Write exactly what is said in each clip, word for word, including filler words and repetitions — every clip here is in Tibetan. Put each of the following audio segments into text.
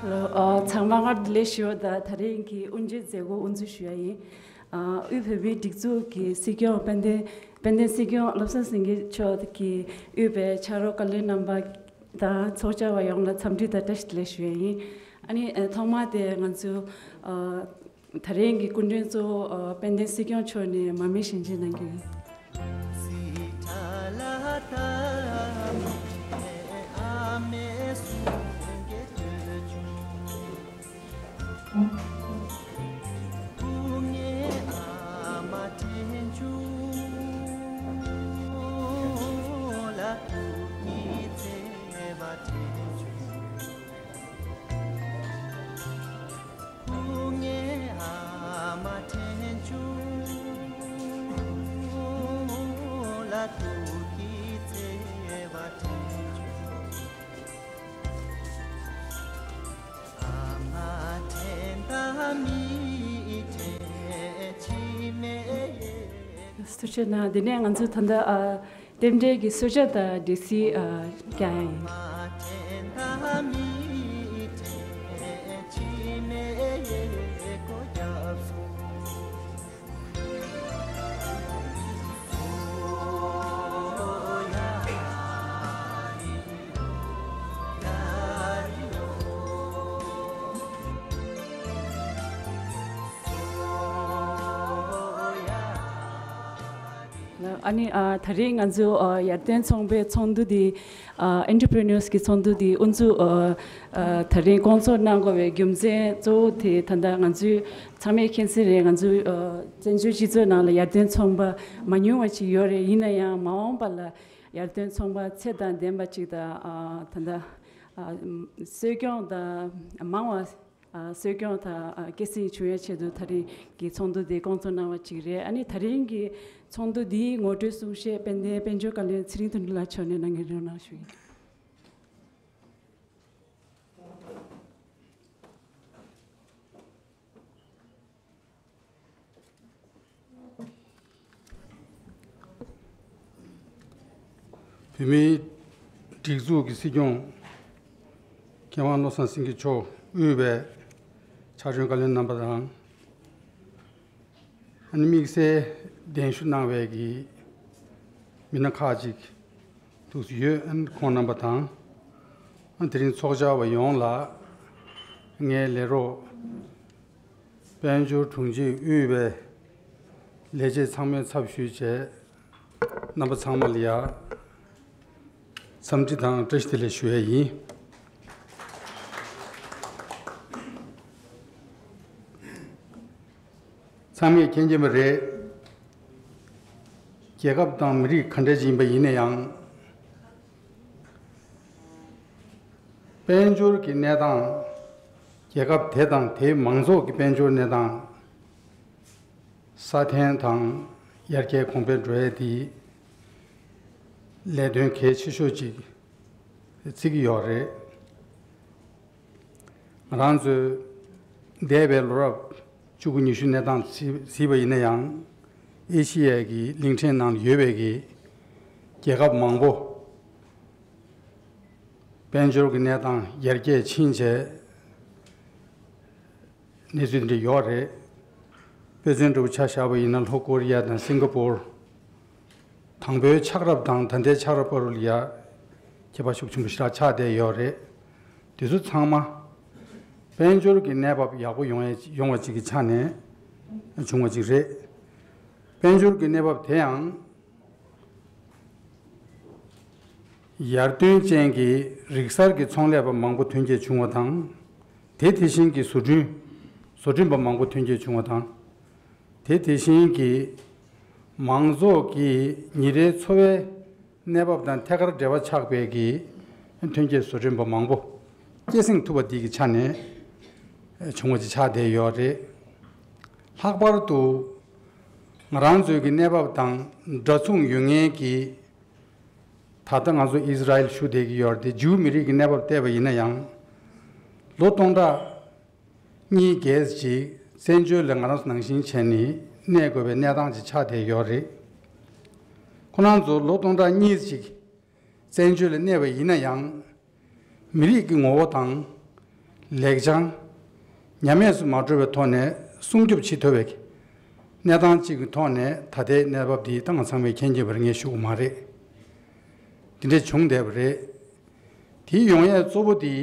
ཨ། ཚང་མ་སྔར་བདེ་ལེགས་ཞུ་བ་དང་། ད་རིང་གི་དབུ་འབྱེད་མཛད་སྒོ་དབུ་འཛུགས་ཞུ་ཡ་ཡིན། ཨ། དབུས་བོད་མིའི་སྒྲིག་འཛུགས་ཀྱི་སྲིད་སྐྱོང་དཔལ་ལྡན། དཔལ་ལྡན་སྲིད་སྐྱོང་བློ་བཟང་སེང་གེ་མཆོག་གིས་དབུས་པའི་ཕྱག་རོགས་བཀའ་བློན་རྣམ་པ་དང་ཚོགས་བཅར་བ་ཡོངས་ལ་འཚམས་འདྲི་དང་བཀྲ་ཤིས་བདེ་ལེགས་ཞུ་ཡ་ཡིན། ཨ་ནི། ཨ། ཐོག་མ་དེ་ང་ཚོ། ཨ། ད་རིང་གི་སྐུ་མགྲོན་གཙོ་བོ། ཨ། དཔལ་ལྡན་སྲིད་སྐྱོང་མཆོག་ནས་མར་མེ་ཞལ་འབྱེད་གནང་རྒྱུ་ཡིན། ཐུགས་རྗེ་གནང་། དེ་ནས་ང་ཚོ་ད་ལྟ། ཨ། རྟེན་འབྲེལ་གྱི་གསོལ་ཇ་དང་འབྲས་སིལ། ཨ། རྒྱག་ཡ་ཡིན། ཨ་ནི། ཨ། ད་རིང་ང་ཚོ། ཨ། ཡར་ཐོན་ཚོང་པའི་ཚོགས་འདུ་འདི། ཨ། Entrepreneurs གི་ཚོགས་འདུ་འདི་དབུ་འཛུགས། ཨ། ཨ། ད་རིང་སྐོང་ཚོགས་གནང་དགོས་པའི་རྒྱུ་མཚན་གཙོ་བོ་དེ་ད་ལྟ་ང་ཚོས་ཚང་མས་མཁྱེན་གསལ་རེད། ང་ཚོའི། ཨ། བཙན་བྱོལ་སྤྱི་ཚོགས་ནང་ལ་ཡར་ཐོན་ཚོང་པ་མ་ཉུང་བ་ཅིག་ཡོད་རེད། ཡིན་ན་ཡང་མ་འོངས་པ་ལ་ཡར་ཐོན་ཚོང་པ་ཚད་དང་ལྡན་པ་ཅིག་དང་། ཨ། ད་ལྟ། ཨ། གསོ་སྐྱོང་དང་མང་བ། ཨ། གསོ་སྐྱོང་དང་། ཨ། སྐྱེད་སྲིང་བྱུང་ཡ་ཆེད་དུ་ད་རིང་གི་ཚོགས་འདུ་འདི་སྐོང་ཚོགས་གནང་བ་ཅིག་རེད། ཨ་ནི་ད་རིང་གི་ཚོགས་འདུ་འདིའི་ངོ་སྤྲོད་གསུང་བཤད་དཔལ་ལྡན་དཔལ་འབྱོར་བཀའ་བློན་ཚེ་རིང་དོན་གྲུབ་ལགས་མཆོག་ནས་གནང་གི་རེད། གནང་ཞུ་ཡིན། བོད་མིའི་སྒྲིག་འཛུགས་ཀྱི་སྲིད་སྐྱོང་མཁས་དབང་བློ་བཟང་སེང་གེ་མཆོག་དབུས་པའི་ཕྱག་མཆོད་བཀའ་བློན་རྣམ་པ་དང་། ཨ་ནི་དམིགས་བསལ་གདན་ཞུ་གནང་བའི་གི་མི་སྣ་ཁག་ཅིག་ཐུགས་སུ་ཡོད། ཨ་ནི་ཁོང་རྣམ་པ་དང་། ཨ། དེ་རིང་ཚོགས་བཅར་བ་ཡོངས་ལ་ངའི་ལས་རོགས། དཔལ་འབྱོར་དྲུང་ཆེ་དབུས་པའི་ལས་བྱེད་ཚང་མའི་ཚབ་ཞུས་བྱས། རྣམ་པ་ཚང་མ་ལ་ཡ་འཚམས་འདྲི་དང་བཀྲ་ཤིས་བདེ་ལེགས་ཞུ་ཡ་ཡིན། ཚང་མས་མཁྱེན་གྱི་མ་རེད། རྒྱལ་ཁབ་དང་མི་རིགས་ག་འདྲ་ཅིག་ཡིན་པ་ཡིན་ན་ཡང་། དཔལ་འབྱོར་གྱི་གནས་སྟངས། རྒྱལ་ཁབ་དེ་དང་དེའི་མང་ཚོགས་ཀྱི་དཔལ་འབྱོར་གནས་སྟངས། སྲ་བརྟན་དང་ཡར་རྒྱས་གོང་འཕེལ་འགྲོ་ཡས་དེ་ལས་དོན་གལ་ཆེ་ཤོས་ཅིག་བརྩི་གི་ཡོད་རེད། ང་རང་ཚོས་འདས་པའི་ལོ་རབས་བཅུ་དགུ་ཉི་ཤུ་གནས་སྟངས་གཟིགས་པ་ཡིན་ན་ཡང་། ཨེ་ཤི་ཡའི་གི་གླིང་ཕྲན་ནང་ཡོད་པའི་གི་རྒྱལ་ཁབ་མང་པོ་དཔལ་འབྱོར་གྱི་གནས་སྟངས་ཡར་རྒྱས་ཕྱིན་བྱས། གནས་ཚུལ་འདི་ཡོད་རེད། དཔེ་མཚོན་འདྲ་པོ་ཆ་བཞག་པ་ཡིན་ན། ལྷོ་ཀོ་རི་ཡ་དང་སིང་ག་པོར། དང་པོའི་ཆགས་རབས་དང་ད་ལྟའི་ཆགས་རབས་བར་ལ་ཡ་ཁྱད་པར་ཤུགས་ཆེན་པོ་ཞེ་དྲག་ཆགས་བསྡད་ཡོད་རེད། དེ་ཚོ་ཚང་མ་དཔལ་འབྱོར་གྱི་གནས་བབ་ཡག་པོ་ཡོང་ཡ་ཡོང་བ་ཅིག་གི་ཆ་ནས་བྱུང་བ་ཅིག་རེད། དཔལ་འབྱོར་གྱི་གནས་བབ་དེ་ཡང་། ཡར་ཐོན་ཅན་གྱི་རིག་གསར་གྱི་ཚོང་ལས་པ་མང་པོ་ཐོན་སྐྱེད་བྱུང་བ་དང་། དེ་དེ་བཞིན་གྱི་བཟོ་སྐྲུན། བཟོ་སྐྲུན་པ་མང་པོ་ཐོན་སྐྱེད་བྱུང་བ་དང་། དེ་དེ་བཞིན་གྱི་མང་ཚོགས་ཀྱི་ཉིན་རེའི་འཚོ་བའི་གནས་བབ་དང་ཐད་ཀར་འབྲེལ་བ་ཆགས་པའི་གི་ཐོན་སྐྱེད་བཟོ་སྐྲུན་པ་མང་པོ་སྐྱེད་སྲིང་ཐུབ་པ་འདི་གི་ཆ་ནས་བྱུང་བ་ཅིག་ཆགས་བསྡད་ཡོད་རེད། ལྷག་པར་དུ་ང་རང་ཚོའི་གི་གནས་བབ་དང་འདྲ་མཚུངས་ཡོད་མཁན་གྱི། ད་ལྟ་ང་ཚོ་ཨིས་ར་ཨེལ་བཞུགས་བསྡད་ཀྱི་ཡོད་རེད་དེ། ཇིའུ་མི་རིགས་ཀྱི་གནས་བབ་བལྟས་པ་ཡིན་ན་ཡང་། ལོ་སྟོང་ཕྲག་གཉིས་བརྒྱད་ཅིག་བཙན་བྱོལ་ལ་ང་རང་ཚོ་ནང་བཞིན་བྱས་ནས་གནས་དགོས་པའི་གནས་སྟངས་ཅིག་ཆགས་བསྡད་ཡོད་རེད། ཁོ་རང་ཚོ་ལོ་སྟོང་ཕྲག་གཉིས་ཅིག་བཙན་བྱོལ་ལ་གནས་པ་ཡིན་ན་ཡང་། མི་རིགས་ཀྱི་ངོ་བོ་དང་། ལེགས་བྱང་ཉམས་དམས་སུ་མ་འགྲོ་བའི་ཐོག་ནས་སྲུང་སྐྱོབ་བྱེད་ཐུབ་པའི་གནས་སྟངས་གཅིག་གི་ཐོག་ནས་ད་ལྟའི་གནས་བབ་འདི་ད་ང་ཚང་མས་མཁྱེན་གྱི་ཡོད་པ་རེད། ངས་ཞུ་དགོས་མ་རེད། དེ་འདྲས་བྱུང་བསྡད་པ་རེད། དེའི་ཡོང་ཡས་གཙོ་བོ་དེ་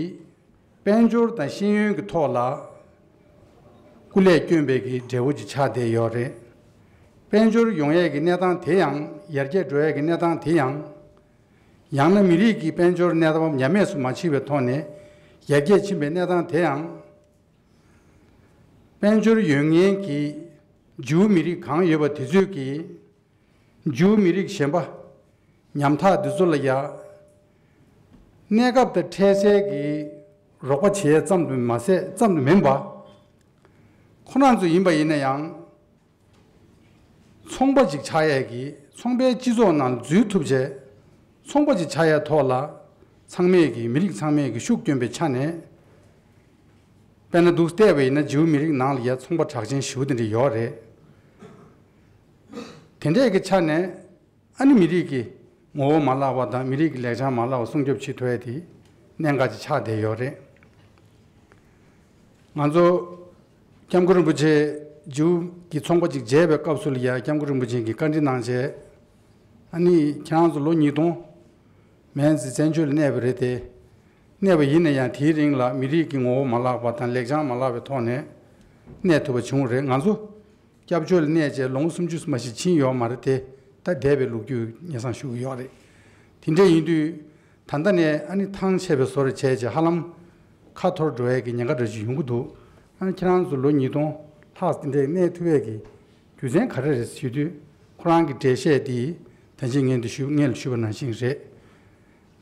དཔལ་འབྱོར་དང་ཤེས་ཡོན་གྱི་ཐོག་ལ་སྐུ་ལས་བསྐྱོན་པའི་གི་འབྲས་བུ་ཅིག་ཆགས་བསྡད་ཡོད་རེད། དཔལ་འབྱོར་ཡོང་ཡས་ཀྱི་གནས་སྟངས་དེ་ཡང་། ཡར་རྒྱས་འགྲོ་ཡས་ཀྱི་གནས་སྟངས་དེ་ཡང་། ཡང་ན་མི་རིགས་ཀྱི་དཔལ་འབྱོར་གནས་སྟངས་ཉམས་དམས་སུ་མ་ཕྱིན་པའི་ཐོག་ནས་ཡར་རྒྱས་ཕྱིན་པའི་གནས་སྟངས་དེ་ཡང་། དཔལ་འབྱོར་ཡོད་མཁན་གྱི་ཇིའུ་མི་རིགས་གང་ཡོད་པ་དེ་ཚོས་ཀྱིས་ཇིའུ་མི་རིགས་གཞན་པ་ཉམ་ཐག་འདི་ཚོ་ལ་ཡ་གནས་སྐབས་དང་འཕྲལ་སེལ་གྱི་རོགས་པ་བྱེད་ཡས་ཙམ་དུ་མ་ཟད། ཙམ་དུ་མིན་པ། ཁོ་རང་ཚོ་ཡིན་པ་ཡིན་ན་ཡང་ཚོང་པ་ཅིག་ཆགས་ཡས་ཀྱི། ཚོང་པའི་སྤྱི་ཚོགས་ནང་འཛུལ་ཐུབ་བྱས་ཚོང་པ་ཅིག་ཆགས་ཡས་ཐོག་ལ་ཚང་མས་ཀྱི། མི་རིགས་ཚང་མས་ཀྱི་ཤུགས་བསྐྱོན་པའི་ཆ་ནས། དཔེར་ན་འདུག་བལྟས་པ་ཡིན་ན་ཇིའུ་མི་རིགས་ནང་ལ་ཡ་ཚོང་པ་གྲགས་ཅན་ཞེ་པོ་དེ་འདྲ་ཡོད་རེད། དེ་འདྲས་ཀྱི་ཆ་ནས་ཨ་ནི་མི་རིགས་ཀྱི་ངོ་བོ་མ་བརླག་པ་དང་མི་རིགས་ཀྱི་ལེགས་བྱང་མ་བརླག་པ་སྲུང་སྐྱོབ་བྱེད་ཐུབ་ཡས་དེ་གནད་འགག་ཅིག་ཆགས་བསྡད་ཡོད་རེད། ང་ཚོ་སྐྱབས་མགོན་རིན་པོ་ཆེ་ཇིའུ་གི་ཚོང་པ་ཅིག་མཇལ་བའི་སྐབས་སུ་ལ་ཡ་སྐྱབས་མགོན་རིན་པོ་ཆེ་གིས་བཀའ་འདྲི་གནང་བྱས། ཨ་ནི་ཁྱེད་རང་ཚོ་ལོ་ཉིས་སྟོང་མན་ཙི་བཙན་བྱོལ་ལ་གནས་པ་རེད་དེ། གནས་པ་ཡིན་ན་ཡང་དེའི་རིང་ལ་མི་རིགས་ཀྱི་ངོ་བོ་མ་བརླག་པ་དང་ལེགས་བྱང་མ་བརླག་པའི་ཐོག་ནས་གནས་ཐུབ་པ་བྱུང་བ་རེད། ང་ཚོ་སྐྱབས་བཅོལ་ལ་གནས་བྱས་ལོ་ངོ་སུམ་ཅུ་མ་ཞིག་ཕྱིན་ཡོད་མ་རེད་དེ། ད་འདས་པའི་ལོ་རྒྱུས་སྙན་སེང་ཞུ་གི་ཡོད་རེད། དེ་འདྲ་ཡིན་དུས་ད་ལྟ་ནས་ཨ་ནི་ཐང་ཆད་པའི་བཟོ་འདྲ་བྱས་བྱས་ཧ་ལམ་ཁ་འཐོར་འགྲོ་ཡས་ཀྱི་ཉེན་ཁ་འདྲ་ཞིག་ཡོང་གི་འདུག་ཨ་ནི་ཁྱེད་རང་ཚོ་ལོ་ཉིས་སྟོང་ལྷག་དེ་འདྲས་གནས་ཐུབ་ཡས་ཀྱི་རྒྱུ་མཚན་ག་རེ་རེད་ཞུ་དུས། ཁོ་རང་གི་འགྲེལ་བཤད་འདི་ད་ཅི་སྔོན་དུ་ཞུ། སྔོན་ལ་ཞུས་པ་ནང་བཞིན་རེད།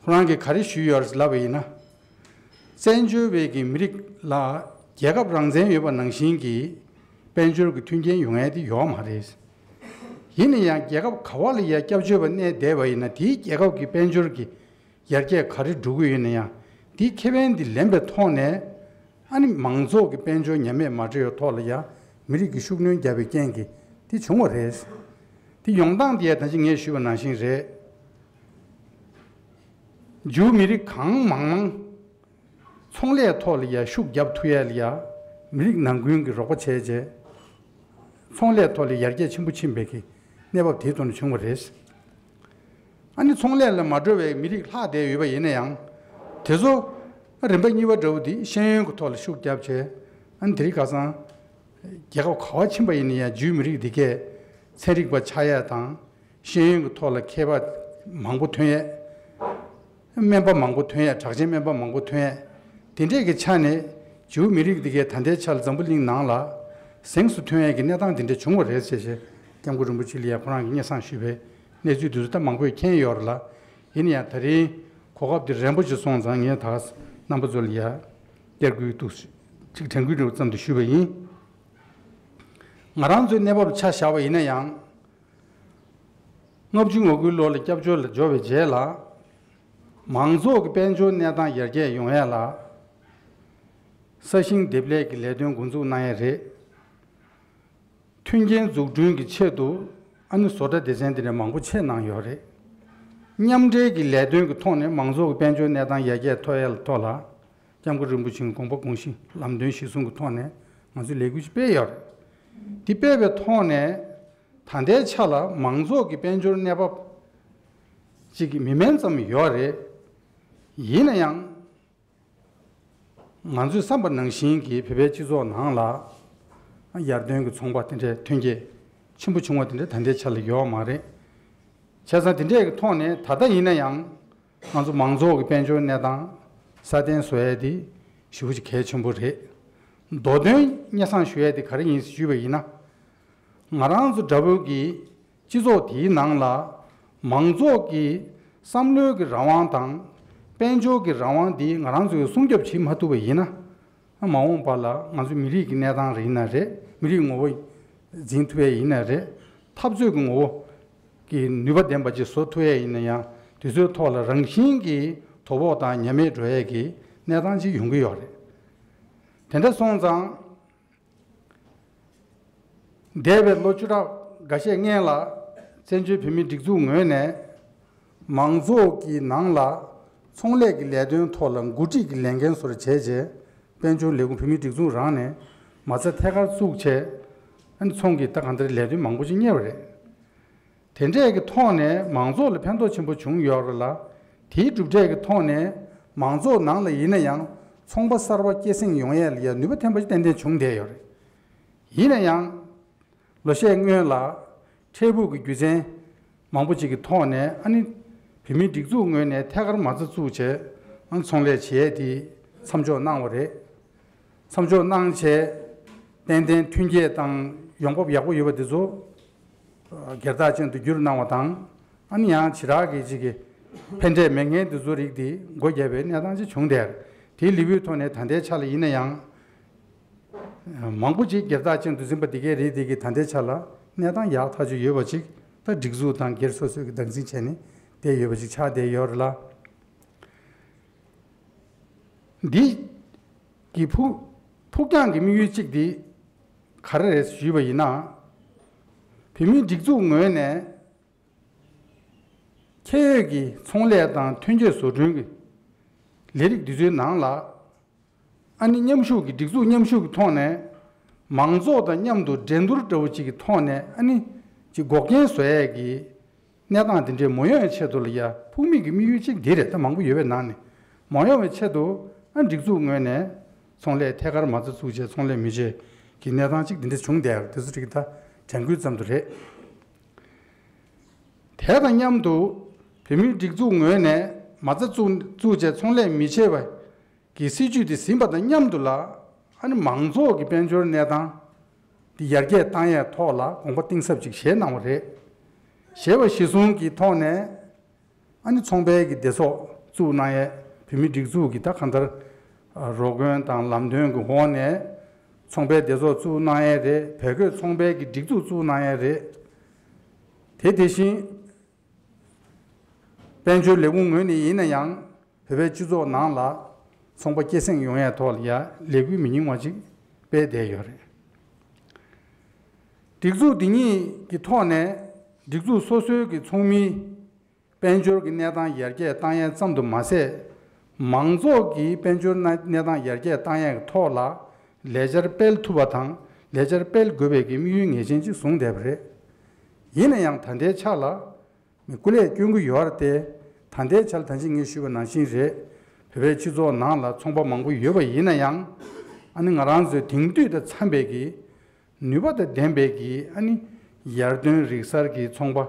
ཁོ་རང་གིས་ག་རེ་ཞུས་ཡོད་རེད་ལབ་པ་ཡིན་ན། བཙན་བྱོལ་བའི་གི་མི་རིགས་ལ་རྒྱལ་ཁབ་རང་བཙན་ཡོད་པ་ནང་བཞིན་གྱི་དཔལ་འབྱོར་གྱི་མཐུན་རྐྱེན་ཡོང་ཡ་དེ་ཡོད་མ་རེད། ཡིན་ན་ཡང་རྒྱལ་ཁབ་ག་བ་ལ་ཡ་སྐྱབས་བཅོལ་བ་གནས་བསྡད་པ་ཡིན་ན་དེའི་རྒྱལ་ཁབ་ཀྱི་དཔལ་འབྱོར་གྱི་ཡར་རྒྱས་ག་རེ་འགྲོ་གི་ཡོད་ན་ཡང་དེའི་ཁེ་ཕན་དེ་ལེན་པའི་ཐོག་ནས། ཨ་ནི་མང་ཚོགས་ཀྱི་དཔལ་འབྱོར་ཉམས་དམས་མ་འགྲོ་བའི་ཐོག་ལ་ཡ་མི་རིགས་ཀྱི་ཤུགས་སྣོན་བརྒྱབ་པའི་རྐྱེན་གྱིས་དེ་བྱུང་བ་རེད། དེ་ཡོང་སྟངས་དེ་ཡ་ད་ཅི་ངས་ཞུས་པ་ནང་བཞིན་རེད། ཇིའུ་མི་རིགས་གང་མང་མང་ཚོང་ལས་ཐོག་ལ་ཡ་ཤུགས་རྒྱབ་ཐུབ་ཡ་ལ་ཡ་མི་རིགས་ནང་ཁུལ་གྱི་རོགས་པ་བྱས་རྗེས་ཚོང་ལས་ཐོག་ལ་ཡར་རྒྱས་ཆེན་པོ་ཕྱིན་པའི་གི་གནས་བབ་དེའི་ཐོག་ནས་བྱུང་བ་རེད། ཨ་ནི་ཚོང་ལས་ལ་མ་འགྲོ་བའི་མི་རིགས་ལྷག་བསྡད་ཡོད་པ་ཡིན་ན་ཡང་། དེ་ཚོ་རིམ་པ་གཉིས་པ་འདྲ་བོ་འདི་ཤེས་ཡོན་གྱི་ཐོག་ལ་ཤུགས་རྒྱབ་བྱས། ཨ་ནི་དེ་རིང་ཁ་སང་རྒྱལ་ཁབ་ག་བ་ཕྱིན་པ་ཡིན་ན་ཡང་ཇིའུ་མི་རིགས་འདི་གས་ཚན་རིག་པ་ཆགས་ཡས་དང་། ཤེས་ཡོན་གྱི་ཐོག་ལ་མཁས་པ་མང་པོ་ཐོན་ཡས། སྨན་པ་མང་པོ་ཐོན་ཡས། གྲགས་ཅན་སྨན་པ་མང་པོ་ཐོན་ཡས། དེ་འདྲས་ཀྱི་ཆ་ནས་ཇིའུ་མི་རིགས་འདི་གས་ད་ལྟའི་ཆར་འཛམ་བུ་གླིང་ནང་ལ་གཟེངས་སུ་ཐོན་ཡས་ཀྱི་གནས་སྟངས་འདི་འདྲས་བྱུང་བ་རེད་ཟེར་བྱས་སྐྱབས་མགོན་རིན་པོ་ཆེ་ལ་ཡ་ཁོ་རང་གིས་སྙན་སེང་ཞུས་པའི་གནས་ཚུལ་འདི་ཚོ་ད་མང་པོས་མཁྱེན་ཡོད་རེད་ལ། ཡིན་ན་ཡང་ད་རིང་གོ་སྐབས་འདི་རན་པོ་ཞིག་སོང་ཙང་ངས་ད་རྣམ་པ་ཚོ་ལ་ཡ་བསྐྱར་སྐུལ་འདུག་ཅིག་དྲན་སྐུལ་འདྲ་བོ་ཙམ་དུ་ཞུས་པ་ཡིན། ང་རང་ཚོའི་གནས་བབ་ལ་ཆ་བཞག་པ་ཡིན་ན་ཡང་། ལྔ་བཅུ་ང་དགུའི་ལོ་ལ་སྐྱབས་བཅོལ་ལ་འབྱོར་བའི་རྗེས་ལ། མང་ཚོགས་ཀྱི་དཔལ་འབྱོར་གནས་སྟངས་ཡར་རྒྱས་ཡོང་ཡ་ལ། ས་ཞིང་འདེབས་ལས་ཀྱི་ལས་དོན་འགོ་འཛུགས་གནང་ཡ་རེད། མཐུན་རྐྱེན་འཛུགས་སྐྲུན་གྱི་ཆེད་དུ་ཨ་ནི་བཟོ་གྲྭ་སྡེ་ཚན་དེ་འདྲ་མང་པོ་ཕྱེ་གནང་ཡོད་རེད། མཉམ་འབྲེལ་གྱི་ལས་དོན་གྱི་ཐོག་ནས་མང་ཚོགས་ཀྱི་དཔལ་འབྱོར་གནས་སྟངས་ཡར་རྒྱས་ཐོབ་ཡ་ལ་ཐོག་ལ། སྐྱབས་མགོན་རིན་པོ་ཆེའི་དགོངས་པ་དགོངས་གཞི་ལམ་སྟོན་གཞིར་བཟུང་གི་ཐོག་ནས་ང་ཚོས་ལས་འགུལ་ཞིག་སྤེལ་ཡོད་རེད། འདི་སྤེལ་བའི་ཐོག་ནས་ད་ལྟའི་ཆ་ལ་མང་ཚོགས་ཀྱི་དཔལ་འབྱོར་གནས་བབ་ཅིག་གི་མི་དམན་ཙམ་ཡོད་རེད། ཡིན་ན་ཡང་། ང་ཚོས་བསམ་པ་ནང་བཞིན་གྱི་བོད་པའི་སྤྱི་ཚོགས་ནང་ལ་ཡར་ཐོན་གྱི་ཚོང་པ་དེ་འདྲའི་ཐོན་སྐྱེད་ཆེན་པོ་བྱུང་བ་དེ་འདྲ་ད་ལྟའི་ཆ་ལ་ཡོད་མ་རེད། བྱས་ཙང་དེ་འདྲའི་གི་ཐོག་ནས་ད་ལྟ་ཡིན་ན་ཡང་ང་ཚོ་མང་ཚོགས་ཀྱི་དཔལ་འབྱོར་གནས་སྟངས་སྲ་བརྟན་བཟོ་ཡས་དེ་ཞེ་པོ་ཅིག་གལ་ཆེན་པོ་རེད། མདོ་དོན་སྙན་སེང་ཞུ་ཡས་དེ་ག་རེ་ཡིན་ཞུས་པ་ཡིན་ན། ང་རང་ཚོ་འདྲ་བོ་གི་སྤྱི་ཚོགས་དེའི་ནང་ལ་མང་ཚོགས་ཀྱི་བསམ་བློའི་གི་རང་དབང་དང་དཔལ་འབྱོར་གྱི་རང་དབང་འདི་ང་རང་ཚོས་སྲུང་སྐྱོབ་བྱེད་མ་ཐུབ་པ་ཡིན་ན། མ་འོངས་པ་ལ་ང་ཚོ་མི་རིགས་ཀྱི་གནས་སྟངས་རེད་ཡིན་ན་རེད། མི་རིགས་ངོ་བོ་འཛིན་ཐུབ་ཡས་ཡིན་ན་རེད། འཐབ་རྩོད་ཀྱི་ངོ་བོ་གི་ནུས་པ་ལྡན་པ་ཅིག་བཟོ་ཐུབ་ཡས་ཡིན་ན་ཡང་དེ་ཚོའི་ཐོག་ལ་རང་བཞིན་གྱིས་དོ་ཕོག་དང་ཉམས་དམས་འགྲོ་ཡས་ཀྱི་གནས་སྟངས་ཅིག་ཡོང་གི་ཡོད་རེད། དེ་འདྲ་སོང་ཙང་། འདས་པའི་ལོ་བཅུ་ཕྲག་འགའ་ཤས་སྔོན་ལ་བཙན་བྱོལ་བོད་མིའི་སྒྲིག་འཛུགས་ངོས་ནས་མང་ཚོགས་ཀྱི་ནང་ལ་ཚོང་ལས་ཀྱི་ལས་དོན་ཐོག་ལ་འགོ་ཁྲིད་ཀྱི་ལས་འགན་སོར་བྱས་རྗེས་ དཔལ་འབྱོར་ལས་ཁུངས་བོད་མིའི་སྒྲིག་འཛུགས་རང་ནས་མ་རྩ་ཐད་ཀར་བཙུགས་བྱས། ཨ་ནི་ཚོང་གི་ད་གང་ལྟར་ལས་དོན་མང་པོ་ཞིག་གཉེར་བ་རེད། དེ་འདྲས་ཀྱི་ཐོག་ནས་མང་ཚོགས་ལ་ཕན་ཐོགས་ཆེན་པོ་བྱུང་ཡོད་རེད་ལ། དེའི་གྲུབ་འབྲས་ཀྱི་ཐོག་ནས་མང་ཚོགས་ནང་ལ་ཡིན་ན་ཡང་ཚོང་པ་གསར་པ་སྐྱེད་སྲིང་ཡོང་ཡས་ལ་ཡ་ནུས་པ་ཐོན་པ་ཞིག་ཏན་ཏན་བྱུང་བསྡད་ཡོད་རེད། ཡིན་ན་ཡང་ལོ་ཤས་སྔོན་ལ་འཕྲལ་ཕུགས་ཀྱི་རྒྱུ་མཚན་མང་པོ་ཅིག་གི་ཐོག་ནས། ཨ་ནི་བོད་མིའི་སྒྲིག་འཛུགས་ངོས་ནས་ཐད་ཀར་མ་རྩ་བཙུགས་བྱས། ཨ་ནི་ཚོང་ལས་བྱེད་ཡས་དེ་མཚམས་འཇོག་གནང་བ་རེད། མཚམས་འཇོག་གནང་བྱས། ཏན་ཏན་མཐུན་རྐྱེན་དང་ཡོང་འབབ་ཡག་པོ་ཡོད་པ་དེ་ཚོ་སྒེར་བདག་ཅན་དུ་བསྒྱུར་གནང་བ་དང་། ཨ་ནི་ཡང་ཞེ་དྲག་གི་ཅིག་གི་ཕན་འབྲས་མེད་མཁན་དེ་ཚོ་རིགས་དེ་སྒོ་བརྒྱབ་པའི་གནས་སྟངས་ཅིག་བྱུང་བསྡད། དེའི་ལེའུའི་ཐོག་ནས་ད་ལྟའི་ཆ་ལ་ཡིན་ན་ཡང་། མང་པོ་ཅིག་སྒེར་བདག་ཅན་དུ་འཛིན་པ་འདི་གའི་རིགས་དེ་གི་ད་ལྟའི་ཆ་ལ་གནས་སྟངས་ཡག་ཐག་ཆོད་ཡོད་པ་ཅིག་ད་སྒྲིག་འཛུགས་དང་སྒེར་སོ་སོས་ཀྱི་བདག་འཛིན་བྱས་ནས་བསྡད་ཡོད་པ་ཅིག་ཆགས་བསྡད་ཡོད་རེད་ལ། འདི་གི་ཕུགས་ཕུགས་རྒྱང་གི་དམིགས་ཡུལ་གཅིག་འདི་ག་རེ་རེད་ཞུས་པ་ཡིན་ན། བོད་མིའི་སྒྲིག་འཛུགས་ངོས་ནས་ཁྱད་ཡོད་ཀྱི་ཚོང་ལས་དང་ཐོན་སྐྱེད་བཟོ་སྐྲུན་གྱི་ལས་རིགས་འདི་ཚོའི་ནང་ལ། ཨ་ནི་མཉམ་ཞུགས་ཀྱི་སྒྲིག་འཛུགས་མཉམ་ཞུགས་ཀྱི་ཐོག་ནས་མང་ཚོགས་དང་མཉམ་དུ་འགྲན་བསྡུར་འདྲ་བོ་ཅིག་གི་ཐོག་ནས། ཨ་ནི་ཅིག་འགོག་རྐྱེན་བཟོ་ཡས་ཀྱི་གནས་སྟངས་དེ་འདྲའི་མ་ཡོང་བའི་ཆེད་དུ་ལ་ཡ། ཕུགས་དམིགས་ཀྱི་དམིགས་ཡུལ་གཅིག་འདི་རེད། ད་མང་པོ་ཡོད་པའི་ནང་ནས་མ་ཡོང་བའི་ཆེད་དུ། ཨ་སྒྲིག་འཛུགས་ངོས་ནས་ཚོང་ལས་ཐད་ཀར་མ་རྩ་བཙུགས་བྱས་ཚོང་ལས་མི་བྱེད་ཀྱི་གནས་སྟངས་གཅིག་འདི་འདྲ་བྱུང་བསྡད་ཡོད་རེད། དེ་ཚོ་ཅིག་ད་དྲན་སྐུལ་ཙམ་དུ་རེད། དེ་དང་མཉམ་དུ་བོད་མིའི་སྒྲིག་འཛུགས་ངོས་ནས་མ་རྩ་བཙུགས་བཙུགས་བྱས་ཚོང་ལས་མི་བྱེད་པ་གི་སྲིད་ཇུས་དེ་ཟིན་པ་དང་མཉམ་དུ་ལ། ཨ་ནི་མང་ཚོགས་ཀྱི་དཔལ་འབྱོར་གནས་སྟངས་དེ་ཡར་རྒྱས་བཏང་ཡས་ཐོག་ལ་དགོངས་པ་གཏིང་ཟབ་ཅིག་བཞེས་གནང་བ་རེད། བཞེས་པ་གཞིར་བཟུང་གི་ཐོག་ནས། ཨ་ནི་ཚོང་པའི་གི་སྡེ་ཚོགས་བཙུགས་གནང་ཡས། བོད་མིའི་སྒྲིག་འཛུགས་ཀྱི་ད་གང་ལྟར་རོགས་མགོན་དང་ལམ་སྟོན་གྱི་འོག་ནས་ཚོང་པའི་སྡེ་ཚོགས་བཙུགས་གནང་ཡས་རེད། བལ་གོས་ཚོང་པའི་གི་སྒྲིག་འཛུགས་བཙུགས་གནང་ཡས་རེད། དེ་དེ་བཞིན་དཔལ་འབྱོར་ལས་ཁུངས་ངོས་ནས་ཡིན་ན་ཡང་བོད་པའི་སྤྱི་ཚོགས་ནང་ལ་ཚོང་པ་སྐྱེད་སྲིང་ཡོང་ཡས་ཐོག་ལ་ཡ་ལས་འགུལ་མི་ཉུང་བ་ཅིག་སྤེལ་བསྡད་ཡོད་རེད། སྒྲིག་འཛུགས་འདི་ཉིད་ཀྱི་ཐོག་ནས་སྒྲིག་འཛུགས་སོ་སོའི་གི་ཚོགས་མིའི་དཔལ་འབྱོར་གྱི་གནས་སྟངས་ཡར་རྒྱས་བཏང་ཡས་ཙམ་དུ་མ་ཟད། མང་ཚོགས་ཀྱི་དཔལ་འབྱོར་གནས་གནས་སྟངས་ཡར་རྒྱས་བཏང་ཡས་ཀྱི་ཐོག་ལ་ལས་འཆར་སྤེལ་ཐུབ་པ་དང་ལས་འཆར་སྤེལ་དགོས་པའི་གི་དམིགས་ཡུལ་ངེས་ཅན་ཅིག་བཟུང་བསྡད་པ་རེད། ཡིན་ན་ཡང་ད་ལྟའི་ཆ་ལ་མི་སྐུ་ལས་སྐྱོན་གྱི་ཡོད་རེད་དེ། ད་ལྟའི་ཆ་ལ་ད་ཅི་ངས་ཞུས་པ་ནང་བཞིན་རེད། བོད་པའི་སྤྱི་ཚོགས་ནང་ལ་ཚོང་པ་མང་པོ་ཡོད་པ་ཡིན་ན་ཡང་། ཨ་ནི་ང་རང་ཚོའི་དེང་དུས་དང་འཚམ་པའི་གི་ནུས་པ་དང་ལྡན་པའི་གི་ཨ་ནི་ཡར་ཐོན་རིག་གསར་གྱི་ཚོང་པ་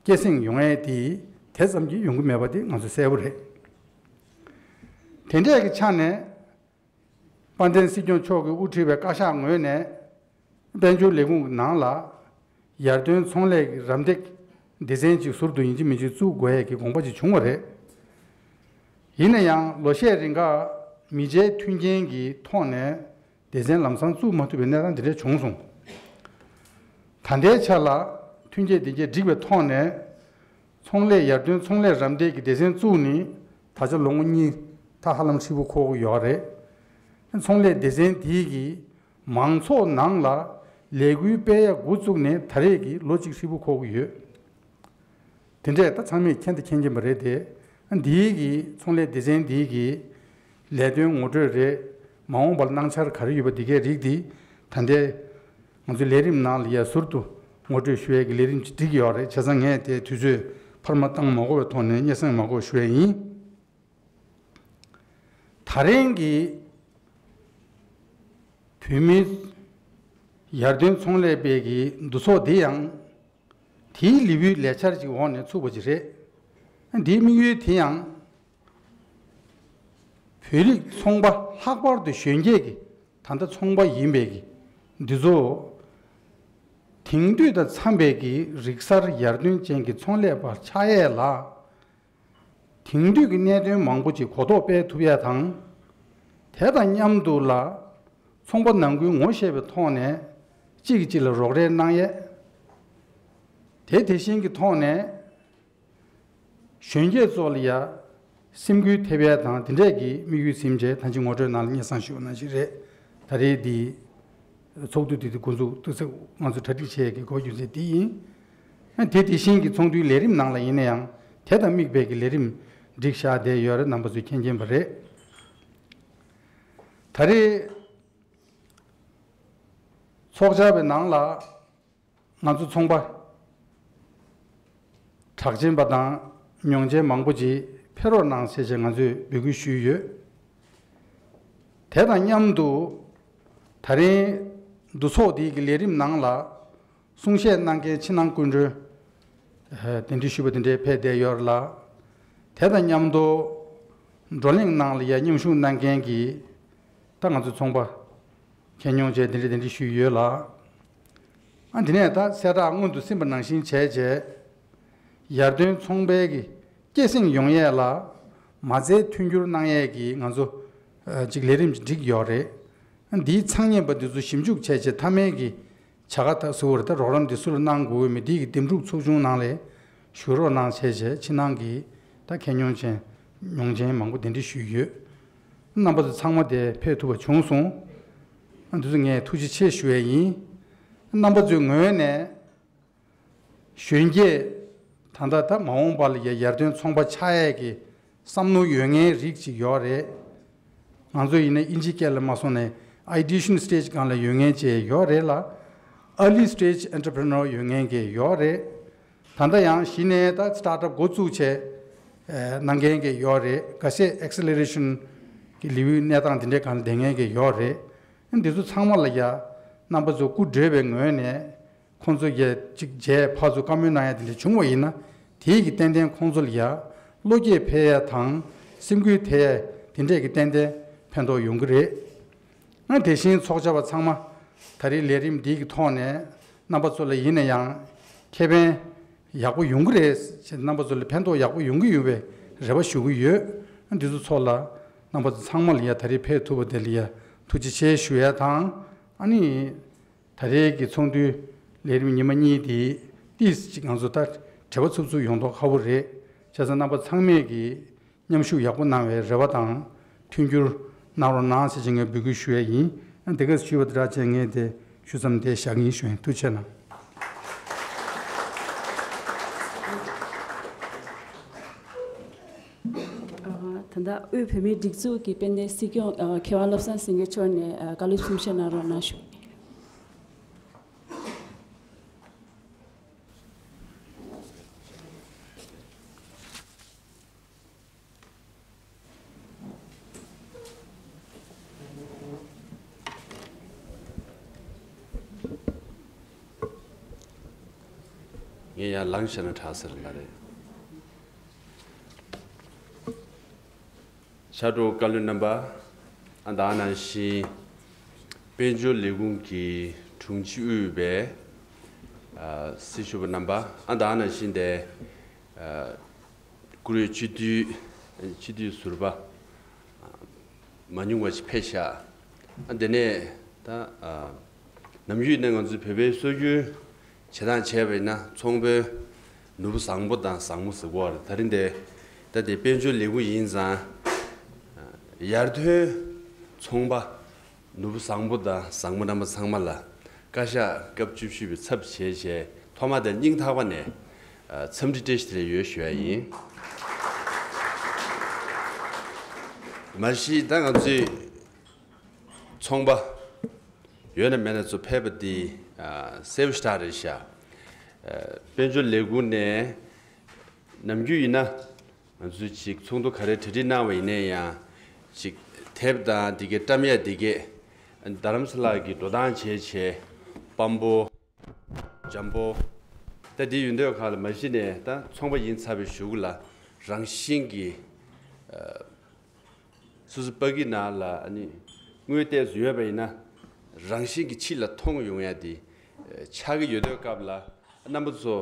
སྐྱེད་སྲིང་ཡོང་ཡས་དེ་དེ་ཙམ་གྱིས་ཡོང་གི་མེད་པ་དེ་ང་ཚོ་གསལ་པོ་རེད། དེ་འདྲས་ཀྱི་ཆ་ནས་དཔལ་ལྡན་སྲིད་སྐྱོང་མཆོག་གིས་དབུ་ཁྲིད་པའི་བཀའ་ཤག་ངོས་ནས་དཔལ་འབྱོར་ལས་ཁུངས་ཀྱི་ནང་ལ་ཡར་ཐོན་ཚོང་ལས་ཀྱི་རམ་འདེགས་སྡེ་ཚན་གཅིག་ཟུར་དུ་ཡིན་གཅིག་མིན་གཅིག་བཙུགས་དགོས་ཡས་ཀྱི་དགོངས་པ་ཅིག་བྱུང་བ་རེད། ཡིན་ན་ཡང་ལོ་ཤས་རིང་ག་མི་ཆའི་མཐུན་རྐྱེན་གྱི་ཐོག་ནས་སྡེ་ཚན་ལམ་སང་བཙུགས་མ་ཐུབ་པའི་གནས་སྟངས་འདི་འདྲ་བྱུང་སོང་། ད་ལྟའི་ཆ་ལ་མཐུན་རྐྱེན་དེ་གས་འགྲིག་པའི་ཐོག་ནས་ཚོང་ལས་ཡར་ཐོན་ཚོང་ལས་རམ་འདེགས་ཀྱི་སྡེ་ཚན་བཙུགས་ནས་ད་ཆ་ལོ་ངོ་གཉིས་ད་ཧ་ལམ་ཧྲིལ་པོ་འཁོར་གྱི་ཡོད་རེད། ཚོང་ལས་སྡེ་ཚན་དེའི་གི་མང་ཚོགས་ནང་ལ་ལས་འགུལ་སྤེལ་ཡ་འགོ་བཙུགས་ནས་ད་རེས་ཀྱི་ལོ་གཅིག་ཧྲིལ་པོ་འཁོར་གྱི་ཡོད། དེ་འདྲས་ད་ཚང་མས་མཁྱེན་དང་མཁྱེན་གྱིན་པ་རེད་དེ། འདིའི་གི་ཚོང་ལས་སྡེ་ཚན་འདིའི་གི་ལས་དོན་ངོ་སྤྲོད་རེད། མ་འོངས་པར་གནང་འཆར་ག་རེ་ཡོད་པ་འདི་གའི་རིགས་འདི་ད་ལྟའི་ང་ཚོའི་ལས་རིམ་ནང་ལ་ཡ་ཟུར་དུ་ངོ་སྤྲོད་ཞུ་ཡས་ཀྱི་ལས་རིམ་ཅིག་བསྒྲིགས་ཡོད་རེད། བྱས་ཙང་ངས་དེ་དུས་ཚོད་འཕར་མ་བཏང་མ་དགོས་པའི་ཐོག་ནས་སྙན་སེང་མ་དགོས་ཞུ་ཡས་ཡིན། ད་རིང་གི་བོད་མིའི་ཡར་ཐོན་ཚོང་ལས་པའི་གི་འདུ་ཚོགས་འདི་ཡང་དེའི་ལེའུའི་ལས་འཆར་གྱི་འོག་ནས་ཚུགས་པ་ཅིག་རེད། འདིའི་དམིགས་ཡུལ་དེ་ཡང་བོད་རིགས་ཚོང་པ་ལྷག་པར་དུ་གཞོན་སྐྱེས་ཀྱི་ད་ལྟ་ཚོང་པ་ཡིན་པའི་གི་འདི་ཚོ་དེང་དུས་དང་འཚམ་པའི་གི་རིག་གསར་ཡར་ཐོན་ཅན་གྱི་ཚོང་ལས་པ་ཆགས་ཡས་ལ། དེང་དུས་ཀྱི་གནད་དོན་མང་པོ་ཅིག་གོ་རྟོགས་སྤེལ་ཐུབ་ཡ་དང་། དེ་དང་མཉམ་དུ་ལ་ཚོང་པ་ནང་ཁུལ་ངོ་ཤེས་པའི་ཐོག་ནས་གཅིག་གིས་གཅིག་ལ་རོགས་རེས་གནང་ཡས། དེ་དེ་བཞིན་གྱི་ཐོག་ནས་གཞོན་སྐྱེས་ཚོ་ལ་ཡ་སེམས་འགུལ་ཐེབས་ཡས་དང་དེ་འདྲས་ཀྱི་དམིགས་ཡུལ་ཟིན་བྱས་ད་ཅི་ངོ་སྤྲོད་ནང་ལ་སྙན་སེང་ཞུས་པ་ནང་བཞིན་རེད། ད་རེས་འདི། ཚོགས་འདུ་དེ་དུས་འགོ་འཛུགས་ཏོག་ཙམ་ང་ཚོས་གྲ་སྒྲིག་བྱེད་ཡས་ཀྱི་གོ་རྒྱུ་མཚན་དེ་ཡིན། དེ་དེ་བཞིན་གྱི་ཚོགས་འདུའི་ལས་རིམ་ནང་ལ་ཡིན་ན་ཡང་དེ་དང་དམིགས་པའི་གི་ལས་རིམ་བསྒྲིགས་བཞག་བསྡད་ཡོད་རེད། རྣམ་པ་ཚོས་མཁྱེན་མཁྱེན་པ་རེད། ད་རེས་ཚོགས་བཅར་བའི་ནང་ལ་ང་ཚོ་ཚོང་པ་གྲགས་ཅན་པ་དང་མྱོང་ཅན་མང་པོ་ཅིག་ཕེབས་རོགས་གནང་ཟེར་བྱས་ང་ཚོས་འབོད་སྐུལ་ཞུས་ཡོད། དེ་དང་མཉམ་དུ་ད་རིང་འདུ་ཚོགས་འདིའི་གི་ལས་རིམ་ནང་ལ་གསུང་བཤད་གནང་མཁན་ཕྱི་ནང་སྐུ་མགྲོན་གདན་འདྲེན་ཞུས་པ་དེ་འདྲའི་ཕེབས་བསྡད་ཡོད་ལ། དེ་དང་མཉམ་དུ་བགྲོ་གླེང་ནང་ལ་ཡང་མཉམ་ཞུགས་གནང་མཁན་གྱི་ད་ང་ཚོ་ཚོང་པ་ཁྱེད་མྱོང་བྱས་དེ་འདྲ་དེ་འདྲ་ཞུས་ཡོད་ལ། ཨ་འདི་ནས་ད་གསལ་བསྒྲགས་སྔོན་དུ་ཟིན་པ་ནང་བཞིན་བྱས་རྗེས། ཡར་ཐོན་ཚོང་པའི་གི་སྐྱེད་སྲིང་ཡོང་ཡས་ལ་མ་རྩའི་མཐུན་འགྱུར་གནང་ཡས་ཀྱི་ང་ཚོ་ཅིག་ལས་རིམ་ཅིག་བསྒྲིགས་ཡོད་རེད། འདིའི་ཚང་མཉམ་པ་འདི་ཚོ་ཞིབ་འཇུག་བྱས་རྗེས་མཐའ་མའི་གི་བྱ་དགའ་ད་ཟུར་བར་ད་རོགས་རམ་འདི་ཚོ་ལ་གནང་དགོས་མི་འདི་གི་འདེམས་སྒྲུག་ཚོགས་ཆུང་ནང་ལས་ཞུ་རོགས་གནང་བྱས་རྗེས་ཕྱི་ནང་གི་ད་ཁྱེད་མྱོང་ཅན་མྱོང་ཅན་མང་པོ་གདན་འདྲེན་ཞུས་ཡོད། རྣམ་པ་ཚོ་ཚང་མ་དེ་ཕེབས་ཐུབ་པ་བྱུང་སོང་། འདི་ཚོ་ངས་ཐུགས་རྗེ་ཆེ་ཞུ་ཡས་ཡིན། རྣམ་པ་ཚོའི་ངོས་ནས་གཞོན་སྐྱེས་ད་ལྟ་ད་མ་འོངས་པ་ལ་ཡ་ཡར་ཐོན་ཚོང་པ་ཆགས་ཡས་ཀྱི་བསམ་བློ་ཡོད་མཁན་རིགས་ཅིག་ཡོད་རེད། ང་ཚོ་ཡིན་ན་ཨིན་ཇི་སྐད་ལ་མ་སོང་ནས་ideation stage སྒང་ལ་ཡོད་མཁན་ཅིག་ཡོད་རེད་ལ། Early stage entrepreneur ཡོད་མཁན་གྱི་ཡོད་རེད། ད་ལྟ་ཡང་གཞི་ནས་ད་start up འགོ་བཙུགས་བྱས་ཨེ་གནང་མཁན་གྱི་ཡོད་རེད། འགའ་ཤས་acceleration གི་ལེའུའི་གནས་སྟངས་དེ་འདྲའི་སྒང་ལ་བསྡད་མཁན་གྱི་ཡོད་རེད། འདི་ཚོ་ཚང་མ་ལ་ཡ་རྣམ་པ་ཚོ་སྐུ་བགྲོས་པའི་ངོས་ནས་ཁོང་ཚོ་གིས་ཅིག་མཇལ་ཕར་ཚུར་བཀའ་མོལ་གནང་ཡ་དེ་འདྲ་བྱུང་བ་ཡིན་ན། དེའི་གི་ཏན་ཏན་ཁོང་ཚོ་ལ་ཡ་བློ་སྐྱེད་འཕེལ་ཡ་དང་སེམས་འགུལ་ཐེབས་ཡ་དེ་འདྲས་ཀྱི་ཏན་ཏན་ཕན་ཐོགས་ཡོང་གི་རེད། ང་དེ་བཞིན་ཚོགས་བཅར་བ་ཚང་མ་ད་རེས་ལས་རིམ་འདི་གི་ཐོག་ནས་རྣམ་པ་ཚོ་ལ་ཡིན་ན་ཡང་ཁེ་ཕན་ཡག་པོ་ཡོང་གི་རེད་ཅེས། རྣམ་པ་ཚོ་ལ་ཕན་ཐོགས་ཡག་པོ་ཡོང་གི་ཡོད་པའི་རེ་བ་ཞུ་གི་ཡོད། འདི་ཚོ་ཚོ་ལ་རྣམ་པ་ཚོ་ཚང་མ་ལ་ཡ་ད་རེས་ཕེབས་ཐུབ་པ་དེ་ལ་ཡ་ཐུགས་རྗེ་ཆེ་ཞུ་ཡ་དང་། ཨ་ནི། ད་རེས་ཀྱི་ཚོགས་འདུའི་ལས་རིམ་ཉི་མ་གཉིས་དེ་ཏིས་ཅིག་ང་ཚོ་ད་བྲེལ་བ་འཚུབ་འཚུབ་ཡོང་མདོག་ཁ་པོ་རེད། བྱས་ཙང་རྣམ་པ་ཚང་མས་ཀྱི་མཉམ་ཞུགས་ཡག་པོ་གནང་བའི་རེ་བ་དང་མཐུན་འགྱུར་གནང་རོགས་གནང་ཟེར་བྱས་ངས་འབོད་སྐུལ་ཞུ་ཡས་ཡིན། དེ་ག་ཞུས་པ་དེ་འདྲ་བྱས་ངས་དེ་ཞུ་མཚམས་དེ་བཞག་གི་ཡིན་ཞུ་ཡིན། ཐུགས་རྗེ་ཆེ་གནང་། ད་ལྟ་དབུས་བོད་མིའི་སྒྲིག་འཛུགས་ཀྱི་དཔལ་ལྡན་སྲིད་སྐྱོང་མཁས་དབང་བློ་བཟང་སེང་གེ་མཆོག་ནས་བཀའ་སློབ་གསུང་བཤད་གནང་རོགས་གནང་ཞུ། ངས་ཡར་ལངས་བྱས་ན་དྲག་ཟེར་ལ་རེད། ཕྱག་དྲུག་བཀའ་བློན་རྣམ་པ། ཨ་ད་ནང་བཞིན་དཔལ་འབྱོར་ལས་ཁུངས་ཀྱི་དྲུང་ཆེ་དབུས་པའི་ཨ་སྲི་ཞུ་བ་རྣམ་པ། ཨ་ད་ནང་བཞིན་དེ་ཨ་བཀུར་འོས་སྤྱི་འཐུས་སྤྱི་འཐུས་ཟུར་པ་མ་ཉུང་བ་ཞིག་ཕེབས་ཤག་ཨ་དེ་ནས་ད་ཨ་ནམ་རྒྱུན་ནས་ང་ཚོའི་བོད་པའི་སྲོལ་རྒྱུན་བྱེད་སྟངས་བྱས་པ་ཡིན་ན་ཚོང་དཔོན་ནོར་བུ་བཟང་པོ་དང་བཟང་མོ་ཟེར་གོ་བ་རེད། ད་རིང་དེ་ད་དེ་དཔལ་འབྱོར་ལས་ཁུངས་ཡིན་ཙང་ཡར་ཐོན་ཚོང་པ་ནོར་བུ་བཟང་པོ་དང་བཟང་མོ་རྣམ་པ་ཚང་མ་ལ་བཀའ་ཤག་སྐབས་བཅུ་བཞི་པའི་ཚབ་བྱས་བྱས་ཐོག་མ་དེ་སྙིང་ཐག་པ་ནས་འཚམས་འདྲི་བཀྲ་ཤིས་བདེ་ལེགས་ཡོད་ཞུ་ཡ་ཡིན། མ་གཞི་ད་ང་ཚོའི་ཚོང་པ་ཡོད་ན་མེད་ན་ཚོ་ཕེབས་པ་འདི་ཨ་གསལ་པོ་ཞེ་དྲག་རེད་ཤག་ཨ་དཔལ་འབྱོར་ལས་ཁུངས་ནས་ནམ་རྒྱུན་ཡིན་ན་ང་ཚོས་ཅིག་ཚོགས་འདུ་ག་རེ་གྲ་སྒྲིག་གནང་བ་ཡིན་ན་ཡང་ཅིག་དེབ་དང་འདི་གའི་བཀྲམ་ཡས་འདི་གས་རྡ་རམ་ས་ལ་གི་འགྲོ་སྟངས་བྱས་བྱས་པམ་པོ་འཇམ་པོ་ད་འདི་ཡོད་འདོད་ཁག་ལ་མ་གཞི་ནས་ད་ཚོང་པ་ཡིན་ཚར་བའི་གཞུག་ལ་རང་བཞིན་གྱི་ཨ། སོ་སོའི་པ་གི་ནང་ལ་ཨ་ནི་དངུལ་ཏོག་ཙམ་ཡོད་པ་ཡིན་ན་རང་བཞིན་གྱིས་ཕྱི་ལ་མཐོང་ཡོང་ཡ་དེ་ཆགས་ཀྱི་ཡོད་དུས་སྐབས་ལ་རྣམ་པ་ཚོ་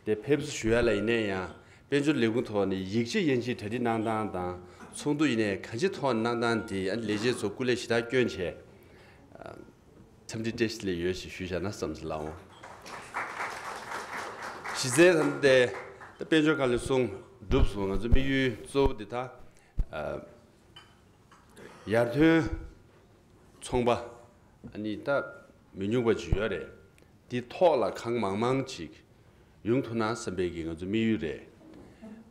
དེ་ཕེབས་བསུ་ཞུ་ཡ་ལ་ཡིན་ན་ཡང་དཔལ་འབྱོར་ལས་ཁུངས་ཐོག་ནས་ཡིག་ཆ་ཡན་ཆད་གྲ་སྒྲིག་གནང་སྟངས་དང་ཚོགས་འདུ་ཡིན་ནའི་གང་ཅིའི་ཐོག་ནས་གནང་སྟངས་དེ་ཨ་ནི་ལས་བྱེད་ཚོ་སྐུ་ལས་ཞེ་དྲག་བསྐྱོན་བྱས། འཚམས་འདྲི་བཀྲ་ཤིས་བདེ་ལེགས་ཡོད་ཞེས་ཞུས་བཞག་ན་བསམ་ཟེར་ལགས་འོང་། གཞི་རྩའི་ད་ལྟ་དེ་དཔལ་འབྱོར་ཁང་ལས་གསུངས་གྲུབ་སོང་། ང་ཚོ་དམིགས་ཡུལ་གཙོ་བོ་འདི་ད་ཨ་ཡར་ཐོན་ཚོང་པ་ཨ་ནི་ད་མི་ཉུང་བ་ཅིག་ཡོད་རེད། འདི་ཐོག་ལ་གང་མང་མང་ཅིག་ཡོང་ཐུབ་ན་བསམ་པའི་གི་ང་ཚོ་དམིགས་ཡུལ་རེད།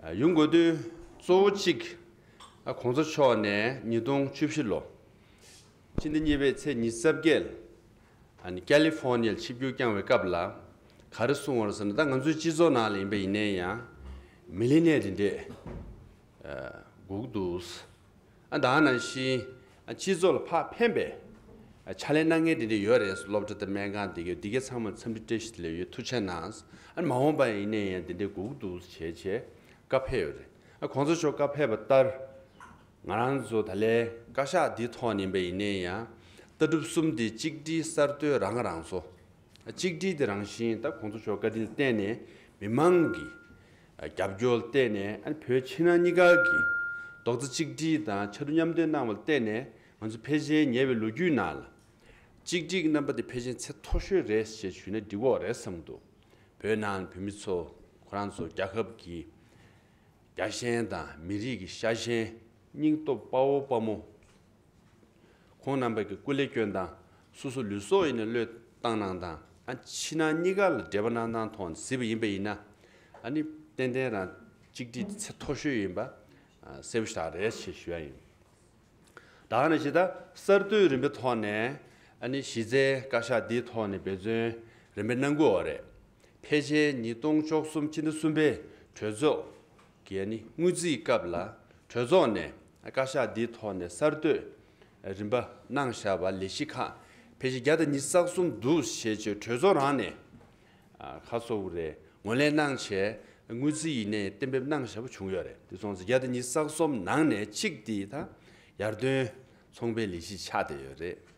ཨ་ཡོང་དགོས་དུས་གཙོ་བོ་གཅིག་ཨ་གོང་ས་མཆོག་ནས་ཉིས་སྟོང་བཅུ་བཞི་ལོ། སྤྱི་ ཕྱི་ཟླ་གཉིས་པའི་ཚེས་ཉི་ཤུ་རྩ་བརྒྱད། ཨ་ནི་ཀ་ལི་ཧྥོར་ནི་ཡར་ཆིབས་བསྒྱུར་བསྐྱངས་པའི་སྐབས་ལ་ག་རེ་གསུངས་པ་རེད་ཟེར་ན། ད་ང་ཚོའི་སྤྱི་ཚོགས་ནང་ལ་ཡིན་པ་ཡིན་ནའི་ཡང་མི་ལི་ནི་ཡར་དེ་འདྲས་ཨ་དགོས་ཀྱི་འདུག། ཨ་ད་ནང་བཞིན་ཨ་སྤྱི་ཚོགས་ལ་ཕར་ཕན་པའི་ཨ་ཕྱག་ལས་གནང་མཁན་དེ་འདྲས་ཡོད་རེད། སློབ་གྲྭ་དང་སྨན་ཁང་དེ་གའི་དེ་གའི་ཚང་མ་འཚམས་འདྲི་བཀྲ་ཤིས་བདེ་ལེགས་ཡོད། ཐུགས་རྗེ་གནང་། ཨ་མ་འོངས་པ་ཡིན་ནའི་ཡང་དེ་འདྲས་དགོས་ཀྱི་འདུག་བྱས་བྱས་བཀའ་ཕེབས་ཡོད་རེད། ཨ་གོང་ས་མཆོག་བཀའ་ཕེབས་པ་ལྟར། ང་རང་ཚོ་ད་ལན་བཀའ་ཤག་འདིའི་ཐོག་ནས་ཡིན་པ་ཡིན་ནའི་ཡང་ལྟ་གྲུབ་གསུམ་དེ་གཅིག་སྒྲིལ་གསར་གཏོད་རང་ཁ་རང་གསོ། གཅིག་སྒྲིལ་དེ་རང་བཞིན་ད་གོང་ས་མཆོག་བཀའ་དྲིན་བརྟེན་ནས་མི་མང་གི་རྒྱབ་སྐྱོར་བརྟེན་ནས། ཨ་བོད་ཕྱི་ནང་གཉིས་ཀ་གི་རྡོག་རྩ་གཅིག་སྒྲིལ་དང་ཕྱར་གྲུ་མཉམ་འདེགས་གནང་བ་ལ་བརྟེན་ནས་ང་ཚོ་ཕལ་ཆེར་ཉེ་བའི་ལོ་རྒྱུས་ནང་ལ་གཅིག་སྒྲིལ་གྱི་རྣམ་པ་དེ་ཕལ་ཆེར་ཚད་མཐོ་ཤོས་རེད་ཅེས་ཞུས་ན་འགྲིག་གི་རེད་བསམ་འདུག། བོད་ནང་བོད་མི་ཚོ་ཁོ་རང་ཚོ་རྒྱལ་ཁབ་ཀྱི་རྒྱལ་ཞེན་དང་མི་རིགས་ཀྱི་ཤ་ཞེན། སྙིང་སྟོབས་དཔའ་བོ་དཔའ་མོ། ཁོང་རྣམ་པ་གི་སྐུ་ལས་སྐྱོན་དང་། སོ་སོ་ལུས་སྲོག་ཡིན་ནའི་བློས་བཏང་གནང་དང་། ཨ་ཕྱི་ནང་གཉིས་ཀ་ལ་འབྲེལ་བ་གནང་སྟངས་ཐོག་ནས་གཟིགས་པ་ཡིན་པ་ཡིན་ན། ཨ་ནི་ཏན་ཏན་རང་གཅིག་སྒྲིལ་དེ་ཚད་མཐོ་ཤོས་ཡིན་པ་ཨ་གསལ་པོ་ཞེ་དྲག་རེད་ཅེས་ཞུ་ཡ་ཡིན། ད་ག་ནང་བཞིན་ད་གསར་གཏོད་རིམ་པའི་ཐོག་ནས་ཨ་ནི་གཞི་རྩའི་བཀའ་ཤག་འདིའི་ཐོག་ནས་འབད་བརྩོན་རིམ་པས་གནང་གི་ཡོད་རེད། ཕལ་ཆེར་ཉིས་སྟོང་བཅུ་གསུམ་ཕྱི་ཟླ་གསུམ་པའི་གྲོས་ཚོགས་ཀྱི་ཨ་ནི་དངུལ་རྩིས་སྐབས་ལ་གྲོས་ཚོགས་ནས་བཀའ་ཤག་འདིའི་ཐོག་ནས་གསར་གཏོད་རིམ་པ་གནང་བཞག་པ་ལས་གཞི་ཁག་ཕལ་ཆེར་བརྒྱ་དང་ཉི་ཤུ་རྩ་གསུམ་འདུག་ཞེས་བརྗོད། གྲོས་ཚོགས་རང་ནས་ཨ་ཁ་སོ་བུ་རེ་ངོས་ལེན་གནང་བྱས་དངུལ་རྩིས་ཡིན་ནའི་གཏན་འབེབས་གནང་བཞག་པ་བྱུང་ཡོད་རེད། དེ་སོང་ཙང་བརྒྱ་དང་ཉི་ཤུ་རྩ་གསུམ་ནང་ནས་གཅིག་དེ་ད་ཡར་ཐོན་ཚོང་པའི་ལས་གཞི་ཆགས་བསྡད་ཡོད་རེད།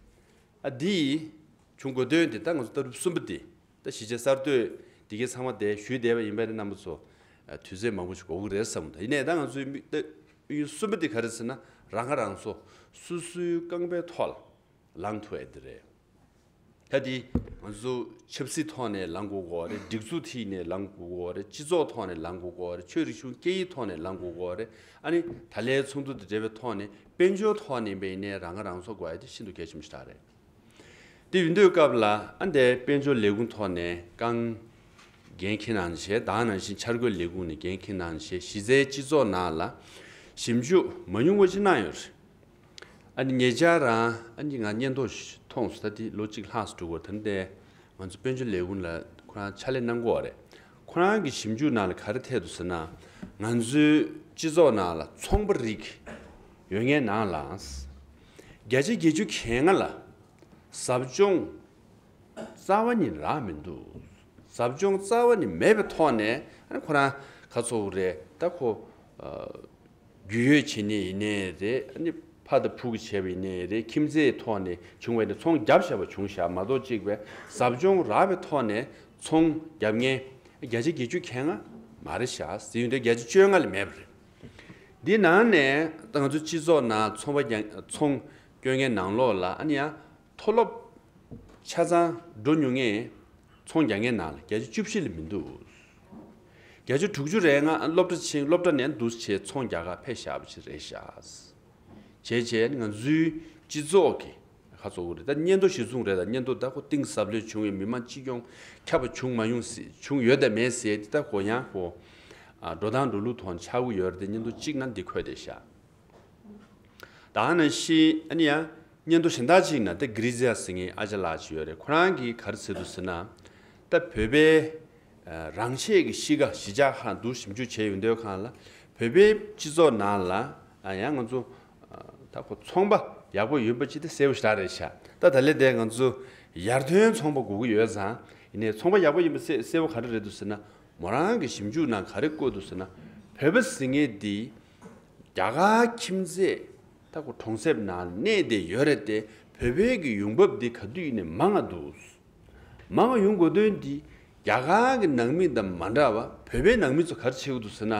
ཨ་འདི་བྱུང་དགོས་དོན་དེ་ད་ང་ཚོ་ལྟ་གྲུབ་གསུམ་པ་དེ་ད་གཞི་རྩའི་གསར་གཏོད་དེ་གའི་ཚང་མ་དེ་ཞུས་བསྡད་པ་ཡིན་པས་ནི་རྣམ་པ་ཚོ་ཨ་དུས་ཚོད་མང་པོ་ཞིག་འགོར་གི་རེད་བསམ། ད་ཡིན་ནའི་ད་ང་ཚོའི་དམིགས་དམིགས་ཡུལ་གསུམ་པ་དེ་ག་རེ་ཟེར་ན། རང་ཁ་རང་གསོ། སོ་སོའི་རྐང་པའི་ཐོག་ལ་ལངས་ཐུབ་ཡ་དེ་རེད། ད་དེ་ང་ཚོ་ཆབ་སྲིད་ཐོག་ནས་ལངས་དགོས་ཀྱི་ཡོད་རེད། སྒྲིག་འཛུགས་ཐིག་ནས་ལངས་དགོས་ཀྱི་ཡོད་རེད། སྤྱི་ཚོགས་ཐོག་ནས་ལངས་དགོས་ཀྱི་ཡོད་རེད། ཆོས་རིག་གཞུང་སྐད་ཡིག་ཐོག་ནས་ལངས་དགོས་ཀྱི་ཡོད་རེད། ཨ་ནི་ད་ལན་ཚོགས་འདུ་དང་འབྲེལ་བའི་ཐོག་ནས་དཔལ་འབྱོར་ཐོག་ནས་ཡིན་པ་ཡིན་ནའི་རང་ཁ་རང་གསོ་དགོས་ཡ་དེ་ཤིན་ཏུ་གལ་ཆེན་པོ་ཞིག་རེད། དེ་ཡིན་དུས་སྐབས་ལ་ཨ་འདས་དཔལ་འབྱོར་ལས་ཁུངས་ཐོག་ནས་རྐང་འགན་འཁྱེར་གནང་བྱས། ད་ནང་བཞིན་འཆར་འགོད་ལས་ཁུངས་ནས་འགན་འཁྱེར་གནང་བྱས། གཞི་རྩའི་སྤྱི་ཚོགས་ནང་ལ་ཞིབ་འཇུག་མ་ཉུང་བ་ཅིག་གནང་ཡོད་རེད། ཨ་ནི་ཉེ་ཆར་རང་ཨ་ནི་ང་སྙན་ཐོ་ཞིག་མཐོང་སོང་། ད་དེ་ལོ་གཅིག་ལྷག་ཙམ་འགྲོ་གི་ཡོད་རེད། ད་ལྟ་ང་ཚོ་དཔལ་འབྱོར་ལས་ཁུངས་ལ་ཁོ་རང་ཕྱག་ལས་གནང་གི་ཡོད་རེད། ཁོ་རང་གི་ཞིབ་འཇུག་ནང་ལ་ག་རེ་ཐེབས་འདུག་ཟེར་ན། ང་ཚོའི་སྤྱི་ཚོགས་ནང་ལ་ཚོང་པ་རིགས་ཡོད་མཁན་ནང་ལ་བརྒྱ་ཆ་བརྒྱད་ཅུ་གྱ་ལྔ་ལ་ཟབ་སྦྱོང་རྩ་བ་ཉིད་རག་མི་འདུག། ཟབ་སྦྱོང་རྩ་བ་ནས་མེད་པའི་ཐོག་ནས་ཨ་ནི་ཁོ་རང་ག་ཚོད་རེད། ད་ཁོ་ཨ་རྒྱུས་ཡོད་བྱེད་ནི་ཡིན་ནའི་རེད། ཨ་ནི་ཕ་དང་བུ་གིས་བྱས་པ་ཡིན་ནའི་རེད། ཁྱིམ་མཚེས་ཐོག་ནས་བྱུང་བ་ཡིན་ན་ཚོང་བརྒྱབ་བཞག་པ་བྱུང་བཞག་མ་གཏོགས་གཅིག་པའི་ཟབ་སྦྱོང་རག་པའི་ཐོག་ནས་ཚོང་བརྒྱབ་མཁན་བརྒྱ་ཆ་བརྒྱད་ཅུ་གྱ་ལྔ་མ་རེད་བཞག་ཟེར་ཡོང་དུས་བརྒྱ་ཆ་བཅོ་ལྔ་ལས་མེད་པ་རེད། འདི་ནང་ནས་ད་ང་ཚོ་སྤྱི་ཚོགས་ནང་ཚོང་པ་རྒྱག་ཚོང་སྐྱོན་མཁན་ནང་ལོགས་ལ་ཨ་ནི་ཡང་མཐོ་སློབ་ཆ་ཚང་འགྲོ་མྱོང་མཁན་ཚོང་རྒྱག་མཁན་ནང་ལ་བརྒྱ་ཆ་བཅུ་བཞི་ལས་མི་འདུག། བརྒྱ་ཆ་དྲུག་ཅུ་རེ་ལྔ་སློབ་གྲྭ་ཕྱིན། སློབ་གྲྭ་ནས་འདུག་བྱས་ཚོང་རྒྱག་ག་ཕེབས་བཞག་པ་ཅིག་རེད་ཤག། བྱས་བྱས་ང་ཚོའི་སྤྱི་ཚོགས་ཀྱི་ཁ་ཚོ་བོ་རེད། ད་སྙན་ཐོ་གཞིར་བཟུང་རེད། ད་སྙན་ཐོ་ད་ཁོ་གཏིང་ཟབ་ལོས་བྱུང་བའི་མི་མང་སྤྱི་ཡོངས་ཁྱབ་པ་བྱུང་མ་ཡོང་ཟེར། བྱུང་ཡོད་དམ་མེད་ཟེར་དེ་ད་ཁོ་ཡང་ཁོ་ཨ་འགྲོ་སྟངས་འགྲོ་ལུགས་ཐོག་ནས་ཆགས་ཀྱི་ཡོད་རེད་དེ། སྙན་ཐོ་གཅིག་ན་འདི་འཁོད་བསྡད་ཤག། ད་ནང་བཞིན་ཨ་ནི་ཡང་སྙན་ཐོ་གཞན་དག་ཅིག་ན་ད་གྷི་རི་ཛི་ཡ་ཟེར་མཁན་ཨ་ཅག་ལགས་ཅིག་ཡོད་རེད། ཁོ་རང་གིས་ག་རེ་ཟེར་འདུག་ཟེར་ན། ད་བོད་པའི་ཨ་རང་ཆས་ཀྱི་གཤིས་ཀ་གཞིས་ཆགས་ཁག་འདུག་ཞིབ་འཇུག་བྱས་ཡོང་དུས་སྒང་ལ་བོད་པའི་སྤྱི་ཚོགས་ནང་ལ་ཨ་ཡང་ང་ཚོ་ཨ་ད་ཁོ་ཚོང་པ་ཡག་པོ་ཡོད་པ་ཅིག་དེ་གསལ་པོ་ཞེ་དྲག་རེད་ཤག། ད་ད་ལས་དེ་ང་ཚོ་ཡར་ཐོན་ཚོང་པ་དགོས་ཀྱི་ཡོད་ཙང་། ཡིན་ནའི་ཚོང་པ་ཡག་པོ་ཡིན་པ་གསལ་གསལ་པོ་ག་རེ་རེད་འདུག་ཟེར་ན། མོ་རང་གི་ཞིབ་འཇུག་ནང་ག་རེ་བཀོད་འདུག་ཟེར་ན། བོད་པ་ཟེར་མཁན་འདི་རྒྱ་གར་ཁྱིམ་མཚེས་ད་ཁོ་གྲོང་གསེབ་ནང་གནས་བསྡད་ཡོད་རེད་དེ། བོད་པའི་གི་ཡོང་འབབ་འདི་ག་དུས་ཡིན་ནའི་མང་ང་འདུག། མང་ང་ཡོང་དགོས་དོན་འདི་རྒྱ་གར་གི་ནང་མི་དང་མ་འདྲ་བ་བོད་པའི་ནང་མི་ཚོ་ག་རེ་བྱེད་ཀྱི་འདུག་ཟེར་ན།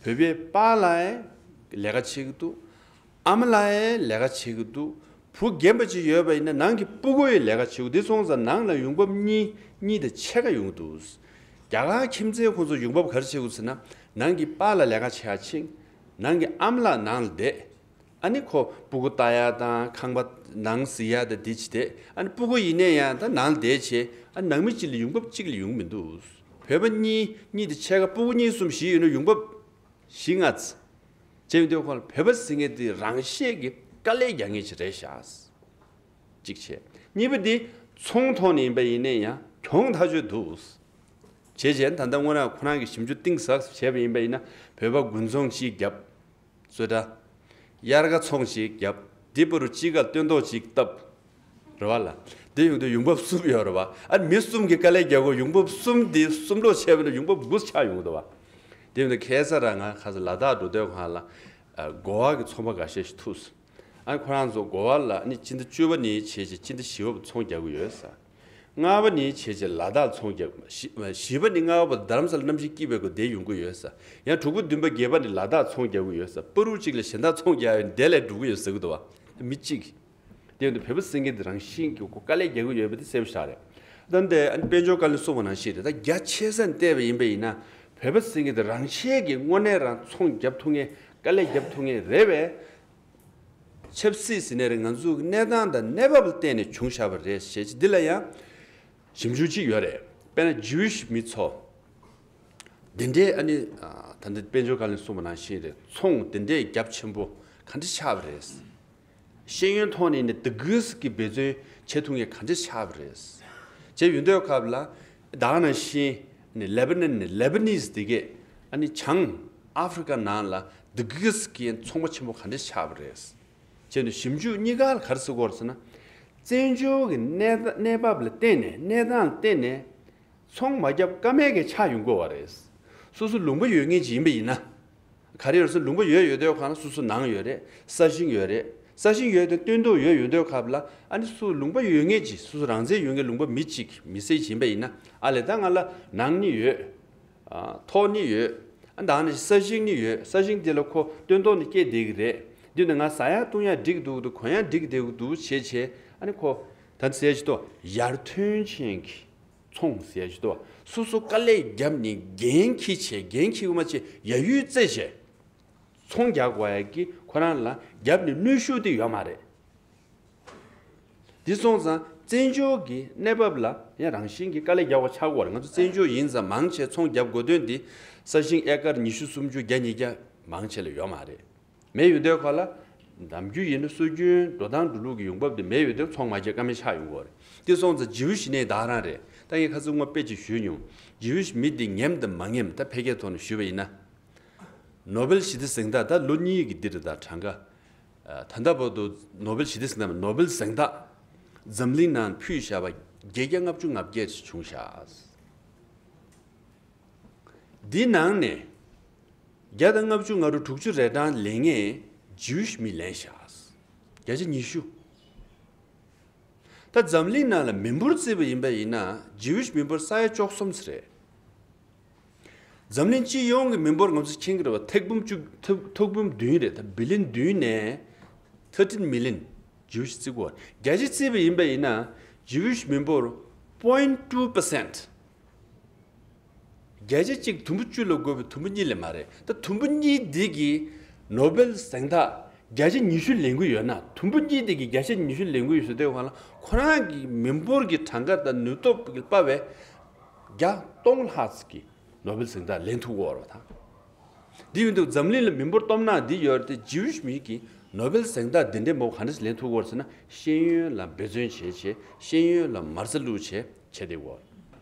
བོད་པའི་པཱ་ལགས་ལས་ཀ་བྱེད་ཀྱི་འདུག། ཨ་མ་ལགས་ལས་ཀ་བྱེད་ཀྱི་འདུག། བུ་རྒན་པ་ཅིག་ཡོད་པ་ཡིན་ན་ནང་གི་སྤུ་གུ་ཡི་ལས་ཀ་བྱེད་ཀྱི་འདུག། དེ་སོང་ཙང་ནང་ལ་ཡོང་འབབ་གཉིས་གཉིས་དང་ཕྱེད་ཀ་ཡོང་གི་འདུག། རྒྱ་གར་ཁྱིམ་མཚེས་ཁོང་ཚོ་ཡོང་འབབ་ག་རེ་བྱེད་ཀྱི་འདུག་ཟེར་ན། ནང་གི་པཱ་ལགས་ལས་ཀ་བྱེད་ཡ་ཕྱིན། ནང་གི་ཨ་མ་ལགས་ནང་ལ་བསྡད། ཨ་ནི་ཁོ་སྤུ་གུ་ལྟ་ཡ་དང་ཁང་པ་ནང་གཟིགས་ཡ་དང་དེ་བྱས་ཏེ། ཨ་ནི་སྤུ་གུ་ཡིན་ནའི་ཡང་ད་ནང་ལ་བསྡད་བྱས། ཨ་ནི་ནང་མི་གཅིག་ལ་ཡོང་འབབ་གཅིག་ལས་ཡོང་མི་འདུག། བོད་པ་གཉིས་གཉིས་དང་ཕྱེད་ཀ། སྤུ་གུ་གཉིས་གསུམ་བཞི་ཡོད་ན་ཡོང་འབབ་བཞི་ལྔ་ཙམ་ཅིག་ཡོང་དུས་ཁོ་ལ་བོད་པ་ཟེར་མཁན་དེ་རང་ཤེད་ཀྱི་དཀའ་ལས་རྒྱག་མཁན་ཅིག་རེད་ཤག། གཅིག་བྱས། གཉིས་པ་འདི་ཚོང་ཐོག་ནས་ཡིན་པ་ཡིན་ན་ཡང་གྱོང་ཐག་ཆོད་འདུག་བྱས་རྗེས་ད་ལྟ་དངོས་གནས་ཁོ་རང་གི་ཞིབ་འཇུག་གཏིང་ཟབ་བྱས་པ་ཡིན་པ་ཡིན་ན་བོད་པ་དགུན་ཚོང་གཅིག་བརྒྱབ། བཟོ་གྲྭ། དབྱར་ཁ་ཚོང་གཅིག་བརྒྱབ། འདི་པ་རུ་དཔྱིད་ཀ་སྟོན་ཐོག་གཅིག་བཏབ། རེད་བ་ལ། འདི་ཡོང་དུས་ཡོང་འབབ་གསུམ་ཡོད་རེད་བ། ཨ་མི་གསུམ་གྱི་དཀའ་ལས་རྒྱག་དགོས། ཡོང་འབབ་གསུམ་འདི་གསུམ་ལོག་བྱས་པ་ན་ཡོང་འབབ་དགུ་ཆགས་ཡོང་གི་འདུག་བ། འདི་ཡོང་དུས་ཁ་སང་རང་ང་ཁ་སང་ལ་དྭགས་འགྲོ་དུས་སྒང་ལ། ཨ་གོ་བ་གི་ཚོང་པ་འགའ་ཤས་ཤིག་ཐུག་སོང་། ཨ་ཁོ་རང་ཚོ་གོ་བ་ལ་ནི་སྤྱི་ཟླ་བཅུ་པ་ནས་བྱས་རྗེས་སྤྱི་ཟླ་བཞི་པ་བར་ཚོང་རྒྱག་གི་ཡོད་ཟེར། ལྔ་པ་ནས་བྱས་རྗེས་ལ་དྭགས་ཚོང་རྒྱག་བཞི་བཞི་པ་ནས་ལྔ་པ་བར་རྡ་རམ་ས་ལ་གནམ་གཤིས་སྐྱིད་པའི་སྒོ་བསྡད་ཡོང་གི་ཡོད་ཟེར། ཡང་དྲུག་པ་བདུན་པ་བརྒྱད་པ་ནས་ལ་དྭགས་ཚོང་རྒྱག་གི་ཡོད་ཟེར། པ་རུ་གཅིག་ལ་གཞན་དག་ཚོང་རྒྱག་ཡོད་དེ་ལས་འགྲོ་གི་ཡོད་ཟེར་གི་འདུག་བ། མི་གཅིག་དེ་ཡོང་དུས་བོད་པ་ཟེར་མཁན་དེ་རང་བཞིན་གྱིས་ཁོ་དཀའ་ལས་རྒྱག་གི་ཡོད་པ་དེ་གསལ་པོ་ཆགས་རེད། ད་འདི་ཨ་ནི་དཔལ་འབྱོར་བཀའ་བློན་གསུངས་པ་ནང་བཞིན་རེད། ད་རྒྱ་ཆེ་ས་ནས་བལྟས་པ་ཡིན་པ་ཡིན་ན་བོད་པ་ཟེར་མཁན་དེ་རང་བཞིན་གྱིས་དངོས་གནས་རང་ཚོང་རྒྱབ་ཐུབ་མཁན་དཀའ་ལས་རྒྱབ་ཐུབ་མཁན་རེད་པས། ཆབ་སྲིད་ཟེར་ནའི་རེད། ང་ཚོ་གི་གནས་སྟངས་དང་གནས་བབ་ལ་བརྟེན་ནས་བྱུང་བཞག་པ་རེད་ཞེས་འདི་ལ་ཡང་ཞིབ་འཇུག་ཅིག་ཡོད་རེད། དཔེར་ན་ཇིའུ་ཤི་མི་ཚོ་འདི་འདྲའི་ཨ་ནི་ད་ལྟ་དཔལ་འབྱོར་བཀའ་བློན་གསུངས་པ་ནང་བཞིན་རེད། ཚོང་འདི་འདྲའི་རྒྱབ་ཆེན་པོ་ག་འདྲ་ཆགས་པ་རེད། ཤེས་ཡོན་ཐོག་ནས་ནི་དེ་གིས་ཀྱི་འབད་བརྩོན་བྱེད་ཐུབ་མཁན་ག་འདྲ་ཆགས་པ་རེད། བྱས་ཡོང་དུས་སྐབས་ལ་ད་ག་ནང་བཞིན་ནི་ལེ་བྷ་ནན་ནི་ལེ་བྷ་ནིས་དེ་གས་ཨ་ནི་བྱང་ཨ་ཧྥི་རི་ཀ་ནང་ལ་དེ་གིས་ཀྱི་ཚོང་པ་ཆེན་པོ་ག་འདྲ་ཆགས་པ་རེད། བྱས་ནས་ཞིབ་འཇུག་གཉིས་ཀ་ལ་ག་རེ་ཟེར་གྱི་ཡོད་རེད་ཟེར་ན། བཙན་བྱོལ་གྱི་གནས་གནས་བབ་ལ་བརྟེན་ནས་གནས་སྟངས་ལ་བརྟེན་ནས་ཚོང་མ་རྒྱབ་ཀ་མེད་ཀྱི་ཆགས་ཡོང་གི་ཡོད་རེད། སོ་སོ་ལུང་པ་ཡོད་མཁན་ཅིག་ཡིན་པ་ཡིན་ན། ག་རེ་ཡོད་རེད་ཟེར་ལུང་པ་ཡོད་ཡོད་དུས་སྒང་ལ་སོ་སོ་ནང་ཡོད་རེད། ས་ཞིང་ཡོད་རེད། ས་ཞིང་ཡོད་དེ་སྟོན་ཐོག་ཡོད་ཡོད་དུས་སྐབས་ལ་ཨ་ནི་སོ་སོ་ལུང་པ་ཡོད་མཁན་ཅིག་སོ་སོ་རང་བཙན་ཡོད་མཁན་ལུང་པ་མི་གཅིག་མི་སེར་ཅིག་ཡིན་པ་ཡིན་ན་ཨ་ལས་ད་ང་ལ་ནང་གཉིས་ཡོད། ཨ་ཐོག་གཉིས་ཡོད། ཨ་ད་ནི་ས་ཞིང་གཉིས་ཡོད། ས་ཞིང་དེ་ལ་ཁོ་སྟོན་ཐོག་ནས་སྐྱེས་བསྡད་ཀྱི་རེད། འདི་ནི་ང་ཟ་ཡག་བཏུང་ཡག་འགྲིག་འདུག་འདུག་གོན་ཡག་འགྲིག་བསྡད་ཀྱི་འདུག་བྱས་བྱས་ཨ་ནི་ཁོ་ད་ཟེར་གྱི་འདུག་ཡར་ཐོན་ཅན་གྱི་ཚོང་ཟེར་གྱི་འདུག་སོ་སོ་དཀའ་ལས་བརྒྱབ་ནས་འགན་འཁྱེར་བྱས་འགན་འཁྱེར་དགོས་མ་བྱས་ཡ་ཡུལ་རྩེད་བྱས་ཚོང་རྒྱག་དགོས་ཡག་གི་ཁོ་རང་ལ་བརྒྱབ་ནས་གནོན་ཤུགས་དེ་ཡོད་མ་རེད། འདི་སོང་ཙང་བཙན་བྱོལ་གྱི་གནས་བབ་ལ་ཡང་རང་བཞིན་གྱིས་དཀའ་ལས་རྒྱག་པ་ཆགས་ཀྱི་ཡོད་རེད། ང་ཚོ་བཙན་བྱོལ་ཡིན་ཙང་མང་ཆེ་ཚོང་རྒྱབ་དགོས་དོན་འདི་ས་ཞིང་ཨེ་ཀར་ཉི་ཤུ་སུམ་ཅུ་བརྒྱ་ཉིས་བརྒྱ་མང་ཆེ་ལ་ཡོད་མ་རེད། མེད་ཡོད་དུས་སྒང་ལ་ནམ་རྒྱུན་ཡིན་ན་སྲོལ་རྒྱུན་འགྲོ་སྟངས་འགྲོ་ལུགས་ཀྱི་ཡོང་འབབ་འདི་མེད་ཡོད་དུས་ཚོང་མ་རྒྱག་ཀ་མེད་ཆགས་ཡོང་གི་ཡོད་རེད། འདི་སོང་ཙང་ཇིའུ་ཤི་ནས་ད་རང་རེད། ད་ངས་ཁ་སང་སྔོན་དཔེ་ཅིག་ཞུས་མྱོང་། ཇིའུ་ཤི་མི་འདི་ངན་དང་མ་ངན་ད་ཕལ་སྐད་ཐོག་ནས་ཞུས་པ་ཡིན་ན། ནོ་བེལ་ཞི་བདེ་གཟེངས་རྟགས་ད་ལོ་གཉིས་ཀྱི་འདི་རེད། ད་གྲངས་ཀ་ད་ལྟ་བར་དུ་ནོ་བེལ་ཞི་བདེ་གཟེངས་རྟགས་ནོ་བེལ་གཟེངས་རྟགས་འཛམ་གླིང་ནང་ཕུལ་བཞག་པ་བརྒྱད་བརྒྱ་ལྔ་བཅུ་ང་བརྒྱད་ཅིག་བྱུང་བཞག་འདི་ནང་ནས་བརྒྱ་དང་ལྔ་བཅུ་ང་དྲུག་དྲུག་ཅུ་རེ་གྲངས་ལེན་མཁན་ཇིའུ་ཤི་མི་ལེན་བཞག་བརྒྱ་ཆ་ཉི་ཤུ། ད་འཛམ་གླིང་ནང་ལ་མི་འབོར་བརྩིས་པ་ཡིན་པ་ཡིན་ན་ཇིའུ་ཤི་མི་འབོར་ས་ཡ་བཅུ་གསུམ་ཙམ་རེད། འཛམ་གླིང་སྤྱི་ཡོངས་ཀྱི་མི་འབོར་ང་ཚོ་མཁྱེན་གྱི་རེད་བ། ཐེར་འབུམ་བཅུ་ཐེར་ཐེར་འབུམ་བདུན་རེད། ད་བི་ལི་ཡན་བདུན་ནས་ཐར་ཊིན་མི་ལི་ཡན་ཇིའུ་ཤི་བརྩི་གོ། བརྒྱ་ཆ་བརྩིས་པ་ཡིན་པ་ཡིན་ན་ཇིའུ་ཤི་མི་འབོར་point two percent། བརྒྱ་ཆ་གཅིག་དུམ་བུ་བཅུ་ལ་བགོས་པའི་དུམ་བུ་གཉིས་ལས་མ་རེད། ད་དུམ་བུ་གཉིས་འདི་གིས་ནོ་བེལ་གཟེངས་རྟགས་བརྒྱ་ཆ་ཉི་ཤུ་ལེན་གྱི་ཡོད་ན། དུམ་བུ་གཉིས་འདི་གིས་བརྒྱ་ཆ་ཉི་ཤུ་ལེན་གྱི་ཡོད་ཟེར་དུས་སྒང་ལ་ཁོ་རང་གི་མི་འབོར་གྱི་གྲངས་ཀ་དང་ནུས་སྟོབས་ཀྱི་དཔའ་བས་བརྒྱ་སྟོང་ལྷག་ཙམ་གྱིས་ནོ་བེལ་གཟེངས་རྟགས་ལེན་ཐུབ་ཀྱི་ཡོད་རེད་བ། ད་འདི་ཡིན་དུས་འཛམ་གླིང་ལ་མི་འབོར་སྟོབས་ནག་འདི་ཡོད་རེད་དེ་ཇིའུ་ཤི་མི་གིས་ནོ་བེལ་གཟེངས་རྟགས་འདི་འདྲའི་མང་པོ་ག་འདྲ་ཞིག་ལེན་ཐུབ་ཀྱི་ཡོད་རེད་ཟེར་ན། ཤེས་ཡོན་ལ་འབད་བརྩོན་བྱས་བྱས་ཤེས་ཡོན་ལ་མ་རྩ་བླུགས་བྱས་བྱས་བསྡད་ཀྱི་ཡོད་རེད།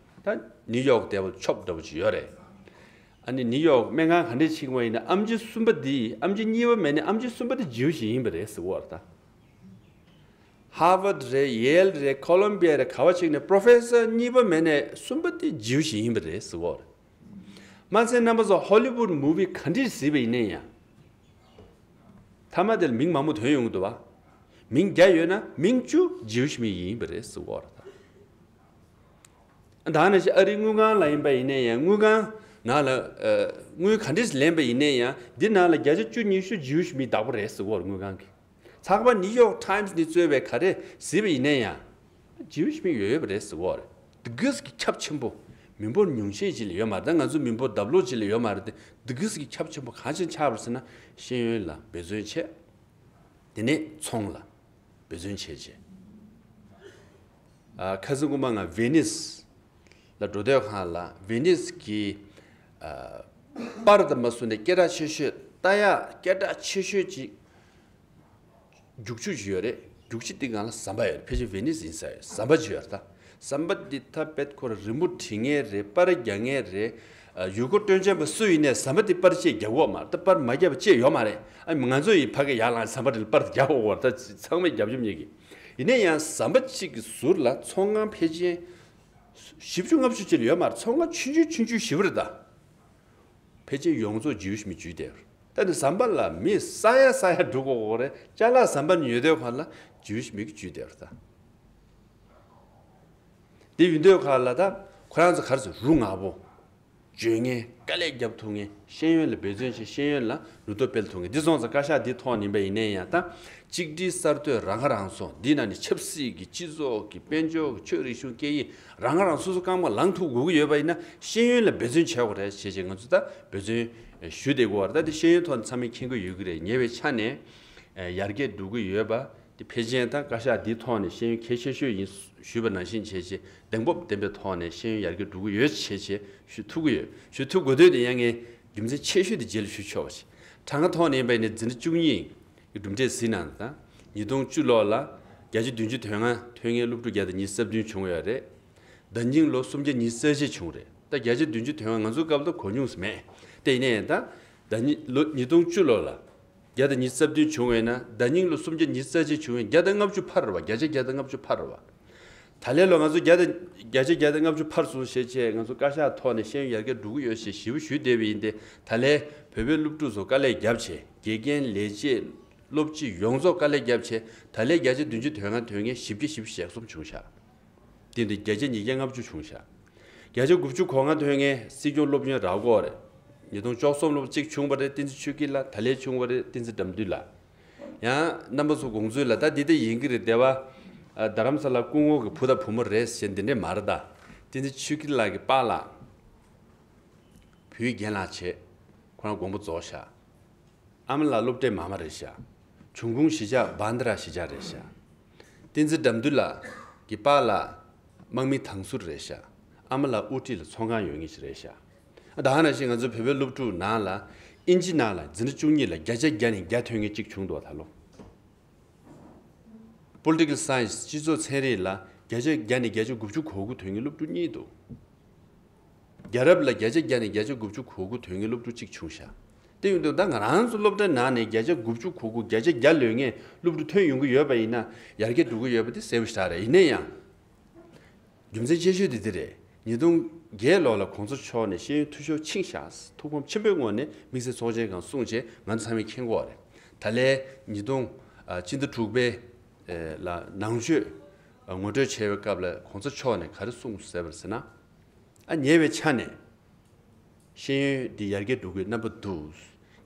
ད་ནིའུ་ཡོག་དེ་བ་ཆོབ་འདྲ་བོ་ཅིག་ཡོད་རེད། ཨ་ནི་ནིའུ་ཡོག་སྨན་ཁང་ག་འདྲས་ཕྱིན་པ་ཡིན་ན་ཨེམ་ཆི་གསུམ་པ་འདི་ཨེམ་ཆི་གཉིས་པ་མེད་ནས་ཨེམ་ཆི་གསུམ་པ་འདི་ཇིའུ་ཤི་ཡིན་པ་རེད་ཟེར་གྱི་ཡོད་རེད་ད། ཧར་ཝརཌ་རེད། ཡེལ་རེད། ཁོ་ལོམ་བི་ཡ་རེད། ག་བ་ཅིག་ནས་པོ་རོ་ཕེ་སར་གཉིས་པ་མེད་ནས་གསུམ་པ་དེ་ཇིའུ་ཤི་ཡིན་པ་རེད་ཟེར་གྱི་ཡོད་རེད། མ་ཚད་རྣམ་པ་ཚོ་ཧོ་ལི་ཝུཌ་མུ་བི་ག་འདྲས་གཟིགས་པ་ཡིན་ན་ཡང་མཐའ་མ་དེ་ལ་མིང་མང་པོ་ཐོན་ཡོང་གི་འདུག་བ། མིང་བརྒྱ་ཡོད་ན་མིང་བཅུ་ཇིའུ་ཤི་མི་ཡིན་པ་རེད་ཟེར་གྱི་ཡོད་རེད་ད། ད་ནང་བཞིན་ཨ་རིའི་དངུལ་ཁང་ལ་ཡིན་པ་ཡིན་ན་ཡང་དངུལ་ཁང་ནང་ལ་ཨ་དངུལ་ག་འདྲས་ལེན་པ་ཡིན་ན་ཡང་འདི་ནང་ལ་བརྒྱ་ཆ་བཅུ་ཉི་ཤུ་ཇིའུ་ཤི་མི་བདག་པོ་རེད་ཟེར་གྱི་ཡོད་རེད་དངུལ་ཁང་གིས། ཚགས་པར་ནིའུ་ཡོག་ཊའིམ་སི་ནས་གཙོས་པའི་ག་རེ་གཟིགས་པ་ཡིན་ན་ཡང་ཇིའུ་ཤི་མི་ཡོད་ཡོད་པ་རེད་ཟེར་གྱི་ཡོད་རེད། དེ་གིས་ཀྱི་ཁྱབ་ཆེན་པོ་མི་འབོར་ཉུང་ཤས་ཅིག་ལ་ཡོད་མ་རེད། ད་ང་ཚོ་མི་འབོར་ལྡབ་ལོག་ཅིག་ལ་ཡོད་མ་རེད་དེ། དེ་གིས་ཀྱི་ཁྱབ་ཆེན་པོ་གང་ཕྱིར་ཆགས་པ་རེད་ཟེར་ན་ཤེས་ཡོན་ལ་འབད་བརྩོན་བྱས། དེ་ནས་ཚོང་ལ་འབད་བརྩོན་བྱས་རྗེས། ཨ་ཁ་སང་གོང་མ་ང་ཝེ་ནིས་ལ་འགྲོ་དུས་སྒང་ལ་ཝེ་ནིས་གི་ཨ་པར་དང་མ་སུ་ནས་སྐད་གྲགས་ཆེ་ཤོས་ལྟ་ཡག་སྐད་གྲགས་ཆེ་ཤོས་ཅིག་རྒྱུག་ཆུ་ཞིག་ཡོད་རེད། འབྲུག་སྤྱི་འདི་སྒང་ལ་ཟམ་པ་ཡོད་རེད། ཕལ་ཆེར་ཝེ་ནི་སི་ཡིན་ས་ཡོད། ཟམ་པ་ཅིག་ཡོད་རེད་ད། ཟམ་པ་འདི་ད་དཔེ་ཁོ་རང་རི་མོ་བྲིས་མཁན་རེད། པར་རྒྱག་མཁན་རེད། ཨ། ཡུལ་སྐོར་སྟོན་མཁན་པ་སུ་ཡིན་ནའི་ཟམ་པ་འདི་པར་ཅིག་རྒྱག་གི་ཡོད་མ་རེད་ད། པར་མ་བརྒྱབ་པ་ཅིག་ཡོད་མ་རེད། ཨ། ང་ཚོ་ཡིན་ཕ་གི་ཡར་ལངས་ཟམ་པ་འདི་ལ་པར་རྒྱག་དགོས་རེད་ད། ཚང་མས་རྒྱབ་ཆོག་མཁན་གྱི། ཡིན་ན་ཡང་ཟམ་པ་གཅིག་གི་ཟུར་ལ་ཚོང་ཁང་ཕལ་ཆེར་བཞི་བཅུ་ལྔ་བཅུ་ཅིག་ལ་ཡོད་མ་རེད། ཚོང་ཁང་ཆུང་ཆུང་ཆུང་ཆུང་ཞེ་པོ་རེད་ད། ཕལ་ཆེར་ཡོངས་རྫོགས་ཇིའུ་ཤི་མི་འཇུས་བསྡད་ཡོད་རེད། ད་ནི་ཟམ་པ་ལ་མི་ས་ཡ་ས་ཡ་འགྲོ་དགོས་ཀྱི་རེད། ཅ་ལག་ཟམ་པ་ནས་ཉོས་དུས་སྒང་ལ་ཇིའུ་ཤི་མི་གིས་འཇུས་བསྡད་ཡོད་རེད་ད། དེ་ཡིན་དུས་སྒང་ལ་ད་ཁོ་རང་ཚོ་ག་རེ་ཟེར། རུ་ང་པོ། བརྗོད་མཁན། དཀའ་ལས་རྒྱབ་ཐུབ་མཁན། ཤེས་ཡོན་ལ་འབད་བརྩོན་བྱེད། ཤེས་ཡོན་ལ་ནུས་སྟོབས་སྤེལ་ཐུབ་མཁན། འདི་སོང་ཙང་བཀའ་ཤག་འདིའི་ཐོག་ནས་ཡིན་པ་ཡིན་ནའི་ཡང་ད། གཅིག་སྒྲིལ་གསར་གཏོད། རང་ཁ་རང་གསོ། འདི་ནང་ནས་ཆབ་སྲིད་ཀྱི། སྤྱི་ཚོགས་ཀྱི། དཔལ་འབྱོར་གྱི། ཆོས་རིག་གཞུང་། སྐད་ཡིག་རང་ཁ་རང་གསོ། སོ་སོ་རྐང་པ་ལངས་ཐུབ་དགོས་ཀྱི་ཡོད་པ་ཡིན་ན། ཤེས་ཡོན་ལ་འབད་བརྩོན་བྱེད་དགོས་རེད་ཟེར་བྱས་ང་ཚོ་ད་འབད་བརྩོན་ཞུ་བསྡད་ཀྱི་ཡོད་རེད། ད་དེ་ཤེས་ཡོན་ཐོག་ནས་ཚང་མས་མཁྱེན་གྱི་ཡོད་ཀྱི་རེད། ཉེ་བའི་ཆ་ནས་ཡར་རྒྱས་འགྲོ་གི་ཡོད་པ། དེ་ཕལ་ཆེར་ད་བཀའ་ཤག་འདིའི་ཐོག་ནས་ཤེས་ཡོན་གལ་ཆེ་ཤོས་ཡིན་ཞུས་པ་ནང་བཞིན་བྱས་བྱས། གདེང་སྤོབས་ལྡན་པའི་ཐོག་ནས་ཤེས་ཡོན་ཡར་རྒྱས་འགྲོ་གི་ཡོད་བྱས་བྱས་ཞུ་ཐུབ་ཀྱི་ཡོད། ཞུ་ཐུབ་དགོས་དོན་དེ་ཡང་ངས་རྒྱུ་མཚན་ཆེ་ཤོས་དེ་རྗེས་ལ་ཞུ་ཆོག་པ་ཞིག་གྲངས་ཀ་ཐོག་ནས་ཡིན་པ་ཡིན་ན། འཛིན་གྲྭ་བཅུ་གཉིས་ཀྱི་གྲུབ་འབྲས་གཟིགས་གནང་དང་། ཉིས་སྟོང་བཅུ་ལོ་ལ་བརྒྱ་ཆ་བདུན་ཅུ་དོན་ལྔ་ཐོན་མཁན་སློབ་ཕྲུག་བརྒྱ་དང་ཉི་ཤུ་རྩ་བདུན་བྱུང་ཡོད་རེད། ཟླ་རྙིང་ལོ་སུམ་བརྒྱ་ཉི་ཤུ་རྩ་གཅིག་བྱུང་རེད། ད་བརྒྱ་ཆ་བདུན་ཅུ་དོན་ལྔ། ང་ཚོའི་སྐབས་ལ་གོ་མྱོང་མེད། དེ་ཡིན་ནའི་ད། ཟླ་རྙིང་ལོ། ཉིས་སྟོང་བཅུ་ལོ་ལ་བརྒྱ་དང་ཉི་ཤུ་རྩ་བདུན་བྱུང་བས་ན། ཟླ་རྙིང་ལོ་སུམ་བརྒྱ་ཉི་ཤུ་རྩ་གཅིག་བྱུང་བས་ན་བརྒྱ་དང་ལྔ་བཅུ་ཕར་རེད་བ། བརྒྱ་ཆ་བརྒྱ་དང་ལྔ་བཅུ་ཕར་རེད་བ། ད་ལན་ལོ་ང་ཚོ་བརྒྱ་དང་། བརྒྱ་ཆ་བརྒྱ་དང་ལྔ་བཅུ་ཕར་སོང་ཞེས་བྱས། ང་ཚོ་བཀའ་ཤག་ཐོག་ནས་ཤེས་ཡོན་ཡར་རྒྱས་འགྲོ་གི་ཡོད་ཞེས་ཞེ་པོ་ཞུས་བསྡད་པ་ཡིན་ཏེ། ད་ལན་བོད་པའི་སློབ་ཕྲུག་ཚོ་དཀའ་ལས་བརྒྱབ་བྱས། དགེ་རྒན། ལས་བྱེད། སློབ་སྤྱི་ཡོངས་རྫོགས་དཀའ་ལས་བརྒྱབ་བྱས། ད་ལན་བརྒྱ་ཆ་བདུན་ཅུ་དོན་ལྔ་ཐོན་མཁན་བཞི་བརྒྱ་བཞི་བཅུ་ཞེ་གསུམ་བྱུང་ཤག་དེ་འདི་བརྒྱ་ཆ་ཉིས་བརྒྱ་ལྔ་བཅུ་བྱུང་ཤག་བརྒྱ་ཆ་དགུ་བཅུ་གོ་ལྔ་ཐོན་མཁན་སྲིད་སྐྱོང་སློབ་ཆེན་ར་སྐོར་རེད། ཉིས་སྟོང་བཅུ་གསུམ་ལོར་གཅིག་བྱུང་བ་རེད། བསྟན་འཛིན་ཆོས་སྐྱིད་ལགས། ད་ལན་བྱུང་བ་རེད། བསྟན་འཛིན་དགྲ་འདུལ་ལགས། ཡང་རྣམ་པ་ཚོ་དགོངས་ཚུལ་ལ་ད་འདི་ལྟ་ཡིན་གྱི་རེད། སྡེ་བ། ཨ། རྡ་རམ་ས་ལ་སྐུ་ངོ་གི་བུ་དང་བུ་མོ་རེད་ཟེར་འདི་འདྲས་མ་རེད་ད། བསྟན་འཛིན་ཆོས་སྐྱིད་ལགས་ཀྱི་པཱ་ལགས་བོད་ཡིག་རྒན་ལགས་བྱས། ཁོ་རང་དགོངས་པ་རྫོགས་ཤག་ཨ་མ་ལགས་སློབ་གྲྭའི་མ་མ་རེད་ཤག་འབྱུང་ཁུངས་གཞིས་ཆགས་བྷན་དྷ་ར་གཞིས་ཆགས་རེད་ཤག་བསྟན་འཛིན་དགྲ་འདུལ་ལགས་ཀྱི་པཱ་ལགས་དམག་མི་དང་ཟུར་རེད་ཤག་ཨ་མ་ལགས་དབུ་ཁྲིད་ལ་ཚོང་ཁང་ཡོད་མཁན་ཞིག་རེད་ཤག་ད་ག་ནང་བཞིན་ང་ཚོ་བོད་པའི་སློབ་ཕྲུག་ནང་ལ། དབྱིན་ཇི་ནང་ལ་འཛིན་གྲྭ་བཅུ་གཉིས་ལ་བརྒྱ་ཆ་བརྒྱ་ནས་བརྒྱ་ཐོན་མཁན་གཅིག་བྱུང་འདུག་ད་ལོ། Political Science། སྤྱི་ཚོགས་ཚན་རིག་ལ་བརྒྱ་ཆ་བརྒྱ་ནས་བརྒྱ་ཆ་དགུ་བཅུ་གོ་དགུ་ཐོན་མཁན་སློབ་ཕྲུག་གཉིས་འདུག་རྒྱལ་རབས་ལ་བརྒྱ་ཆ་བརྒྱ་ནས་བརྒྱ་ཆ་དགུ་བཅུ་གོ་དགུ་ཐོན་མཁན་སློབ་ཕྲུག་གཅིག་བྱུང་ཤག་དེ་ཡིན་དུས་ད་ང་རང་ཚོ་སློབ་གྲྭའི་ནང་ནས་བརྒྱ་ཆ་དགུ་བཅུ་གོ་དགུ། བརྒྱ་ཆ་བརྒྱ་ལོན་མཁན་སློབ་ཕྲུག་ཐོན་ཡོང་གི་ཡོད་པ་ཡིན་ན། ཡར་རྒྱས་འགྲོ་གི་ཡོད་པ་དེ་གསལ་པོ་ཞེ་དྲག་རེད། ཡིན་ན་ཡང་རྒྱུ་མཚན་ཆེ་ཤོས་དེ་འདི་རེད། ཉིས་སྟོང་བརྒྱད་ལོ་ལ་གོང་ས་མཆོག་ནས་ཤེས་ཡོན་འཐུས་ཤོར་ཕྱིན་ཤག་ཐུགས་ཕམ་ཆེན་པོའི་ངང་ནས་དམིགས་བསལ་ཚོགས་ཆེན་སྒང་གསུངས་བྱས། ང་ཚོ་ཚང་མས་མཁྱེན་གྱི་ཡོད་རེད། ད་ལན་ཉིས་སྟོང་། ཨ། སྤྱི་ཟླ་དྲུག་པའི། ཨེ། ལ་ནང་ཆོས། ཨ། ངོ་སྤྲོད་བྱས་པའི་སྐབས་ལ་གོང་ས་མཆོག་ནས་ག་རེ་གསུངས་ཟེར་བ་ཟེར་ན། ཨ། ཉེ་བའི་ཆ་ནས་ཤེས་ཡོན་འདི་ཡར་རྒྱས་འགྲོ་གི་རྣམ་པ་འདུག་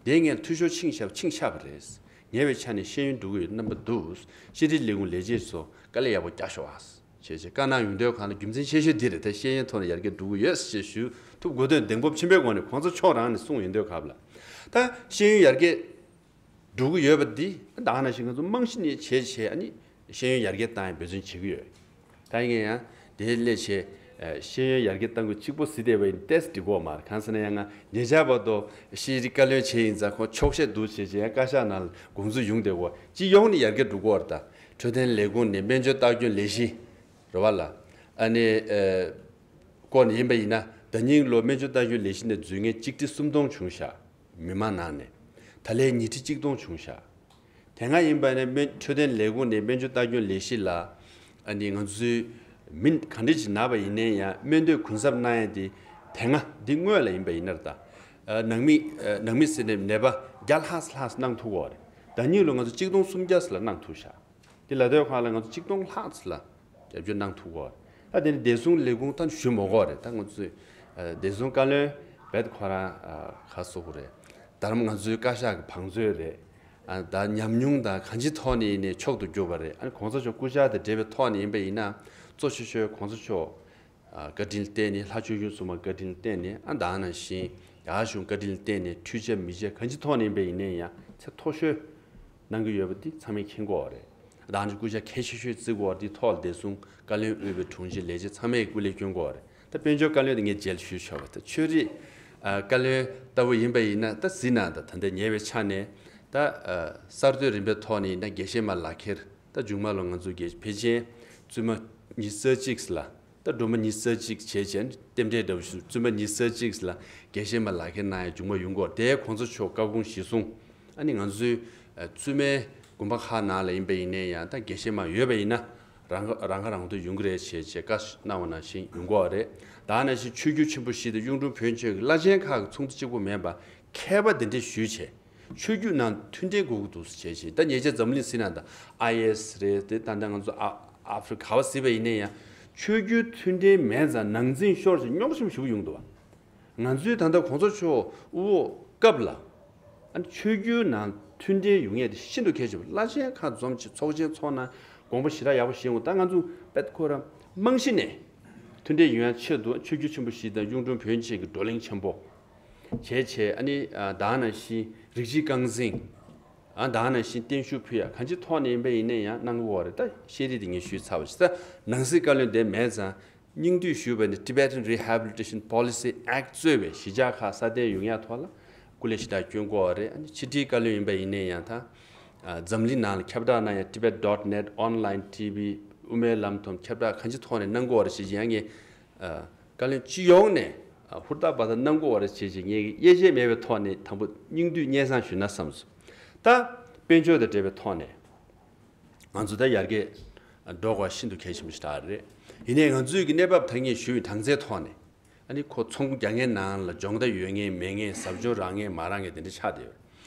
དེ་སྔོན་འཐུས་ཤོར་ཕྱིན་ཤག་ཕྱིན་ཤག་པ་རེད། ཉེ་བའི་ཆ་ནས་ཤེས་ཡོན་འགྲོ་གི་ཡོད་རྣམ་པ་འདུག་ཤེས་རིག་ལས་ཁུངས་ལས་བྱེད་ཚོ་དཀའ་ལས་ཡག་པོ་རྒྱག་ཤོག་ཨ་ཞེས་བྱས་བཀའ་གནང་ཡོང་དུས་སྒང་ལ། རྒྱུ་མཚན་ཆེ་ཤོས་འདི་རེད། ད་ཤེས་ཡོན་ཐོག་ནས་ཡར་རྒྱས་འགྲོ་གི་ཡོད་ཅེས་ཞུ་ཐུབ་དགོས་དོན་གདེང་སྤོབས་ཆེན་པོའི་སྒོ་ནས་གོང་ས་མཆོག་རང་ནས་གསུངས་ཡོང་དུས་སྐབས་ལ། ད་ཤེས་ཡོན་ཡར་རྒྱས་འགྲོ་གི་ཡོད་པ་འདི་ད་ག་ནང་བཞིན་ང་ཚོ་རྨང་གཞི་ནས་བྱས་བྱས། ཨ་ནི་ཤེས་ཡོན་ཡར་རྒྱས་བཏང་ཡ་འབད་བརྩོན་བྱེད་ཀྱི་ཡོད། ད་ངས་ཡང་དེ་སླད་བྱས། ཨ། ཤེས་ཡོན་ཡར་རྒྱས་གཏང་དགོས་གཅིག་པོ་གཟིགས་བསྡད་པ་ཡིན་ཏེ་འགྲིག་གི་ཡོད་མ་རེད། གང་ཟེར་ན་ཡང་ང་ཉེ་ཆར་བར་དུ་ཤེས་རིག་བཀའ་བློན་བྱས་ཡིན་ཙང་ཁོ་ཆོག་ཤེས་འདུག་ཅེས་བྱས་ཡང་བཀའ་ཤག་ནང་ལ་དགོངས་ཚུལ་ཡོང་བསྡད་ཀྱི་ཡོད། སྤྱི་ཡོངས་ནས་ཡར་རྒྱས་འགྲོ་གི་ཡོད་རེད། ད་འཕྲོད་བསྟེན་ལས་ཁུངས་ནས་སྨན་བཅོས་ལྟ་སྐྱོང་ལས་གཞི་རེད་བ་ལ། ཨ་ནི། ཨ། སྐོར་ནས་ཡིན་པ་ཡིན་ན། ཟླ་རྙིང་ལོ་སྨན་བཅོས་ལྟ་སྐྱོང་ལས་གཞི་ནས་འཛུལ་མཁན་གཅིག་ཁྲི་སུམ་སྟོང་བྱུང་ཤག་མི་མང་ནང་ནས། ད་ལན་ཉིས་ཁྲི་གཅིག་སྟོང་བྱུང་ཤག་དེ་སྔ་ཡིན་པ་ནས་སྨན། འཕྲོད་བསྟེན་ལས་ཁུངས་ནས་སྨན་བཅོས་ལྟ་སྐྱོང་ལས་གཞི་ལ། ཨ་ནི་ང་ཚོའི་མི་གང་འདྲ་ཅིག་ན་བ་ཡིན་ནའི་ཡང་སྨན་དོན་གུན་གསབ་གནང་ཡ་དེ། དེ་སྔ་འདི་སྔོན་ལ་ཡིན་པ་ཡིན་ན་རེད་ད། ཨ། ནང་མི། ཨ། ནང་མི་ཟེར་ནས་ནད་པ་བརྒྱ་ལྷག་ཙམ་ལྷག་ཙམ་གནང་ཐུབ་ཀྱི་ཡོད་རེད། ཟླ་རྙིང་ལོ་ང་ཚོ་གཅིག་སྟོང་སུམ་བརྒྱ་ཙམ་ལ་གནང་ཐུབ་ཤག་དེ་ལ་དོའི་ཁ་ལ་ང་ཚོ་གཅིག་སྟོང་ལྷག་ཙམ་ལ་རྒྱབ་སྐྱོར་གནང་ཐུབ་ཀྱི་ཡོད་རེད། ད་དེ་ནི་བདེ་སྲུང་ལས་ཁུངས་ད་ཞུ་མི་དགོས་རེད། ད་ང་ཚོས། ཨ། བདེ་སྲུང་བཀའ་བློན་བེད་ཁོ་རང་། ཨ། ཁ་གསོ་གི་རེད། ད་རམ་ང་ཚོའི་བཀའ་ཤག་གི་བང་མཛོད་རེད། ཨ། ད་ཉམས་མྱོང་དང་གང་ཅིའི་ཐོག་ནས་ཡིན་ནའི་མཆོག་ཏུ་གྱུར་པ་རེད། ཨ་ནི་གོང་ས་མཆོག་སྐུ་ཕྱྭ་དང་འབྲེལ་བའི་ཐོག་ནས་ཡིན་པ་ཡིན་ན། གཙོ་ཆེ་ཤོས་གོང་ས་མཆོག་ཨ། བཀའ་དྲིན་བརྟེན་ནས། ལྷ་ཆོས་སྐྱོང་སྲུང་མ་བཀའ་དྲིན་བརྟེན་ནས། ཨ། ད་ག་ནང་བཞིན་རྒྱ་གཞུང་བཀའ་དྲིན་བརྟེན་ནས། འཕྲུལ་ཆས་མི་ཆས་གང་ཅིའི་ཐོག་ནས་ཡིན་པ་ཡིན་ནའི་ཡང་ཚད་མཐོ་ཤོས་གནང་གི་ཡོད་པ་འདི་ཚང་མས་མཁྱེན་གྱི་ཡོད་རེད། ད་ག་ནང་བཞིན་སྐུ་ཕྱྭ་གལ་ཆེ་ཤོས་བརྩི་གི་ཡོད་རེད། འདི་ཐོག་ལ་བདེ་སྲུང་བཀའ་བློན་དབུས་པའི་དྲུང་ཆེ་ལས་བྱེད་ཚང་མས་སྐུ་ལས་སྐྱོན་གྱི་ཡོད་རེད། ད་དཔལ་འབྱོར་བཀའ་བློན་དེ་ངས་རྗེས་ལ་ཞུས་ཆོག་པ། ད་ཆོས་རིག་ཨ། བཀའ་བློན་ལྟ་བུ་ཡིན་པ་ཡིན་ན། ད་གཟིགས་གནང་དང་། ད་ལྟ་ཉེ་བའི་ཆ་ནས་ད། ཨ། གསར་གཏོད་རིམ་པའི་ཐོག་ནས་ཡིན་ན་དགེ་བཤེས་མ་ལག་ཁྱེར། ད་མཇུག་མ་ལ་ང་ཚོ་གི་ཕལ་ཆེར་བཙུན་མ་ཉི་ཤུ་རྩ་གཅིག་ལ། ད་སྒྲོལ་མ་ཉི་ཤུ་རྩ་གཅིག་བྱས་བྱས་རྟེན་འབྲེལ་འདྲ་བོ་ཞུ། བཙུན་མ་ཉི་ཤུ་རྩ་གཅིག་ལ་དགེ་བཤེས་མ་ལག་ཁྱེར་གནང་ཡ་མཇུག་མ་ཡོང་གི་ཡོད་རེད། དེ་གོང་ས་མཆོག་བཀའ་དགོངས་གཞིར་བཟུང་། ཨ་ནི་ང་ཚོའི་ཨ་བཙུན་མའི་དགོན་པ་ཁག་ནང་ལ་ཡིན་པ་ཡིན་ནའི་ཡང་ད་དགེ་བཤེས་མ་ཡོད་པ་ཡིན་ན་རང་རང་ཁ་རང་གཏོད་ཡོང་གི་རེད་བྱས་བྱས་བཀའ་གནང་བ་ནང་བཞིན་ཡོང་གི་ཡོད་རེད། ད་ནང་བཞིན་ཆོས་བརྒྱུད་ཆེན་པོ་བཞི་དང་གཡུང་དྲུང་བོན་ཆོས་ཀྱི་བླ་ཆེན་ཁག་གི་ཚོགས་འདུ་གཅིག་པོ་མིན་པ་མཁས་པ་གདན་འདྲེན་ཞུས་བྱས། ཆོས་བརྒྱུད་ནང་མཐུན་སྒྲིལ་དགོས་ཀྱི་འདུག་ཟེར་བྱས་བྱས། ད་ཉེ་ཆར་འཛམ་གླིང་ཟིན་ན་ད་ཨའི་ཨེ་སི་རེད་དེ། ད་ལྟ་ང་ཚོ་ཨ་ཨ་ཧྥེ་རི་ཁ་བ་ཟེར་བ་ཡིན་ན་ཡང་ཆོས་བརྒྱུད་མཐུན་སྒྲིལ་མེད་ཙང་ནང་འཛིང་ཤོར་ཞིང་རྙོག་གཞི་ཞེ་པོ་ཡོང་འདུག་བ། ང་ཚོའི་ད་ལྟ་གོང་ས་མཆོག་དབུ་འོག་སྐབས་ལ་ཨ་ནི་ཆོས་བརྒྱུད་ནང་མཐུན་སྒྲིལ་ཡོང་ཡས་དེ་ཤིན་ཏུ་གལ་ཆེ་བ། བླ་ཆེན་ཁག་འཛོམས་ཀྱི་ཚོགས་ཆེན་ཚོགས་ན་དགོངས་པ་ཞེ་དྲག་ཡག་པོ་བཞེས་འོང་། ད་ང་ཚོ་དཔེ་ཁོ་རང་རྨང་གཞི་ནས་མཐུན་སྒྲིལ་ཡོང་ཡ་ཆེད་དུ་ཆོས་བརྒྱུད་ཆེན་པོ་བཞི་དང་གཡུང་དྲུང་བོན་ཆོས་ཀྱི་བགྲོ་གླེང་ཆེན་པོ་བྱས་བྱས། ཨ་ནི་ཨ་ད་ག་ནང་བཞིན་རིགས་གཅིག་རྐང་འཛིན། ཨ་ད་ག་ནང་བཞིན་བརྟན་བཞུགས་ཕུལ་ཡ་གང་ཅིའི་ཐོག་ནས་ཡིན་པ་ཡིན་ན་ཡང་གནང་གི་ཡོད་རེད། ད་ཤེས་རིག་དེ་ངས་ཞུས་ཚར་བ་ཞིག། ད་ནང་སྲིད་བཀའ་བློན་དེ་མེད་ཙང་། སྙིང་བསྡུས་ཞུས་པ་ནི་Tibetan Rehabilitation Policy Act གཙོས་པའི་གཞིས་ཆགས་ཁག་སྲ་བརྟན་ཡོང་ཡ་ཐོག་ལ་སྐུ་ལས་ཞེ་དྲག་བསྐྱོན་གྱི་ཡོད་རེད། ཨ་ནི་ཕྱི་དྲིལ་བཀའ་བློན་ཡིན་པ་ཡིན་ནའི་ཡང་ད་ཨ་འཛམ་གླིང་ནང་ལ་ཁྱབ་བསྒྲགས་གནང་ཡ་Tibet dot net online T V དབུ་མའི་ལམ་དང་ཁྱབ་བསྒྲགས་གང་ཅིའི་ཐོག་ནས་གནང་གི་ཡོད་རེད་ཞེས་ཡང་ངས་ཨ་བཀའ་བློན་སྤྱི་ཡོངས་ནས་ཨ་ཧུར་ཐག་འབད་ཐག་གནང་གི་ཡོད་རེད་ཞེས་ཞེས་ངས་དབྱེ་འབྱེད་མེད་པའི་ཐོག་ནས་དང་པོ་སྙིང་བསྡུས་སྙན་སེང་ཞུས་ན་བསམས་སོང་། ད་དཔལ་འབྱོར་དང་འབྲེལ་བའི་ཐོག་ནས། ང་ཚོ་ད་ཡར་རྒྱས་འགྲོ་དགོས་ཤིན་ཏུ་གལ་ཆེན་པོ་ཞིག་རེད། ཡིན་ནའི་ང་ཚོའི་གི་གནས་བབ་ད་ངས་ཞུས་པའི་གྲངས་ཚད་ཐོག་ནས་ཨ་ནི་ཁོ་ཚོང་རྒྱག་མཁན་ནང་ལ་སྦྱོང་བརྡར་ཡོད་མཁན་མེད་མཁན་ཟབ་སྦྱོང་རག་མཁན་མ་རག་མཁན་དེ་འདྲ་ཆགས་བསྡད་ཡོད།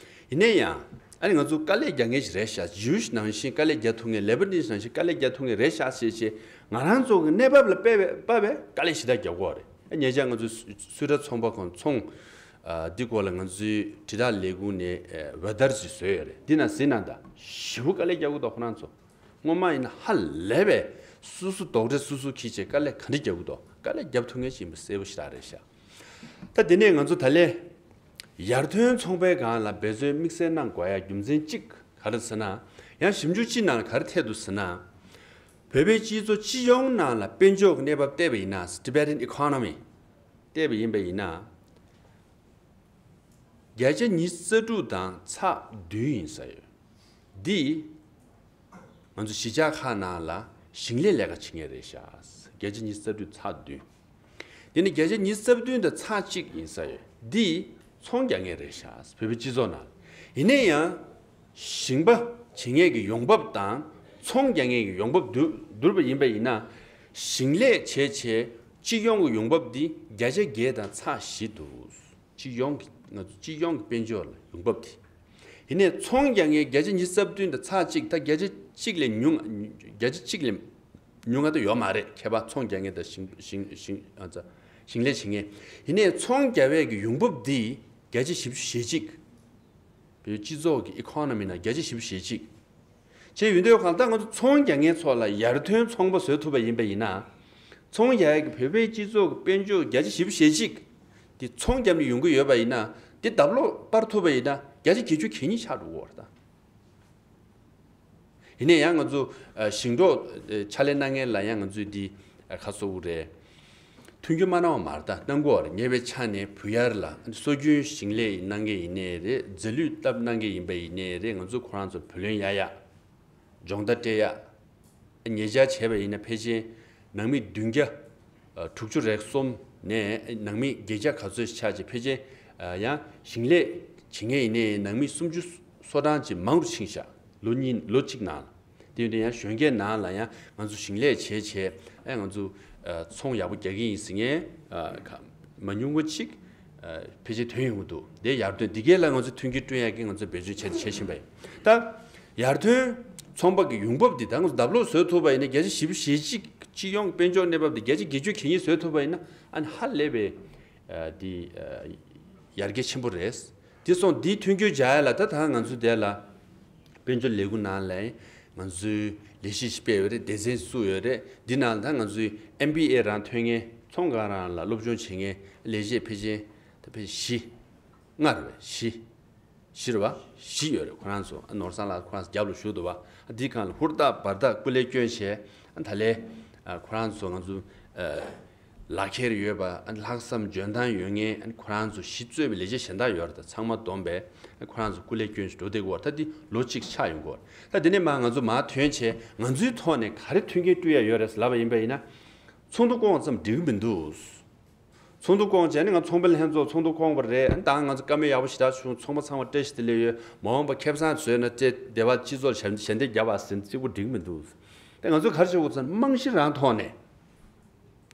ཡིན་ནའི་ཡང་ཨ་ནི་ང་ཚོ་དཀའ་ལས་རྒྱག་མཁན་ཞིག་རེད་ཤག། ཇུའུ་ཤི་ནང་བཞིན་དཀའ་ལས་རྒྱག་ཐུབ་མཁན། ལེ་བྷ་ནི་སི་ནང་བཞིན་དཀའ་ལས་རྒྱག་ཐུབ་མཁན་རེད་ཤག་ཟེར་བྱས་ང་རང་ཚོ་གི་གནས་བབ་ལ་དཔག་པའི་དཔག་པའི་དཀའ་ལས་ཞེ་དྲག་རྒྱག་གི་ཡོད་རེད། ཨ་ཉེ་ཆར་ང་ཚོའི་སུ་སུ་ར་ཚོང་པ་ཁོང་ཚོང་ཨ་འདི་སྐོར་ལ་ང་ཚོའི་དྲིལ་བསྒྲགས་ལས་ཁུངས་ནས་ཨ་ཝེ་དར་ཅིག་བཟོས་ཡོད་རེད། འདི་ན་གཟིགས་ན་ད་ཞེ་པོ་དཀའ་ལས་རྒྱག་གི་འདུག་ཁོ་རང་ཚོ། སྔོན་མ་ཡིན་ན་ཧ་ལས་པའི་སོ་སོ་རྡོག་ཁྲེས་སོ་སོ་འཁྱེར་བྱས་དཀའ་ལས་ག་འདྲ་རྒྱག་གི་འདུག། དཀའ་ལས་རྒྱབ་ཐུབ་མཁན་ཞིག་ཡིན་པ་གསལ་པོ་ཞེ་དྲག་རེད་ཤག། ད་དེ་ནས་ང་ཚོ་ད་ལས་ཡར་ཐོན་ཚོང་པའི་སྒང་ལ་འབད་བརྩོན་དམིགས་བསལ་གནང་དགོས་ཡ་རྒྱུ་མཚན་གཅིག་ག་རེ་ཟེར་ན། ཡང་ཞིབ་འཇུག་སྤྱི་ནང་ལ་ག་རེ་ཐེབས་འདུག་ཟེར་ན། བོད་པའི་སྤྱི་ཚོགས་སྤྱི་ཡོངས་ནང་ལ་དཔལ་འབྱོར་གྱི་གནས་བབ་བལྟས་པ་ཡིན་ན། Tibetan economy བལྟས་པ་ཡིན་པ་ཡིན་ན། བརྒྱ་ཆ་ཉི་ཤུ་རྩ་དྲུག་དང་ཚེག་བདུན་ཡིན་ས་ཡོད། འདི་ང་ཚོ་གཞིས་ཆགས་ཁག་ནང་ལ་ཞིང་ལས་ལས་ཀ་བྱེད་མཁན་རེད་ཤག། བརྒྱ་ཆ་ཉི་ཤུ་རྩ་དྲུག་ཚེག་བདུན། འདི་ནི་བརྒྱ་ཆ་ཉི་ཤུ་རྩ་བདུན་དང་ཚེག་གཅིག་ཡིན་ས་ཡོད། འདི་ཚོང་རྒྱག་མཁན་རེད་ཤག། བོད་པའི་སྤྱི་ཚོགས་ནང་། ཡིན་ན་ཡང་ཞིང་པ་བྱེད་མཁན་གྱི་ཡོང་འབབ་དང་ཚོང་རྒྱག་མཁན་གྱི་ཡོང་འབབ་བསྡུར་བསྡུར་བ་ཡིན་པ་ཡིན་ན། ཞིང་ལས་བྱས་བྱས་སྤྱི་ཡོངས་ཀྱི་ཡོང་འབབ་འདི་བརྒྱ་ཆ་བརྒྱད་དང་ཚེག་བཞི་འདུག། སྤྱི་ཡོངས་ཀྱི་ང་ཚོ་སྤྱི་ཡོངས་ཀྱི་དཔལ་འབྱོར་ལ་ཡོང་འབབ་དེ། ཡིན་ནའི་ཚོང་རྒྱག་མཁན་བརྒྱ་ཆ་ཉི་ཤུ་རྩ་བདུན་དང་ཚེག་གཅིག། ད་བརྒྱ་ཆ་གཅིག་ལས་ཉུང་བརྒྱ་ཆ་གཅིག་ལས་ཉུང་ང་ད་ཡོད་མ་རེད། ཁྱད་པར་ཚོང་རྒྱག་མཁན་དང་ཞིང་ཞིང་ཞིང་ཨ་ཙ་ཞིང་ལས་བྱེད་མཁན། ཡིན་ནའི་ཚོང་རྒྱག་པའི་གི་ཡོང་འབབ་འདི་བརྒྱ་ཆ་བཞི་བཅུ་ཞེ་གཅིག། བོད་སྤྱི་ཚོགས་ཀྱི་economy ནང་བརྒྱ་ཆ་བཞི་བཅུ་ཞེ་གཅིག་བྱས་ཡོད་དུས་གང་ལྟར་ང་ཚོ་ཚོང་རྒྱག་མཁན་ཚོ་ལ་ཡར་ཐོན་ཚོང་པ་བཟོ་ཐུབ་པ་ཡིན་པ་ཡིན་ན། ཚོང་རྒྱག་ཡག་གི་བོད་པའི་སྤྱི་ཚོགས་ཀྱི་དཔལ་འབྱོར་བརྒྱ་ཆ་བཞི་བཅུ་ཞེ་གཅིག་དེ་ཚོང་རྒྱབ་ནས་ཡོང་གི་ཡོད་པ་ཡིན་ན། དེ་ལྡབ་ལོག་སྤར་ཐུབ་པ་ཡིན་ན་བརྒྱ་ཆ་བརྒྱད་ཅུ་གྱ་གཉིས་ཆགས་འགྲོ་གི་ཡོད་རེད་ད། ཡིན་ནའི་ཡང་ང་ཚོ་ཨ་ཞིང་འབྲོག་ཨ་ཕྱག་ལས་གནང་མཁན་ལ་ཡང་ང་ཚོས་འདི་ཨ་ཁ་གསོ་གི་རེད། མཐུན་འགྱུར་མ་གནང་བ་མ་རེད་ད། གནང་གི་ཡོད་རེད། ཉེ་བའི་ཆ་ནས་བུ་ཡར་ལ་སྲོལ་རྒྱུན་ཞིང་ལས་གནང་མཁན་ཡིན་ནའི་རེད། རྫས་ལུད་བཏབ་གནང་མཁན་ཡིན་པ་ཡིན་ནའི་རེད། ང་ཚོ་ཁོ་རང་ཚོ་བུ་ལོན་གཡར་ཡག། སྦྱོང་བརྡར་སྤྲད་ཡག། ཉེ་ཆར་བྱས་པ་ཡིན་ན་ཕལ་ཆེར་ནང་མི་བདུན་བརྒྱ་ཨ་དྲུག་ཅུ་རེ་གསུམ་ནས་ནང་མི་བརྒྱད་བརྒྱ་ག་ཚོད་ཆགས་ཀྱི། ཕལ་ཆེར་ཨ་ཡང་ཞིང་ལས་བྱེད་མཁན་ཡིན་ནའི་ནང་མི་སུམ་ཅུ་སོ་གྲངས་ཅིག་མང་རུ་ཕྱིན་ཤག། ལོ་གཉིས་ལོ་གཅིག་ནང་ལ། དེ་ཡིན་དུས་ཡང་གཞོན་སྐྱེས་ནང་ལ་ཡང་ང་ཚོ་ཞིང་ལས་བྱས་བྱས་ཨ་ང་ཚོ་ཨ་ཚོང་ཡག་པོ་རྒྱག་གི་ཡིན་ཟེར་མཁན་ཨ་ག་མ་ཉུང་བ་ཅིག་ཨ་ཕལ་ཆེར་ཐོན་ཡོང་གི་འདུག། དེ་ཡར་ཐོན་འདི་གས་ལ་ང་ཚོ་མཐུན་རྐྱེན་བསྐྲུན་ཡག་གི་ང་ཚོ་འབད་བརྩོན་བྱས་བྱས་བཞིན་པ་ཡིན། ད་ཡར་ཐོན་ཚོང་པ་གི་ཡོང་འབབ་འདི་ད་ང་ཚོ་ལྡབ་ལོག་བཟོ་ཐུབ་པ་ཡིན་ན། བརྒྱ་ཆ་བཞི་བཅུ་ཞེ་གཅིག་སྤྱི་ཡོངས་དཔལ་འབྱོར་གནས་བབ་འདི་བརྒྱ་ཆ་བརྒྱད་ཅུ་གྱ་གཉིས་བཟོ་ཐུབ་པ་ཡིན་ན་ཨ་ནི་ཧ་ལས་པའི་ཨ་འདི་ཨ་ཡར་རྒྱས་ཆེན་པོ་རེད། དེ་སོང་འདིའི་མཐུན་འགྱུར་སྦྱར་ཡ་ལ་ད་ད་ང་ཚོ་དེ་ལ་དཔལ་འབྱོར་ལས་ཁུངས་ནང་ལ་ང་ཚོའི་ལས་གཞི་ཞིག་སྤེལ་ཡོད་རེད། སྡེ་ཚན་བཙུགས་ཡོད་རེད། འདི་ནང་ལ་ད་ང་ཚོའི་ཨེམ་བི་ཨེ་རང་ཐོན་མཁན་ཚོང་སྒང་རང་ལ་སློབ་སྦྱོང་བྱེད་མཁན་ལས་བྱེད་ཕལ་ཆེར་ད་ཕལ་ཆེར་བཞི་ལྔ་རེད་པས། བཞི། བཞི་རེད་པ། བཞི་ཡོད་རེད། ཁོ་རང་ཚོ་ནོར་བཟང་ལགས་ཁོ་རང་ཚོ་རྒྱབ་ལ་བཞུགས་འདུག་པ། འདི་སྒང་ལ་ཧུར་ཐག་འབད་ཐག་སྐུ་ལས་བསྐྱོན་བྱས་ད་ལས་ཁོ་རང་ཚོ་ང་ཚོ་ཨ་ ལག་ཁྱེར་ཡོད་པ། ཨ་ནི་ལྷག་བསམ་འཇོན་ཐང་ཡོད་མཁན། ཨ་ནི་ཁོ་རང་ཚོ་གཞི་གཙོས་པའི་ལས་བྱེད་གཞན་དག་ཡོད་རེད། ད་ཚང་མ་བསྡོམས་པས་ཨ་ནི་ཁོ་རང་ཚོ་སྐུ་ལས་བསྐྱོན་ཞིག་འགྲོ་བསྡད་ཀྱི་ཡོད་རེད། ད་འདི་ལོ་གཅིག་ཆགས་ཡོང་གི་ཡོད་རེད། ད་འདི་ནས་མར་ང་ཚོ་མར་ཐོན་བྱས་ང་ཚོའི་ཐོག་ནས་ག་རེ་མཐུན་རྐྱེན་སྤྲོད་ཡ་ཡོད་རེད་ལབ་པ་ཡིན་པ་ཡིན་ན། ཚོགས་འདུ་བསྐོང་བ་ཙམ་འགྲིག་གི་མི་འདུག་ཚོགས་འདུ་བསྐོང་བྱས་ནས་ང་ཚོང་པ་ལྷན་ཚོགས་ཚོགས་འདུ་བསྐོང་བ་རེད། ཨ་ནི་ད་ང་ཚོ་བཀའ་མོལ་ཡག་པོ་ཞེ་དྲག་བྱུང་། ཚོང་པ་ཚང་མ་བཀྲ་ཤིས་བདེ་ལེགས་ཡོད། མ་འོངས་པ་ཁེ་བཟང་བཟོས་ན་ཅེས་སྡེ་བ་སྤྱི་ཚོགས་ཞབས་ཞལ་འདེབས་རྒྱབ་པ་ཟིན་གཅིག་པུ་འགྲིག་མི་འདུག་ད་ང་ཚོས་ག་རེ་བྱེད་དགོས་ཟེར་ན་རྨང་གཞི་རང་ཐོག་ནས།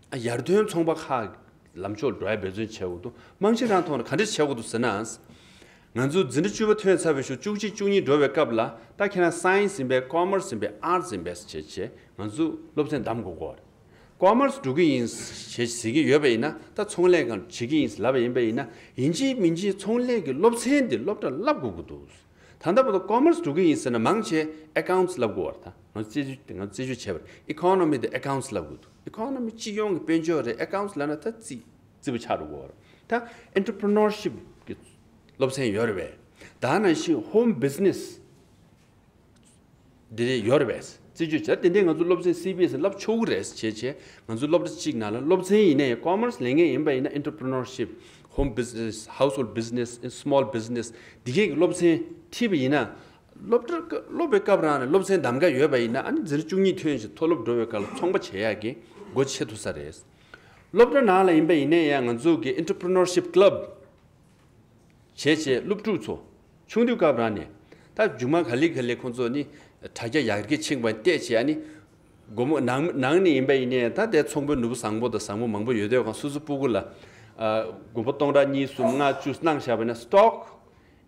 ཨ་ཡར་ཐོན་ཚོང་པ་ཁག་ལམ་ཕྱོགས་འགྲོ་ཡ་འབད་བརྩོན་བྱེད་དགོས་འདུག་རྨང་གཞི་རང་ཐོག་ནས་ག་འདྲས་བྱེད་དགོས་འདུག་ཟེར་ན། ང་ཚོ་འཛིན་གྲྭ་བཅུ་པ་ཐོན་ཚར་བའི་ཤུགས་བཅུ་གཅིག་བཅུ་གཉིས་འགྲོ་བའི་སྐབས་ལ་ད་ཁྱེད་རང་སའེན་སི་ཡིན་པས། ཀོ་མར་སི་ཡིན་པས། ཨར་ཊི་སི་ཡིན་པས་བྱས་བྱས་ང་ཚོ་སློབ་ཚན་འདེམས་དགོས་ཀྱི་ཡོད་རེད། ཀོ་མར་སི་འགྲོ་གི་ཡིན་ཞེས་ཟེར་གྱི་ཡོད་པ་ཡིན་ན། ད་ཚོང་ལས་ཀྱང་བྱེད་ཀྱི་ཡིན་ལབ་པ་ཡིན་པ་ཡིན་ན། ཡིན་གཅིག་མིན་གཅིག་ཚོང་ལས་ཀྱི་སློབ་ཚན་འདི་སློབ་གྲྭར་བསླབ་དགོས་ཀྱི་འདུག་ད་ལྟ་བར་དུ་ཀོ་མར་སི་འགྲོ་གི་ཡིན་ཟེར་ན་མང་ཆེ་ཨེ་ཀའུན་ཊི་སི་བསླབ་དགོས་པ་རེད། ད་ང་ཚོ་རྩད་གཅོད་ང་ཚོ་རྩད་གཅོད་བྱས་པ་རེད། ཨི་ཀོ་ནོ་མི་དང་ཨེ་ཀའུན་ཊི་སི་བསླབ་དགོས་འདུག་ཨི་ཀོ་ནོ་མི་སྤྱི་ཡོངས་ཀྱི་དཔལ་འབྱོར་རེད། ཨེ་ཀའུན་ཊི་སི་ལབ་ན་ད་རྩིས་རྩིས་པ་ཆགས་འགྲོ་གི་ཡོད་རེད། ད་ཨེན་ཊར་པི་རི་ནོར་ཤིབ་ཀྱི་སློབ་ཚན་ཡོད་རེད་པས། ད་ནང་བཞིན་ཧོམ་བི་ཛི་ནེ་སི་འདི་ཡོད་རེད་པས། རྩད་གཅོད་བྱས། དེ་འདྲའི་ང་ཚོ་སློབ་ཚན་སི་བི་ཨེ་སི་བསླབ་ཆོག་གི་རེད་བྱས་བྱས། ང་ཚོ་སློབ་གྲྭ་གཅིག་ནང་ལ་སློབ་ཚན་ཡིན་ནའི་ཀོ་མར་སི་ལེན་མཁན་ཡིན་པ་ཡིན་ན། ཨེན་ཊར་པི་རི་ནོར་ཤིབ། ཧོམ་བི་ཛི་ནེ་སི། ཧའུ་སི་ཧོལ་བི་ཛི་ནེ་སི། སི་མོལ་བི་ཛི་ནེ་སི། འདི་གས་ཀྱི་སློབ་ཚན་ཁྲིད་པ་ཡིན་ན། སློབ་གྲྭ་སློབ་པའི་སྐབས་རང་ནས་སློབ་ཚན་གདམ་ག་ཡོད་པ་ཡིན་ན། ཨ་ནི་འཛིན་གྲྭ་བཅུ་གཉིས་ཐོན་ཞིང་མཐོ་སློབ་འགྲོ་བའི་སྐབས་ལ་ཚོང་པ་བྱེད་ཡག་གི་སྒོ་ཕྱེ་ཐུབ་ས་རེད། སློབ་གྲྭ་ནང་ལ་ཡིན་པ་ཡིན་ནའི་ཡང་ང་ཚོ་གི་ཨེན་ཊར་པི་རི་ནོར་ཤིབ་ཀི་ལབ་བྱས་བྱས་སློབ་ཕྲུག་ཚོ་ཆུང་དུས་སྐབས་རང་ནས། ད་མཇུག་མ་ག་ལེ་ག་ལེ་ཁོང་ཚོ་ནི་དྲ་རྒྱ་ཡར་རྒྱས་ཕྱིན་པ་བལྟས་བྱས། ཨ་ནི་སྒོར་མོ་ནང་ནང་ནས་ཡིན་པ་ཡིན་ནའི་ད་ལྟའི་ཚོང་པའི་ནོར་བུ་བཟང་པོ་དང་བཟང་པོ་མང་པོ་ཡོད་དུས་ཁོང་སོ་སོ་སྤུ་གུ་ལ་ཨ་དགོན་པ་སྟོང་ཕྲག་གཉིས་གསུམ་ལྔ་བཅུ་གནང་བཞག་པ་ཡིན་ན། སི་ཊོག་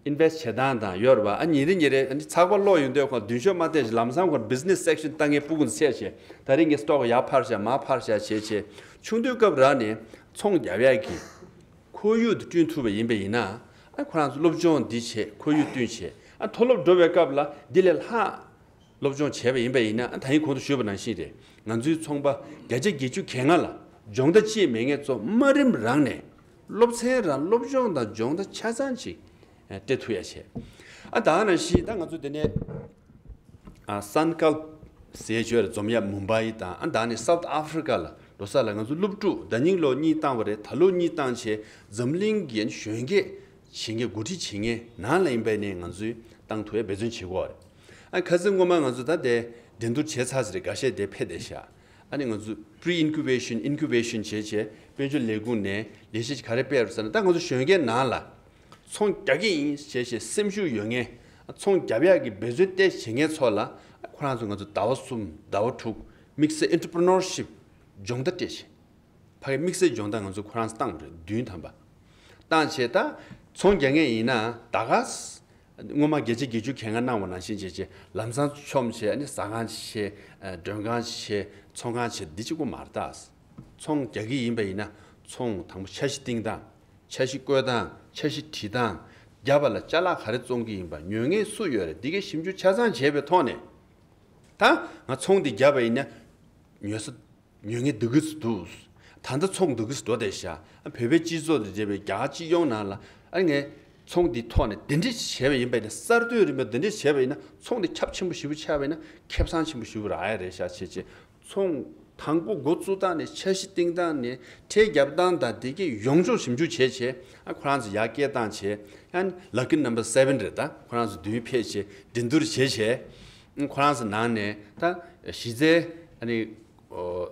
ཨིན་ཝེ་སི་ཊི་བྱེད་སྟངས་དང་ཡོད་རེད་པ། ཨ་ཉིན་རེ་ཉིན་རེ་ཨ་ནི་ཚགས་པར་ཀློག་ཡོང་དུས་ཁོང་མདུན་ཤོག་མ་བལྟས་ཤིང་ལམ་སང་ཁོང་བི་ཛི་ནེ་སི་སེག་ཤན་ལྟ་མཁན་སྤུ་གུ་ཚོ་བྱས་བྱས། ད་རིང་གི་སི་ཊོག་ཡར་འཕར་བཞག་མར་འཕར་བཞག་བྱས་བྱས། ཆུང་དུས་སྐབས་རང་ནས་ཚོང་རྒྱག་ཡག་གི་ཁོར་ཡུག་དེ་བསྐྲུན་ཐུབ་པ་ཡིན་པ་ཡིན་ན། ཨ་ཁོ་རང་ཚོ་སློབ་སྦྱོང་འདི་བྱས། ཁོར་ཡུག་བསྐྲུན་བྱས། ཨ་མཐོ་སློབ་འགྲོ་བའི་སྐབས་ལ་འདི་ལས་ལྷག་སློབ་སྦྱོང་བྱས་པ་ཡིན་པ་ཡིན་ན། ཨ་ད་རིང་གོང་དུ་ཞུས་པ་ནང་བཞིན་རེད། ང་ཚོའི་ཚོང་པ་བརྒྱ་ཆ་བརྒྱད་ཅུ་གྱ་ལྔ་ལ་སྦྱོང་བརྡར་ཅིག་མེད་མཁན་ཚོ་དམའ་རིམ་རང་ནས་སློབ་ཚན་རང་སློབ་སྦྱོང་དང་སྦྱོང་བརྡར་ཆ་ཚང་ཅིག་སྤྲད་ཐུབ་ཡ་བྱས། ཨ་ད་ནང་བཞིན་ད་ང་ཚོ་དེ་ནས་ཨ་སན་ཀལ་ཟེར་བྱས་རེད། འཛོམས་ཡ་མུམ་བྷའི་དང་། ཨ་ད་ནི་སའུ་ཐི་ཨ་ཧྥི་རི་ཀ་ལ་འགྲོ་ས་ལ་ང་ཚོ་སློབ་ཕྲུག་ཟླ་ཉིན་ལོ་གཉིས་བཏང་བ་རེད། ད་ལོ་གཉིས་བཏང་བྱས་འཛམ་གླིང་གི་གཞོན་སྐྱེས་བྱེད་མཁན་འགོ་ཁྲིད་བྱེད་མཁན་ནང་ལ་ཡིན་པ་ནས་ང་ཚོས་བཏང་ཐུབ་ཡ་འབད་བརྩོན་བྱེད་དགོས་རེད། ཨ་ཁ་སང་སྔོན་མ་ང་ཚོ་ད་དེ་འགྲན་བསྡུར་བྱས་ཚར་ཟེར་འགའ་ཤས་དེ་ཕེབས་བསྡད་ཤག་ཨ་ནི་ང་ཚོ་པི་རི་ཨིན་ཀུ་བེ་ཤན། ཨིན་ཀུ་བེ་ཤན་བྱས་བྱས་དཔལ་འབྱོར་ལས་ཁུངས་ནས་ལས་གཞི་ག་རེ་སྤེལ་རེད་ཟེར་ན། ད་ང་ཚོ་གཞོན་སྐྱེས་ནང་ལ་ཚོང་རྒྱག་གི་ཡིན་ཞེས་བྱས་སེམས་ཤུགས་ཡོད་མཁན། ཚོང་རྒྱབ་ཡག་གི་འབད་བརྩོན་ཏོག་ཙམ་བྱེད་མཁན་ཚོ་ལ་ཁོ་རང་ཚོ་ང་ཚོ་ཟླ་བ་གསུམ་ཟླ་བ་དྲུག་དམིགས་བསལ་ཨེན་ཊར་པི་རི་ནོར་ཤིབ་སྦྱོང་བརྡར་སྤྲད་བྱས། ཕ་གི་དམིགས་བསལ་སྦྱོང་བརྡར་ང་ཚོ་ཁོ་རང་ཚོ་བཏང་བ་རེད། བདུན་ཐམ་པ་བཏང་བྱས། ད་ཚོང་རྒྱག་མཁན་ཡིན་ན་ད་ག་ས་སྔོན་མ་བརྒྱ་ཆ་བརྒྱད་ཅུ་གྱ་ལྔ་གནང་བ་ནང་བཞིན་བྱས་བྱས་ལམ་སང་མཆོངས་བྱས། ཨ་ནི་ཟ་ཁང་བྱས། མགྲོན་ཁང་བྱས། ཚོང་ཁང་བྱས། འདི་གཅིག་པོ་མ་རེད། ད་ཚོང་རྒྱག་གི་ཡིན་པ་ཡིན་ན་ཚོང་དང་པོ་འཆར་གཞི་བཏིང་སྟངས། འཆར་གཞི་བཀོད་སྟངས། འཆར་གཞི་བྲིས་སྟངས། རྒྱབ་པ་ལ་ཅ་ལག་ག་རེ་བཙོང་གི་ཡིན་པ། ཉོ་མཁན་སུ་ཡོད་རེད། འདི་གའི་ཞིབ་འཇུག་ཆ་ཚང་བྱས་པའི་ཐོག་ནས། ད་ང་ཚོང་འདི་བརྒྱབ་པ་ཡིན་ན་ཉོ་ས་ཉོ་མཁན་འདི་ག་ཚོད་འདུག་ད་ལྟ་ཚོང་འདི་ག་ཚོད་འགྲོ་བསྡད་ཤག་ཨ་བོད་པའི་སྤྱི་ཚོགས་དང་འབྲེལ་བའི་རྒྱ་གར་སྤྱི་ཡོངས་ནང་ལ། ཨ་ངས་ཚོང་འདི་ཐོག་ནས་འདི་འདྲས་བྱས་པ་ཡིན་པ་ཡིན་ན། གསར་གཏོད་རིམ་པ་འདི་འདྲས་བྱས་པ་ཡིན་ན། ཚོང་འདི་ཁྱབ་ཆེན་པོ་ཞེ་པོ་ཆགས་པ་ཡིན་ན། ཁེ་བཟང་ཆེན་པོ་ཞེ་པོ་རག་ཡ་རེད་ཤག་བྱས་བྱས། ཚོང་དང་པོ་འགོ་བཙུགས་སྟངས་ནས་འཆར་གཞི་བཏིང་སྟངས་ནས་ཁྲལ་རྒྱབ་སྟངས་དང་དེ་གའི་ཡོངས་རྫོགས་ཞིབ་འཇུག་བྱས་བྱས། ཨ་ཁོ་རང་ཚོ་ཡར་སྐྱེལ་སྟངས་བྱས། ཡང་ལ་ཀི་ནམ་བར་སེ་བེན་རེད། ད་ཁོ་རང་ཚོ་བདུན་ཕེབས་བྱས་འགྲན་བསྡུར་བྱས་བྱས། ཨ་ཁོ་རང་ཚོ་ནང་ནས་ད་གཞི་རྩའི་ཨ་ནི་ཨོ་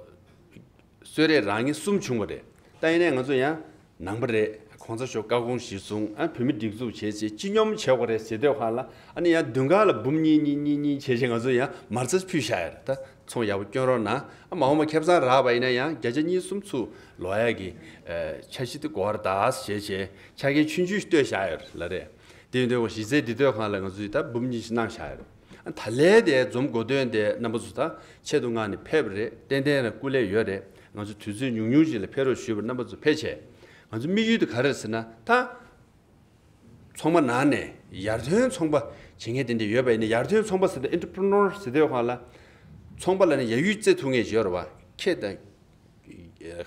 གསོལ་རས་རག་མཁན་གསུམ་བྱུང་བ་རེད། ད་ཡིན་ནའི་ང་ཚོ་ཡང་ནང་པ་རེད། གོང་ས་མཆོག་བཀའ་དགོངས་གཞིར་བཟུང་། ཨ་བོད་མི་སྒྲིག་འཛུགས་བྱས་བྱས་སྤྱི་སྙོམས་བྱེད་དགོས་རེད་ཟེར་དུས་སྒང་ལ། ཨ་ནི་ཡང་མདུན་ཁང་ལ་འབུམ་གཉིས་གཉིས་གཉིས་གཉིས་བྱས་བྱས་ང་ཚོ་ཡང་མར་ཚ་ཕུལ་བཞག་ཡོད་རེད། ད་ཚོང་ཡག་པོ་སྐྱོན་རོགས་གནང་། ཨ་མ་འོངས་པ་ཁེ་བཟང་རག་པ་ཡིན་ན་ཡང་བརྒྱ་ཆ་གཉིས་གསུམ་ཚུར་ལོག་ཡག་གི་ཨ་འཆར་གཞི་དེ་དགོས་རེད་ད་བྱས་བྱས་ཆ་རྐྱེན་ཆུང་ཆུང་ཞིག་བཏོད་བཞག་ཡོད་རེད་ལ་རེད། དེ་ཡིན་དུས་གཞི་རྩའི་འདི་དུས་སྒང་ལ་ང་ཚོས་ད་འབུམ་གཉིས་ཤིག་གནང་བཞག་ཡོད་རེད། ད་ལན་དེ་འཛོམས་གོ་དོན་དེ་རྣམ་པ་ཚོ་ད་ཆེད་དུ་མངགས་ནས་ཕེབས་པ་རེད། ཏན་ཏན་རང་སྐུ་ལས་ཡོད་རེད། ང་ཚོ་དུས་ཚོད་ཉུང་ཉུང་ཞིག་ལ་ཕེབས་རོགས་ཞུས་པ། རྣམ་པ་ཚོ་ཕེབས་བྱས། ང་ཚོ་དམིགས་ཡུལ་དེ་ག་རེ་རེད་ཟེར་ན། ད་ཚོང་པ་ནང་ནས་ཡར་ཐོན་ཚོང་པ་བྱེད་མཁན་དེ་འདྲ་ཡོད་པ་ཡིན་ན། ཡར་ཐོན་ཚོང་པ་ཟེར་དུས་ཨེན་ཊར་པི་རི་ནོར་ཟེར་དུས་སྒང་ལ་ཚོང་པ་ལ་ནི་ཡ་ཡུལ་རྩེ་ཐུབ་མཁན་ཞིག་ཡོད་རེད་པ། ཁེ་དང་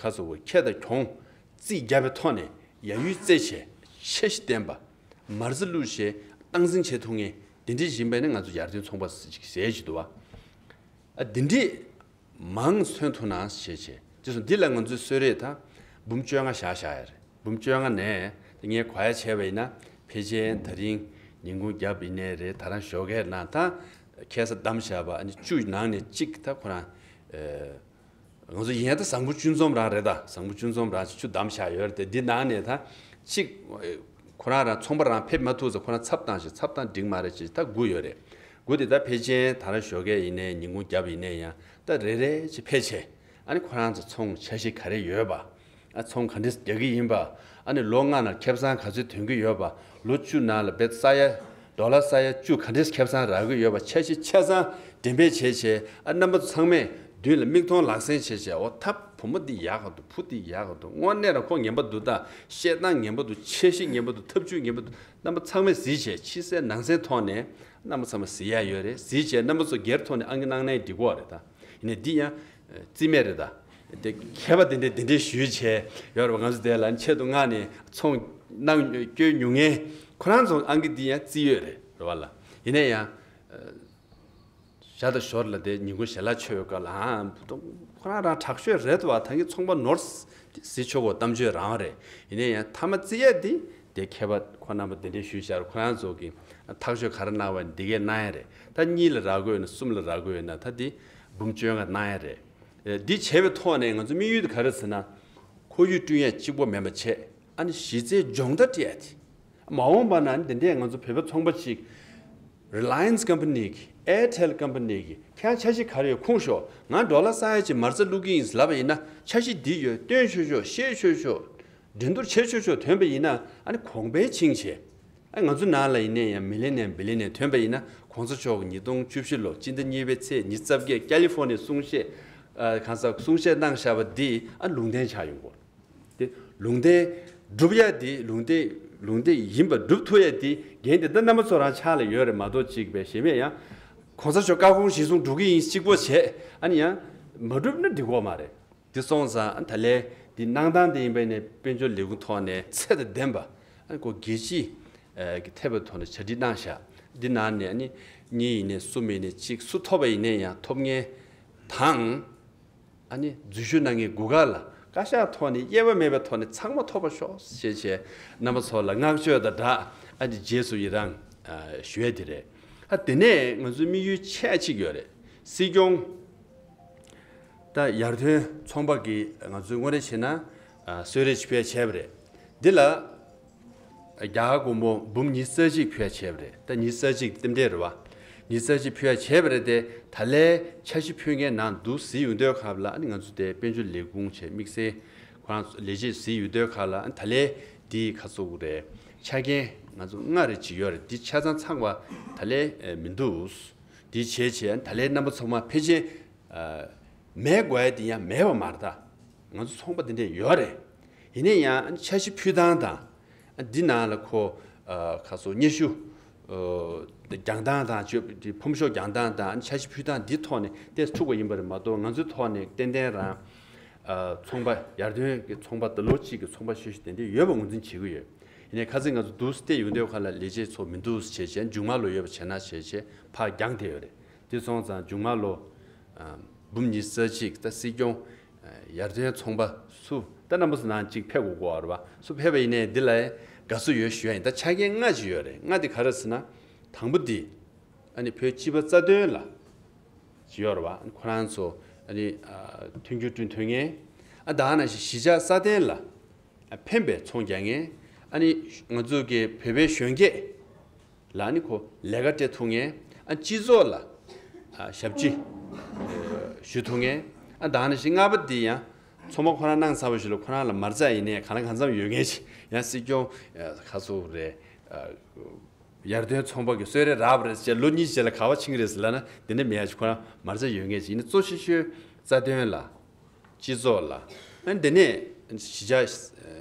ཁ་སོ་ཁེ་དང་གྱོང་རྩིས་བརྒྱབ་པའི་ཐོག་ནས་ཡ་ཡུལ་རྩེ་བྱས། འཆར་གཞི་བཏིང་པ། མ་རྩ་བླུགས་བྱས་སྟངས་འཛིན་བྱེད་ཐུབ་མཁན་དེ་འདྲ་ཞིག་ཡིན་པ་ཡིན་ན་ང་ཚོ་ཡར་ཐོན་ཚོང་པ་ཟེར་ཅིག་ཟེར་གྱི་འདུག་པ། ཨ་དེ་འདྲས་མང་ཐོན་ཐུབ་ན་བྱས་བྱས། དེ་སོང་འདི་ལ་ང་ཚོའི་གསོལ་རས་ད་འབུམ་བཅོ་ལྔ་བཞག་བཞག་ཡ་རེད། འབུམ་བཅོ་ལྔ་ནས་ངས་གོ་ཡ་བྱས་པ་ཡིན་ན་ཕལ་ཆེར་ད་རིང་ཉིན་གུང་རྒྱབ་ཡིན་ནའི་རེད། ད་རང་ཞོགས་ཀས་ནང་ད་ཁ་སང་བསྡམས་བཞག་པ་ཨ་ནི་བཅུ་ནང་ནས་གཅིག་ད་ཁོ་རང་། ང་ཚོ་ཡིན་ཡང་ད་བཟང་པོ་བཅུ་འཛོམས་རང་རེད། ད་བཟང་པོ་བཅུ་འཛོམས་རང་ཆུ་བསྡམས་བཞག་ཡོད་རེད་དེ། འདི་ནང་ནས་ད་གཅིག་ཁོ་རང་རང་ཚོང་པ་རང་ཕེབས་མ་ཐུབ་ཙང་ཁོ་རང་ཚབ་བཏང་ཞིག་ཚབ་བཏང་འགྲིག་མ་རེད་ཅེས་ད་དགུ་ཡོད་རེད། དགུ་དེ་ད་ཕལ་ཆེར་ད་རང་ཞོགས་ཀས་ཡིན་ནའི་ཉིན་གུང་རྒྱབ་ཡིན་ནའི་ཡང་ད་རེ་རེ་ཅིག་ཕལ་ཆེར་ཨ་ནི་ཁོ་རང་ཚོ་ཚོང་འཆར་གཞི་ག་རེ་ཡོད་པ། ཨ་ཚོང་ག་འདྲས་རྒྱག་གི་ཡིན་པ། ཨ་ནི་ལོ་ལྔ་ནང་ཁེ་བཟང་ག་ཚོད་ཐོན་གྱི་ཡོད་པ། ལོ་བཅུ་ནང་ལ་བེད་ས་ཡ་ཌོ་ལར་ས་ཡ་བཅུ་ག་འདྲས་ཁེ་བཟང་རག་གི་ཡོད་པ་འཆར་གཞི་ཆ་ཚང་འགྲེམས་སྤེལ་བྱས་བྱས། ཨ་རྣམ་པ་ཚང་མས་མདུན་ལ་མིག་མཐོང་ལག་ཟིན་བྱས་བྱས། འོ་ད་བུ་མོ་འདི་ཡག་ག་འདུག་བུ་འདི་ཡག་ག་འདུག་དངོས་གནས་རང་ཁོ་ངན་པ་འདུག་ད་བཤད་སྟངས་ངན་པ་འདུག་འཆར་གཞི་ངན་པ་འདུག་ཐབས་ཇུས་ངན་པ་འདུག་རྣམ་པ་ཚང་མས་གཟིགས་བྱས་ཕྱི་གསལ་ནང་གསལ་ཐོག་ནས་རྣམ་པ་ཚང་མ་གཟིགས་ཡ་ཡོད་རེད། གཟིགས་བྱས་རྣམ་པ་ཚོ་སྒེར་ཐོག་ནས་ཨང་ཀི་གནང་ན་འགྲིག་གི་རེད་ད། ཡིན་ནའི་འདི་ཡང་རྩིས་མེད་རེད་ད། དེ་མཁས་པ་དེ་འདྲས་དེ་འདྲས་ཞུས་བྱས་ཡོད་རེད་པ། ང་ཚོ་དེ་ལ་ཆེད་དུ་མངགས་ནས་ཚོང་གནང་སྐྱོན་ཉུང་ངེས་ཁོ་རང་ཚོ་ཨང་ཀི་འདི་ཡང་རྩིས་ཡོད་རེད་རེད་པ་ལ། ཡིན་ནའི་ཡང་ཞག་དང་ཞོར་ལ་དེ་ཉིན་གུང་ཞལ་ལག་མཆོད་ཡོད་སྐབས་ལ་ཨ་ཁོ་རང་རང་དྲག་ཤོས་རེད་དོ། ད་གིན་ཚོང་པ་ནོར་ཟིན་ཆོག་གོ་གཏམ་བརྗོད་རང་རེད། ཡིན་ནའི་ཡང་མཐའ་མ་རྩིས་ཡ་འདི་དེ་མཁས་པ་ཁོ་རྣམ་པ་དེ་འདྲས་ཞུས་བཞག་ཁོ་རང་ཚོ་གིས་ཐག་གཅོད་ག་རེ་གནང་བ་འདི་གས་གནང་ཡ་རེད། ད་གཉིས་ལ་རག་གི་ཡོད་ན་གསུམ་ལ་རག་གི་ཡོད་ན་ད་འདི་འབུམ་བཅོ་ལྔ་གནང་ཡ་རེད། འདི་བྱས་པའི་ཐོག་ནས་ང་ཚོ་དམིགས་ཡུལ་དེ་ག་རེ་ཟེར་ན། ཁོར་ཡུག་བསྐྲུན་ཡ་གཅིག་པོ་མིན་པ་བྱས། ཨ་ནི་གཞི་རྩའི་སྦྱོང་བརྡར་སྤྲད་ཡ་དེ། མ་འོངས་པ་ན་འདི་འདྲས་ང་ཚོ་བོད་པ་ཚོང་པ་ཅིག Reliance Company གི་Airtel Company གི་ཁྱེད་འཆར་གཞི་ག་རེ་ཡོད་ཁུངས་ཤོག་ང་ཌོ་ལར་ས་ཡ་གཅིག་མ་རྩ་བླུག་གི་ཡིན་ལབ་པ་ཡིན་ན་འཆར་གཞི་འདི་ཡོད་སྟོན་ཤོག་ཤོག་བཤད་ཤོག་ཤོག་འགྲན་བསྡུར་བྱེད་ཤོག་ཤོག་ཐོན་པ་ཡིན་ན་ཨ་ནི་གོང་འཕེལ་ཕྱིན་བྱས། ཨ་ང་ཚོ་ནང་ལ་ཡིན་ནའི་ཡང་མི་ལི་ནེ་བི་ལི་ནེ་ཐོན་པ་ཡིན་ན་གོང་ས་མཆོག་གི་ཉིས་སྟོང་བཅུ་བཞི་ལོ་སྤྱི་ཟླ་གཉིས་པའི་ཚེས་ཉི་ཤུ་རྩ་བརྒྱད་ཀ་ལི་ཧྥོ་ནི་གསུང་བཤད། ཨ་གང་ཟག་གསུང་བཤད་གནང་བཞག་པ་འདི་ཨ་ལུང་བསྟན་ཆགས་ཡོང་གོ། དེ་ལུང་བསྟན་སྒྲུབ་ཡ་འདི་ལུང་བསྟན་ལུང་བསྟན་ཡིན་པ་སྒྲུབ་ཐུབ་ཡ་འདི་འགན་འདི་ད་རྣམ་པ་ཚོ་རང་ཕྱག་ལ་ཡོད་རེད་མ་གཏོགས་ཅིག་པའི་གཞན་མེད་ཡང་གོང་ས་མཆོག་བཀའ་དགོངས་གཞིར་བཟུང་འགྲོ་གི་ཡིན་གཅིག་པོ་བྱས་ཨ་ནི་ཡང་མ་སྒྲུབ་ན་འགྲིག་གོ་མ་རེད། དེ་སོང་ཙང་ད་ལས་འདི་གནང་སྟངས་དེ་ཡིན་པས་ནས་དཔལ་འབྱོར་ལས་ཁུངས་ཐོག་ནས་ཚད་དང་ལྡན་པ་ཨ་ནི་ཁོ་རྒྱལ་སྤྱི་གི་ཐེ་བའི་ཐོག་ནས་གྲ་སྒྲིག་གནང་བཞག་འདི་ནང་ནས་ཨ་ནི་གཉིས་ཡིན་ནས་གསུམ་ཡིན་ནས་གཅིག་སུ་ཐོབ་པ་ཡིན་ནས་ཡང་ཐོབ་མཁན་དང་། ཨ་ནི་འཛུལ་ཞུགས་གནང་མཁན་དགུ་ག་ལ་བཀའ་ཤག་ཐོག་ནས་དབྱེ་བ་མེད་པའི་ཐོག་ནས་ཚང་མ་ཐོབ་པ་ཤོག་ཞེས་བྱས་རྣམ་པ་ཚོ་ལ་བསྔགས་བརྗོད་དང་སྦྲགས་ཨ་ནི་རྗེས་སུ་ཡི་རང་ཞུ་ཡ་དེ་རེད། ཨ་དེ་ནས་ང་ཚོའི་དམིགས་ཡུལ་ཆེ་གཅིག་ཡོད་རེད། སྲིད་སྐྱོང་ད་ཡར་ཐོན་ཚོང་པ་གིས་ང་ཚོའི་དངོས་གནས་བྱས་ན་གསོལ་རས་ཕུལ་ཡ་བྱས་པ་རེད། འདི་ལ་རྒྱ་གར་སྒོར་མོ་འབུམ་ཉི་ཤུ་རྩ་གཅིག་ཕུལ་ཡ་བྱས་པ་རེད། ད་ཉི་ཤུ་རྩ་གཅིག་རྟེན་འབྲེལ་རེད་བ། ཉི་ཤུ་རྩ་གཅིག་ཕུལ་ཡ་བྱས་པ་རེད་དེ། ད་ལས་འཆར་གཞི་ཕུལ་མཁན་ནང་འདུག་ཟེར་ཡོང་དུས་སྐབས་ལ་ཨ་ནི་ང་ཚོ་དེ་དཔལ་འབྱོར་ལས་ཁུངས་བྱས་དམིགས་བསལ་ཁོ་རང་ལས་བྱེད་ཟེར་ཡོང་དུས་སྐབས་ལ་ཨ་ནི་ད་ལས་དེའི་ཁ་ཚུགས་རེད། ཆ་རྐྱེན་ང་ཚོ་ལྔ་རེ་ཅིག་ཡོད་རེད། འདི་ཆ་ཚང་ཚང་བ་ད་ལས་མི་འདུག་འདི་བྱས་བྱས་ད་ལས་རྣམ་པ་ཚང་མ་ཕལ་ཆེར་མེད་དགོས་ཡ་དེ་ཡང་མེད་པ་མ་རེད་ད། ང་ཚོ་ཚོང་པ་འདི་འདྲས་ཡོད་རེད། ཡིན་ནའི་ཡང་འཆར་གཞི་ཕུལ་སྟངས་དང་འདི་ནང་ལ་ཁོ་ཁ་སོ་སྙན་ཞུ་རྒྱག་སྟངས་དང་ཕོམ་ཤོག་རྒྱག་སྟངས་དང་འཆར་གཞི་ཕུལ་སྟངས་འདི་ཐོག་ནས་ཏོག་ཙམ་འཁྲུག་པ་ཡིན་པ་རེད་མ་གཏོགས་ང་ཚོའི་ཐོག་ནས་ཏན་ཏན་རང་ཚོང་པ་ཡར་ཐོན་གྱི་ཚོང་པ་ད་ལོ་གཅིག་གི་ཚོང་པ་ཤོས་ཤིག་དེ་འདྲས་ཡོད་པ་ངོས་འཛིན་བྱེད་ཀྱི་ཡོད། ཡིན་ནའི་ཁ་སང་ང་ཚོ་འདུག་སྟེ་ཡོང་དུས་ཁ་ལ་ལས་བྱེད་ཚོ་མི་འདུག་བྱས་བྱས་མཇུག་མ་ལོ་ཡོད་པ་བྱས་ན་བྱས་བྱས་ཕར་འགྱངས་བསྡད་ཡོད་རེད། དེ་སོང་ཙང་མཇུག་མ་ལོ་འབུམ་ཉི་ཤུ་རྩ་གཅིག་ད་སྲིད་སྐྱོང་ཡར་ཐོན་ཚོང་པ་སུ་ད་རྣམ་པ་སུ་ནང་གཅིག་ཕེབས་དགོས་གོ་བ་རེད་བ། སུ་ཕེབས་པ་ཡིན་ནའི་འདི་ལ་དགའ་བསུ་ཡོད་ཞུ་ཡ་ཡིན། ད་ཆ་རྐྱེན་ལྔ་ཅིག་ཡོད་རེད། ལྔ་དེ་ག་རེ་ཟེར་ན། དང་པོ་འདི་ཨ་ནི་བོད་སྤྱི་པ་རྩ་དོན་ལ་ཅིག་ཡོད་རེད་བ། ཁོ་རང་ཚོ་ཨ་ནི་མཐུན་འགྱུར་བསྐྲུན་ཐུབ་མཁན། ཨ་ད་ནང་བཞིན་གཞིས་ཆགས་སྲ་བརྟན་ལ་ཕན་པའི་ཚོང་རྒྱག་མཁན། ཨ་ནི་ང་ཚོ་གི་བོད་པའི་གཞོན་སྐྱེས་ལ་ནི་ཁོ་ལས་ཀ་སྤྲད་ཐུབ་མཁན། ཨ་སྤྱི་ཚོགས་ལ་ཨ་ཞབས་ཕྱི་ཞུ་ཐུབ་མཁན། ཨ་ད་ནི་ཞིག་ལྔ་པ་འདི་ཡང་ཚོང་པ་ཁོ་རང་གནང་ཚར་བ་ཞིག་ལ་ཁོ་རང་ལ་མ་རྩ་ཡིན་ནའི་གང་ལ་གང་འཚམ་ཡོད་མཁན་ཞིག་ཡང་སྲིད་སྐྱོང་ཁ་སོ་རེད། ཡར་ཐོན་ཚོང་པ་གི་གསོལ་རས་རག་པ་རེད་ཟེར་ལོ་གཉིས་རྗེས་ལ་ག་པར་ཕྱིན་གི་རེད་ཟེར་ལབ་ན་འདི་འདྲ་མེད་ཡ་ཞིག་ཁོ་རང་མ་རྩ་ཡོད་མཁན་ཞིག་ཡིན་ན་གཙོ་ཆེ་ཤོས་རྩ་དོན་ལ། སྤྱི་ཚོགས་ལ། ཨ་ནི་དེ་ནས་གཞིས་ཆགས་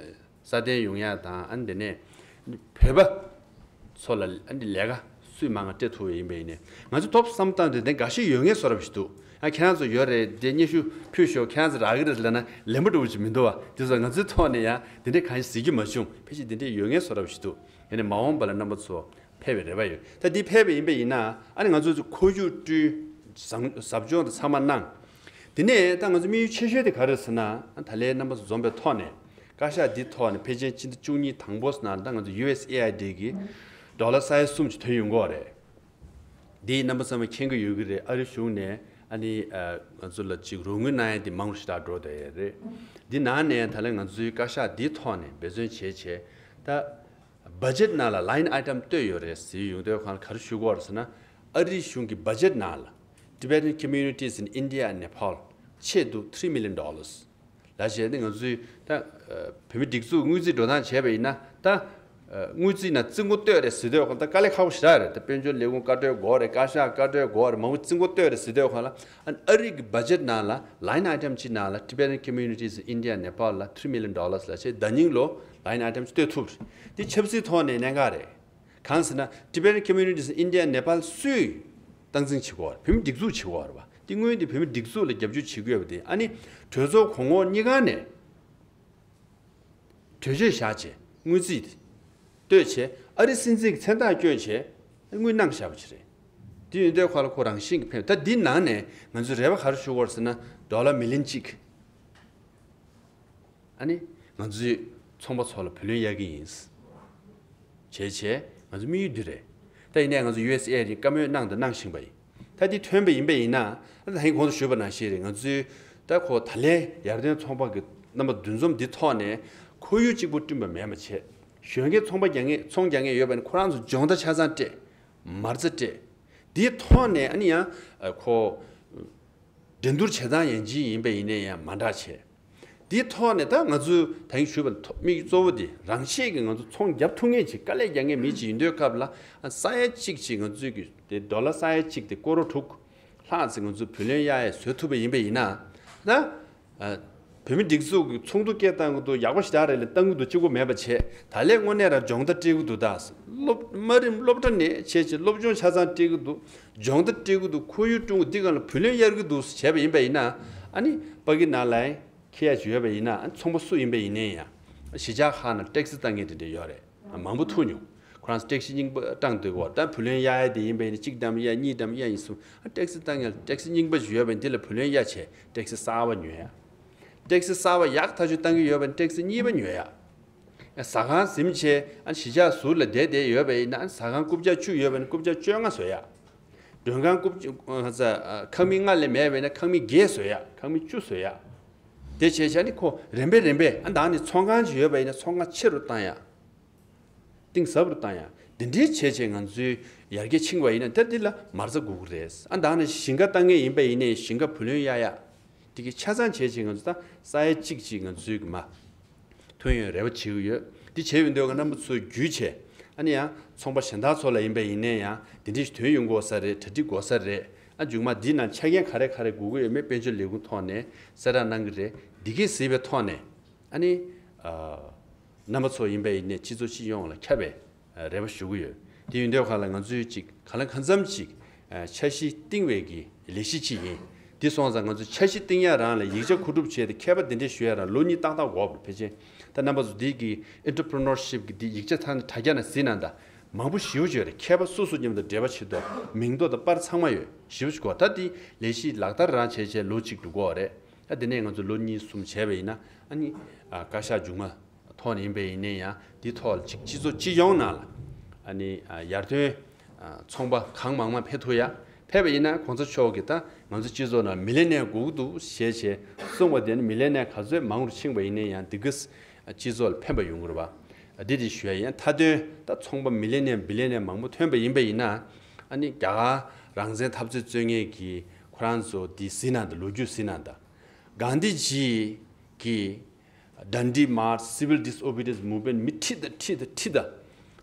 སྲ་བརྟན་ཡོང་ཡ་དང་ཨ་ནི་དེ་ནས་བོད་པ་ཚོ་ལ་ཨ་ནི་ལས་ཀ་སུས་མང་ང་སྤྲད་ཐུབ་པ་ཡིན་པ་ཡིན་ནས་ང་ཚོ་ཐོབ་བསམ་སྟངས་དེ་དེ་འགའ་ཤས་ཡོད་ངེས་བཟོ་འདྲ་ཞིག་འདུག་ཨ་ཁྱེད་རང་ཚོ་ཡོད་རེད་དེ་སྙན་ཞུ་ཕུལ་ཤོག་ཁྱེད་རང་ཚོ་རག་གི་རེད་ལབ་ན་ལན་པོ་འགྲོ་བ་ཅིག་མི་འདུག་བ། དེ་ཚོ་ང་ཚོའི་ཐོག་ནས་ཡང་དེ་འདྲས་གང་ཞིག་གཟིགས་རྒྱུ་མ་བྱུང་། ཕལ་ཆེར་དེ་འདྲས་ཡོད་ངེས་བཟོ་འདྲ་ཞིག་འདུག་ཡིན་ནའི་མ་འོངས་པ་ལ་རྣམ་པ་ཚོ་ཕེབས་པའི་རེ་བ་ཡོད། ད་འདི་ཕེབས་པ་ཡིན་པ་ཡིན་ན་ཨ་ནི་ང་ཚོ་ཁོར་ཡུག་བསྐྲུན་ཟབ་སྦྱོང་དང་ཚང་མ་གནང་། དེ་ནས་ད་ང་ཚོ་དམིགས་ཡུལ་ཆེ་ཤོས་དེ་ག་རེ་ཟེར་ན། ད་ལན་རྣམ་པ་ཚོ་འཛོམས་པའི་ཐོག་ནས་བཀའ་ཤག་འདི་ཐོག་ནས་ཕལ་ཆེར་ཕྱི་ཟླ་བཅུ་གཉིས་དང་པོ་ནང་ད་ང་ཚོ་ཡུ་ཨེས་ཨེ་ཨའི་ཌི་གི་ཌོ་ལར་ས་ཡ་གསུམ་ཅིག་ཐོན་ཡོང་གི་ཡོད་རེད། འདི་རྣམ་པ་ཚང་མས་མཁྱེན་གྱི་ཡོད་ཀྱི་རེད། ཨ་རི་གཞུང་ནས་ཨ་ནི་ཨ་ང་ཚོ་ལ་ཅིག་རོགས་དངུལ་གནང་ཡ་དེ་མང་རུ་ཞེ་དྲག་འགྲོ་བསྡད་ཡོད་རེད། འདི་ནང་ནས་ད་ལན་ང་ཚོའི་བཀའ་ཤག་འདི་ཐོག་ནས་འབད་བརྩོན་བྱས་བྱས་ད། བ་ཇེཊ་ནང་ལ་line item་བཏོད་ཡོད་རེད་ཟེར་ཡོང་དུས་གང་ལ་ག་རེ་ཞུ་དགོས་རེད་ཟེར་ན། ཨ་རིའི་གཞུང་གི་བ་ཇེཊ་ནང་ལ་Tibetan communities in India and Nepal ཆེད་དུ three million dollars ལ་བྱས་ཏེ་ང་ཚོའི་ད་བོད་མི་སྒྲིག་འཛུགས་དངུལ་རྩིས་འགྲོ་སྟངས་བྱས་པ་ཡིན་ན་ད་དངུལ་རྩིས་ནང་རྩིས་འགོ་བཏོད་རེད་ཟེར་དུས་གང་ལ་ད་དཀའ་ལས་ཁག་པོ་ཞེ་དྲག་རེད། ད་དཔལ་འབྱོར་ལས་ཁུངས་བཀའ་འཁྲོལ་དགོས་རེད། བཀའ་ཤག་བཀའ་འཁྲོལ་དགོས་རེད། མང་པོ་རྩིས་འགོ་བཏོད་རེད་ཟེར་དུས་གང་ལ། ཨ་ཨ་རི་གི་བ་ཇེཊ་ནང་ལ་line item་གཅིག་ནང་ལ་Tibetan communities in India Nepal་ལ་three million dollars་ལ་བྱས་ཟླ་རྙིང་ལོ་line item་གཅིག་བཏོད་ཐུབ་རེད། འདི་ཆབ་སྲིད་ཐོག་ནས་གནད་འགག་རེད། གང་ཟེར་ན་Tibetan communities in India Nepal་སུས་སྟངས་འཛིན་བྱེད་དགོས་རེད། བོད་མི་སྒྲིག་འཛུགས་བྱེད་དགོས་རེད་བ། འདི་དངུལ་འདི་བོད་མི་སྒྲིག་འཛུགས་ལ་རྒྱབ་སྐྱོར་བྱེད་དགོས་པ་དེ་ཨ་ནི་གྲོས་ཚོགས་གོང་འོག་གཉིས་ཀ་ནས། གྲོས་ཆོད་བཞག་བྱས་དངུལ་རྩིས་བཏོད་བྱས་ཨ་རི་སྲིད་འཛིན་གྱི་མཚན་རྟགས་བསྐྱོན་བྱས་དངུལ་གནང་བཞག་པ་ཅིག་རེད། དེ་ཡིན་དུས་ཁོ་ལ་ཁོ་རང་བཞིན་གྱི་ཕན། ད་འདི་ནང་ནས་ང་ཚོས་རེ་བ་ག་རེ་ཞུ་དགོས་རེད་ཟེར་ན་ཌོ་ལར་མི་ལི་ཡོན་གཅིག་ཨ་ནི་ང་ཚོའི་ཚོང་པ་ཚོ་ལ་བུ་ལོན་གཡར་གྱི་ཡིན། བྱས་བྱས་ང་ཚོ་དམིགས་ཡུལ་འདི་རེད། ད་ཡིན་ནའི་ང་ཚོ་ཡུ་ཨེས་ཨེ་ཨའི་ཌི་བཀའ་མོལ་གནང་དང་གནང་བཞིན་པ་ཡིན། ད་འདི་ཐོན་པ་ཡིན་པ་ཡིན་ན་ད་ད་ཧིང་གོང་དུ་ཞུས་པ་ནང་བཞིན་རེད། ང་ཚོའི་ད་ཁོ་ད་ལན་ཡར་ཐོན་ཚོང་པ་གི་རྣམ་པ་འདུ་འཛོམས་འདི་ཐོག་ནས་ཁོར་ཡུག་གཅིག་པུ་བསྐྲུན་པ་མེད་པ་བྱས། གཞོན་སྐྱེས་ཚོང་པ་རྒྱག་མཁན་ཚོང་རྒྱག་མཁན་ཡོད་པ་ཡིན་ན་ཁོ་རང་ཚོ་སྦྱོང་བརྡར་ཆ་ཚང་སྤྲད། མ་རྩ་སྤྲད། འདིའི་ཐོག་ནས་ཨ་ནི་ཡང་ཁོ་འགྲན་བསྡུར་བྱེད་སྟངས་ཡན་ཆད་ཡིན་པ་ཡིན་ནའི་ཡང་མ་འདྲ་བྱས། འདིའི་ཐོག་ནས་ད་ང་ཚོས་ད་གིན་ཞུས་པ་ཐོག་དམིགས་གཙོ་བོ་དེ་རང་ཆས་ཀྱི་ང་ཚོ་ཚོང་རྒྱབ་ཐུབ་མཁན་ཅིག་དཀའ་ལས་རྒྱག་མཁན་མི་ཅིག་ཡིན་དུས་སྐབས་ལ་ས་ཡ་གཅིག་ཅིག་ང་ཚོས་ཀྱི་དེ་ཌོ་ལར་ས་ཡ་གཅིག་དེ་ཀོ་རོ་དྲུག་ལྷག་ཙམ་ང་ཚོས་བུ་ལོན་གཡར་ཡས་བཟོ་ཐུབ་པ་ཡིན་པ་ཡིན་ན་ད། བོད་མི་སྒྲིག་འཛུགས་ཀྱི་ཚོགས་འདུ་སྐད་བཏང་གི་འདུག་ཡག་པོ་ཞེ་དྲག་རེད་ལབ་བཏང་གི་འདུག་གཅིག་པོ་མེད་པ་བྱས། ད་ལན་དངོས་གནས་རང་སྦྱོང་བརྡར་སྤྲད་ཀྱི་འདུག་ད་སློབ་དམའ་རིམ་སློབ་གྲྭ་ནས་བྱས་བྱས་སློབ་སྦྱོང་ཆ་ཚང་སྤྲད་ཀྱི་འདུག་སྦྱོང་བརྡར་སྤྲད་ཀྱི་འདུག་ཁོར་ཡུག་བསྐྲུན་གྱི་འདི་སྒང་ལ་བུ་ལོན་གཡར་གྱི་འདུག་བྱས་པ་ཡིན་པ་ཡིན་ན་ཨ་ནི་ཕ་གི་ནང་ལ་ཁེ་ཡ་ཅིག་ཡོད་པ་ཡིན་ན་ཨ་ནི་ཚོང་པ་སུ་ཡིན་པ་ཡིན་ནའི་ཡང་གཞིས་ཆགས་ཁག་ནང་ཊེག་སི་བཏང་མཁན་དེ་འདྲ་ཡོད་རེད། མང་པོ་ཐུག་མྱོང་། ཁོ་རང་ཚོ་ཊེག་སི་རྙིང་པ་བཏང་སྡོད་ཀྱི་ཡོད་རེད། ད་བུ་ལོན་གཡར་ཡ་དེ་ཡིན་པ་ཡིན་ན་གཅིག་བདམས་གཡར་གཉིས་བདམས་གཡར་ཡིན་གསུངས། ཨ་ཊེག་སི་བཏང་ཡ་ཊེག་སི་རྙིང་པ་ཞིག་ཡོད་པ་ཡིན་དེ་ལ་བུ་ལོན་གཡར་བྱས་ཊེག་སི་གསར་པ་ཉོ་ཡ། ཊེག་སི་གསར་པ་ཡག་ཐག་ཆོད་བཏང་གི་ཡོད་པ་ཡིན་ན་ཊེག་སི་གཉིས་པ་ཉོ་ཡ། ཨ་ཟ་ཁང་ཟིན་བྱས་ཨ་གཞིས་ཆགས་ཟུར་ལ་བསྡད་བསྡད་ཡོད་པ་ཡིན་ན་ཨ་ཟ་ཁང་རྐུབ་ཀྱག་བཅུ་ཡོད་པ་ཡིན་ན་རྐུབ་ཀྱག་བཅོ་ལྔ་བཟོ་ཡ། མགྲོན་ཁང་རྐུབ་ཨ་ཁང་མིག་ལྔ་ལས་མེད་པ་ཡིན་ན་ཁང་མིག་བརྒྱད་བཟོ་ཡ། ཁང་མིག་བཅུ་བཟོ་ཡ། དེ་བྱས་བྱས་ནི་ཁོ་རིམ་པས་རིམ་པས་ཨ་ད་ནི་ཚོང་ཁང་ཅིག་ཡོད་པ་ཡིན་ན་ཚོང་ཁང་ཆེ་རུ་བཏང་ཡ། གཏིང་ཟབ་རུ་བཏང་ཡ། འདི་འདྲའི་བྱས་བྱས་ང་ཚོའི་ཡར་རྒྱས་ཕྱིན་པ་ཡིན་ན་ད་འདི་ལ་མ་རྩ་དགོས་ཀྱི་རེད། ཨ་ད་ནི་ཞིང་ཁ་བཏང་མཁན་ཡིན་པ་ཡིན་ནའི་ཞིང་ཁ་བུ་ལོན་གཡར་ཡ། དེ་གི་ཆ་ཚང་བྱས་བྱས་ང་ཚོ་ད་ས་ཡ་གཅིག་ཅིག་ང་ཚོའི་གི་མ། ཐོན་ཡོང་རེ་བ་བྱེད་ཀྱི་ཡོད། འདི་བྱས་ཡོང་དུས་ང་རྣམ་པ་ཚོས་བརྒྱུད་བྱས། ཨ་ནི་ཡང་ཚོང་པ་གཞན་དག་ཚོ་ལ་ཡིན་པ་ཡིན་ནའི་ཡང་འདི་འདྲ་ཞིག་ཐོན་ཡོང་དགོས་ས་རེད། གྲ་སྒྲིག་དགོས་ས་རེད། ཨ་མཇུག་མ་འདི་ནང་ཆ་རྐྱེན་ག་རེ་ག་རེ་དགོས་ཀྱི་ཡོད་མེད་དཔལ་འབྱོར་ལས་ཁུངས་ཐོག་ནས་གསལ་བསྒྲགས་གནང་གི་རེད། འདི་གས་གཟིགས་པའི་ཐོག་ནས་ཨ་ནི་ཨ་རྣམ་པ་ཚོ་ཡིན་པ་ཡིན་ནའི་སྤྱི་ཚོགས་སྤྱི་ཡོངས་ལ་ཁྱབ་པའི་རེ་བ་ཞུ་གི་ཡོད། དེ་ཡིན་དུས་ག་ལ་ང་ཚོས་ཅིག་གང་ལ་གང་འཚམ་ཅིག་འཆར་གཞི་བཏིང་བའི་གི་ལས་གཞི་ཅིག་ཡིན། དེ་སོང་ཙང་ང་ཚོས་འཆར་གཞི་བཏིང་ཡ་རང་ལ་ཡིག་ཆ་མཁོ་སྒྲུབ་བྱས་ཏེ་མཁས་པ་དེ་འདྲས་ཞུ་ཡ་རང་ལོ་གཉིས་ཏག་ཏག་འགོར་བ་ཕལ་ཆེར། ད་རྣམ་པ་ཚོ་འདི་གི་ཨེན་ཊར་པི་རི་ནོར་ཤིབ་གི་འདི་ཡིག་ཆ་ཐང་དྲ་རྒྱ་ནང་གཟིགས་ན་ད་མང་པོ་ཞེ་པོ་ཅིག་ཡོད་རེད། མཁས་པ་སོ་སོ་མཉམ་དུ་འབྲེལ་བ་བྱེད་དོ་མིང་ཐོ་དང་པར་ཚང་མ་ཡོད་ཞེ་པོ་ཅིག་གོ། ད་འདི་ལས་གཞི་ལག་བསྟར་རང་བྱས་བྱས་ལོ་གཅིག་འགྲོ་གི་ཡོད་རེད། ད་དེ་ནས་ང་ཚོ་ལོ་གཉིས་གསུམ་བྱས་པ་ཡིན་ན་ཨ་ནི་ཨ་བཀའ་ཤག་མཇུག་མ་ཐོག་ནས་ཡིན་པ་ཡིན་ནའི་ཡང་འདི་ཐོག་ལ་ཅིག་སྤྱི་ཚོགས་སྤྱི་ཡོངས་ནང་ལ་ཨ་ནི་ཨ་ཡར་ཐོན་ཨ་ཚོང་པ་གང་མང་མང་ཕེབས་ཐུབ་ཡ། ཕེབས་པ་ཡིན་ན་གོང་ས་མཆོག་གིས་ད་ང་ཚོ་སྤྱི་ཚོགས་ནང་མི་ལི་ཡོ་ནེར་དགོས་ཀྱི་འདུག་ཞེས་བྱས་གསུངས་པ་དེ་ནི་མི་ལི་ཡོ་ནེར་ག་ཚོད་མང་རུ་ཕྱིན་པ་ཡིན་ནའི་ཡང་འདི་གིས་སྤྱི་ཚོགས་ལ་ཕན་པ་ཡོང་གི་རེད་པ། འདི་དེ་ཞུ་ཡ་ཡིན། མཐའ་དོན་ད་ཚོང་པ་མི་ལི་ཡོ་ནེར་བི་ལི་ཡོ་ནེར་མང་པོ་ཐོན་པ་ཡིན་པ་ཡིན་ན་ཨ་ནི་རྒྱ་གར་རང་བཙན་འཐབ་རྩོད་རྩོད་མཁན་གྱི་ཁོ་རང་ཚོ་འདི་གཟིགས་ན་ད་ལོ་རྒྱུས་གཟིགས་ན་ད་གྷན་དྷི་ཇི་གི་Dandi March, Civil Disobedience Movement མི་ཁྲི་དང་ཁྲི་དང་ཁྲི་དང་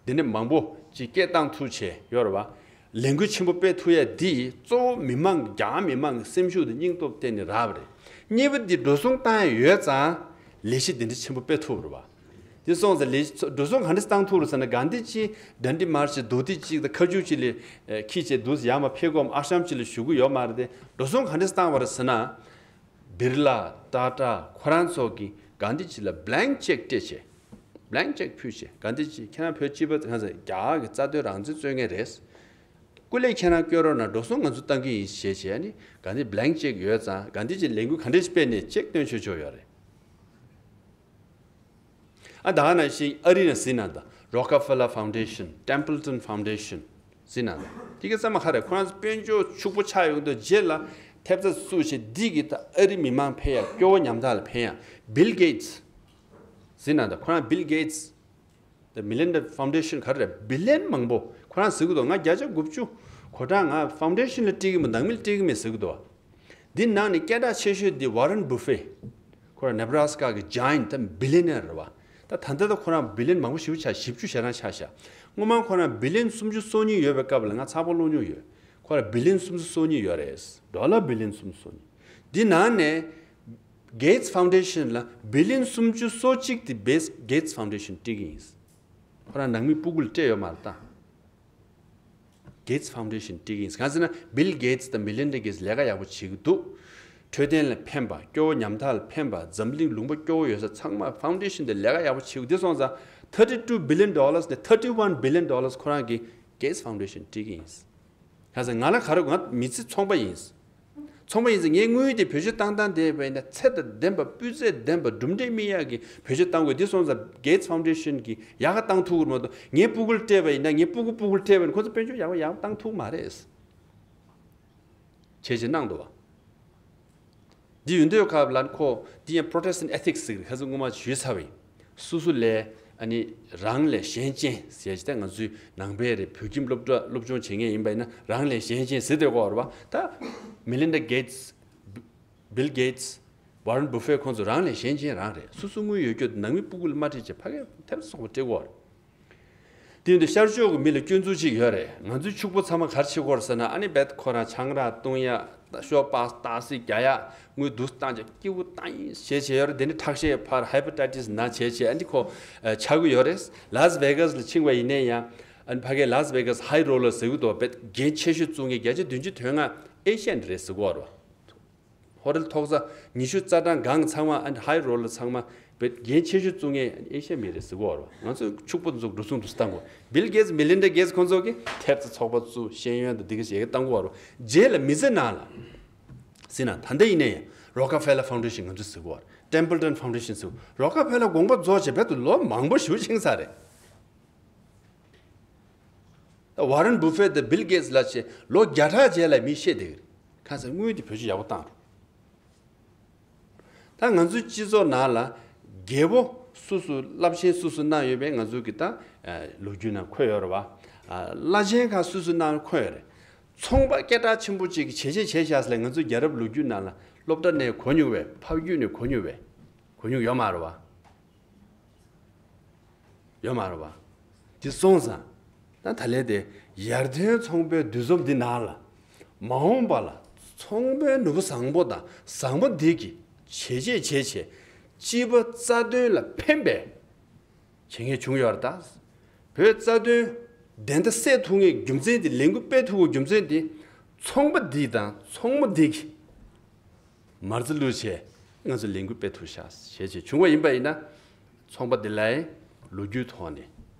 འདི་འདྲ་མང་པོ་ཅིག་སྐད་བཏང་ཐུབ་བྱས་ཡོད་རེད་བ། ལས་འགུལ་ཆེན་པོ་སྤེལ་ཐུབ་ཡ་འདི་གཙོ་བོ་མི་མང་རྒྱ་གར་མི་མང་གི་སེམས་ཤུགས་དང་སྙིང་སྟོབས་བརྟེན་ནས་རག་པ་རེད། གཉིས་པ་འདི་འགྲོ་སོང་བཏང་ཡ་ཡོད་ཙང་ལས་གཞི་འདི་འདྲ་ཆེན་པོ་སྤེལ་ཐུབ་རེད་བ། དེ་སོང་ཙང་ལས་གཞི་འགྲོ་སོང་ག་འདྲ་བཏང་ཐུབ་རེད་ཟེར་ན་གྷན་དྷི་ཇི་Dandi March་མདོ་སྡེ་གཅིག་དང་ཁ་མཆུ་གཅིག་ལ་ཁྱི་བྱས་འདུག་ཡར་མར་ཕེབས་སྒོམ་ཨ་ཤམ་གཅིག་ལ་བཞུགས་ཀྱི་ཡོད་མ་རེད་དེ་འགྲོ་སོང་ག་འདྲ་བཏང་བ་རེད་ཟེར་ན། བིར་ལ། ཏཱ་ཏཱ་ཁོ་རང་ཚོ་གིས་གྷན་དྷི་ཇི་ལ་blank cheque་སྤྲད་བྱས། blank cheque་ཕུལ་བྱས་གྷན་དྷི་ཇི་ཁྱེད་རང་བོད་སྤྱི་པ་གང་ཟེར་རྒྱ་གར་གྱི་རྩ་དོན་རང་བཙན་རྩོད་མཁན་རེད། སྐུ་ལས་ཁྱེད་རང་བསྐྱོན་རོགས་གནང་། འགྲོ་སོང་ང་ཚོ་བཏང་གི་ཡིན་ཞེས་བྱས་ནས་ག་འདི་blank cheque ཡོད་ཙང་ག་འདི་ཅིག་ལས་འགུལ་ག་འདྲ་ཞིག་སྤེལ་ནས་cheque་སྟོན་ཆོག་ཆོག་ཡོད་རེད། ཨ་ད་ག་ནང་བཞིན་ཨ་རི་ནས་ཟིན་ན་ད་Rockefeller Foundation, Templeton Foundation་ཟིན་ན་ད་དེ་ག་ཚང་མ་ག་རེ་ཁོ་རང་ཚོ་དཔལ་འབྱོར་ཕྱུག་པོ་ཆགས་ཡོང་དུས་རྗེས་ལ་ཐེབས་རྩ་བཙུགས་བྱས་འདི་གི་ད་ཨ་རི་མི་མང་ཕན་ཡ་སྐྱོ་བོ་ཉམ་ཐག་ལ་ཕན་ཡ་Bill Gates་ཟིན་ན་ད་ཁོ་རང་Bill Gates། The Melinda Foundation་ག་རེ་རེད། Billion་མང་པོ་ཁོ་རང་ཟེར་གི་འདུག་ང་བརྒྱ་ཆ་དགུ་བཅུ་གོ་གྲངས་ང་foundation་ལ་སྤྲད་གི་མིན་འདང་མི་ལ་སྤྲད་གི་མེད་ཟེར་གི་འདུག་འདི་ནང་ནས་སྐད་གྲགས་ཆེ་ཤོས་འདི་Warren Buffett་ཁོ་རང་Nebraska་གི་giant་ད་billionaire་རེད་བ། ད་ད་ལྟ་ད་ཁོ་རང་billion་མང་པོ་ཞེ་པོ་ཆགས་བཞི་བཅུ་ཞེ་གྲངས་ཆགས་ཤག་སྔོན་མ་ཁོ་རང་billion་སུམ་ཅུ་སོ་གཉིས་ཡོད་པའི་སྐབས་ལ་ང་ཚགས་པར་ཀློག་མྱོང་ཡོད། ཁོ་རང་billion སུམ་ཅུ་སོ་གཉིས་ཡོད་རེད། Dollar billion སུམ་ཅུ་སོ་གཉིས། འདི་ནང་ནས་Gates Foundation་ལ་billion སུམ་ཅུ་སོ་གཅིག་དེ་Gates Foundation་སྤྲད་ཀྱི་ཡིན། ཁོ་རང་ནང་མི་སྤུ་གུ་ལ་སྤྲད་ཡོད་མ་རེད་ད། Gates Foundation་སྤྲད་ཀྱི་ཡིན། གང་ཟེར་ན་Bill Gates་དང་Melinda Gates་ལས་ཀ་ཡག་པོ་བྱེད་ཀྱི་འདུག་འཕྲོད་བསྟེན་ལ་ཕན་པ། སྐྱོ་བོ་ཉམ་ཐག་ལ་ཕན་པ། འཛམ་གླིང་ལུང་པ་སྐྱོ་བོ་ཡོད་ས་ཚང་མ་foundation་དེ་ལས་ཀ་ཡག་པོ་བྱེད་ཀྱི་འདི་སོང་ཙང་thirty two billion dollars་ནས་thirty one billion dollars་ཁོ་རང་གིས་Gates Foundation་སྤྲད་ཀྱི་ཡིན། ཁ་སང་ང་ལ་ག་རེ་ང་མི་ཚེ་ཚོང་པ་ཡིན། ཚོང་པ་ཡིན་ཟེར་ངའི་དངུལ་དེ་བེད་སྤྱོད་བཏང་སྟངས་དེ་བས་ན་ཚད་དང་ལྡན་པ་སྤུས་ཚད་ལྡན་པ་གྲུབ་འབྲས་སྨིན་ཡག་གི་བེད་སྤྱོད་བཏང་དགོས། འདི་སོང་ཙང་Gates Foundation་གི་ཡག་ག་བཏང་ཐུབ་ཀྱི་མ་གཏོགས་ངའི་སྤུ་གུ་ལ་སྤྲད་པ་ཡིན་ན་ངའི་སྤུ་གུ་སྤུ་གུ་ལ་སྤྲད་པ་ཡིན་ན་ཁོ་ཚོ་དཔལ་འབྱོར་ཡག་པ་ཡག་བཏང་ཐུབ་མ་རེད། བྱས་བྱས་གནང་འདུག་བ། འདི་ཡོད་འདོད་ཁ་ལ་ཁོ་འདི་ཡང་Protestant ethics་ཟེར་ཁ་སང་སྔོན་མ་ཞུས་ཚར་བ་ཡིན། སོ་སོ་ལས་ཨ་ནི་རང་ལས་གཞན་གཅེས་ཟེར་ཅིག་ད་ང་ཚོའི་ནང་པའི་རེད། བོད་ཁྱིམ་སློབ་གྲྭ་སློབ་སྦྱོང་བྱེད་མཁན་ཡིན་པ་ཡིན་ན་རང་ལས་གཞན་གཅེས་ཟེར་དེ་གོ་རེད་བ། ད་Melinda Gates, Bill Gates, Warren Buffett་ཁོང་ཚོ་རང་ལས་གཞན་གཅེས་རང་རེད། སོ་སོ་དངུལ་ཡོད་རྒྱུ་ནང་མི་སྤུ་གུ་ལ་མ་སྤྲད་ཅེས་ཕ་གིར་ཐེབས་སོགས་པ་སྤྲད་གོ་རེད། དེ་ཡིན་དུས་ཤར་ཕྱོགས་ཀྱི་མི་ལ་སྐྱོན་འཛུགས་ཅིག་ཡོད་རེད། ང་ཚོའི་ཕྱུག་པོ་ཚང་མ་ག་རེ་བྱེད་ཀྱི་ཡོད་རེད་ཟེར་ན་ཨ་ནི་རྦད་ཁོ་རང་ཆང་རག་བཏུང་ཡ། ཤོ་སྤགས་སྟག་གཟིག་རྒྱག་ཡ། དངུལ་བསྡུ་བཏང་བྱས་སྐྱིད་པོ་བཏང་ཡིན་བྱས་བྱས་ཡོད་རེད། དེ་ནི་ཁྲག་ཤེད་འཕར་hepatitis་ན་བྱས་བྱས་ཨ་ནི་ཁོ་ཆགས་ཀྱི་ཡོད་རེད། Las Vegas་ལ་ཕྱིན་པ་ཡིན་ན་ཡང་ཨ་ནི་ཕ་གིའི་Las Vegas high roller་ཟེར་གྱི་འདུག་རྦད་འགན་ཆེ་ཤོས་བཙུགས་མཁན་བརྒྱ་ཆ་བདུན་ཅུ་དོན་ལྔ་ཨེ་ཤི་ཡན་རེད་ཟེར་གྱི་ཡོད་རེད། ཧོ་ཊེལ་ཐོག་ས་ཉི་ཤུ་རྩ་གྲངས་སྒང་ཚང་མ་ཨ་ནི་high roller་ཚང་མ་རྦད་འགན་ཆེ་ཤོས་བཙུགས་མཁན་ཨེ་ཤི་ཡ་མི་རེད་ཟེར་གྱི་ཡོད་རེད། ང་ཚོ་ཕྱུག་པོ་ཚོ་འགྲོ་སོང་འདུག་སེ་བཏང་གོ། Bill Gates, Melinda Gates་ཁོང་ཚོ་གིས་ཐེབས་རྩ་ཚོགས་པ་བཙུགས་ཤེས་ཡོན་དང་འདི་ག་ཞིག་བཏང་གི་ཡོད་རེད། རྗེས་ལ་མི་ཚེ་ནང་ལ་ཟེར་ན་ད་ལྟ་ཡིན་ན་ཡང་Rockefeller Foundation་ང་ཚོས་ཟེར་གྱི་ཡོད་རེད། Templeton Foundation་ཟེར་གྱི་Rockefeller་དགོངས་པ་རྫོགས་བྱས་རྦད་དུ་ལོ་མང་པོ་ཞེ་པོ་ཕྱིན་ཚར་རེད། ད་Warren Buffett་དང་Bill Gates་ལ་བྱས་ལོ་བརྒྱ་ཕྲག་རྗེས་ལ་མི་བཤད་བསྡད་ཀྱི་རེད། གང་ཟེར་དངུལ་དེ་བེད་སྤྱོད་ཡག་པོ་བཏང་རེད། ད་ང་ཚོའི་སྤྱི་ཚོགས་ནང་ལ་རྒྱལ་པོ་སུ་སུ་རླབས་ཆེན་སུ་སུ་གནང་ཡོད་པའི་ང་ཚོའི་གི་ད་ལོ་རྒྱུས་ནང་འཁོད་ཡོད་རེད་བ། བླ་ཆེན་ཁག་སུ་སུ་གནང་འཁོད་ཡོད་རེད། ཚོང་པ་སྐད་གྲགས་ཆེན་པོ་ཅིག་གིས་བྱས་བྱས་བྱས་བཞག་ཟེར་ལ་ང་ཚོའི་རྒྱལ་རབས་ལོ་རྒྱུས་ནང་ལ་སློབ་གྲྭ་ནས་གོ་མྱོང་བས། ཕ་རྒྱུད་ནས་གོ་མྱོང་བས། གོ་མྱོང་ཡོད་མ་རེད་བ། ཡོད་མ་རེད་བ། དེ་སོང་ཙང་། ད་ད་ལན་དེ་ཡར་ཐོན་ཚོང་པའི་འདུ་འཛོམས་འདི་ནང་ལ། མ་འོངས་པ་ལ་ཚོང་པའི་ནོར་བུ་བཟང་པོ་དང་བཟང་པོ་འདི་གི་བྱས་རྗེས་བྱས་བྱས་སྤྱི་པ་རྩ་དོན་ལ་ཕན་པའི་བྱེད་མཁན་བྱུང་ཡོད་རེད་ད། བོད་རྩ་དོན་བདེན་མཐའ་གསལ་ཐུབ་མཁན་རྒྱུ་མཚན་དེ་ལས་འགུལ་སྤེལ་ཐུབ་པའི་རྒྱུ་མཚན་དེ་ཚོང་པ་འདི་དང་ཚོང་མོ་འདི་གི་མར་རྩི་བླུགས་བྱས་ང་ཚོ་ལས་འགུལ་སྤེལ་ཐུབ་ཤག་བྱས་བྱས་བྱུང་བ་ཡིན་པ་ཡིན་ན། ཚོང་པ་འདི་ལའི་ལོ་རྒྱུས་ཐོག་ནས་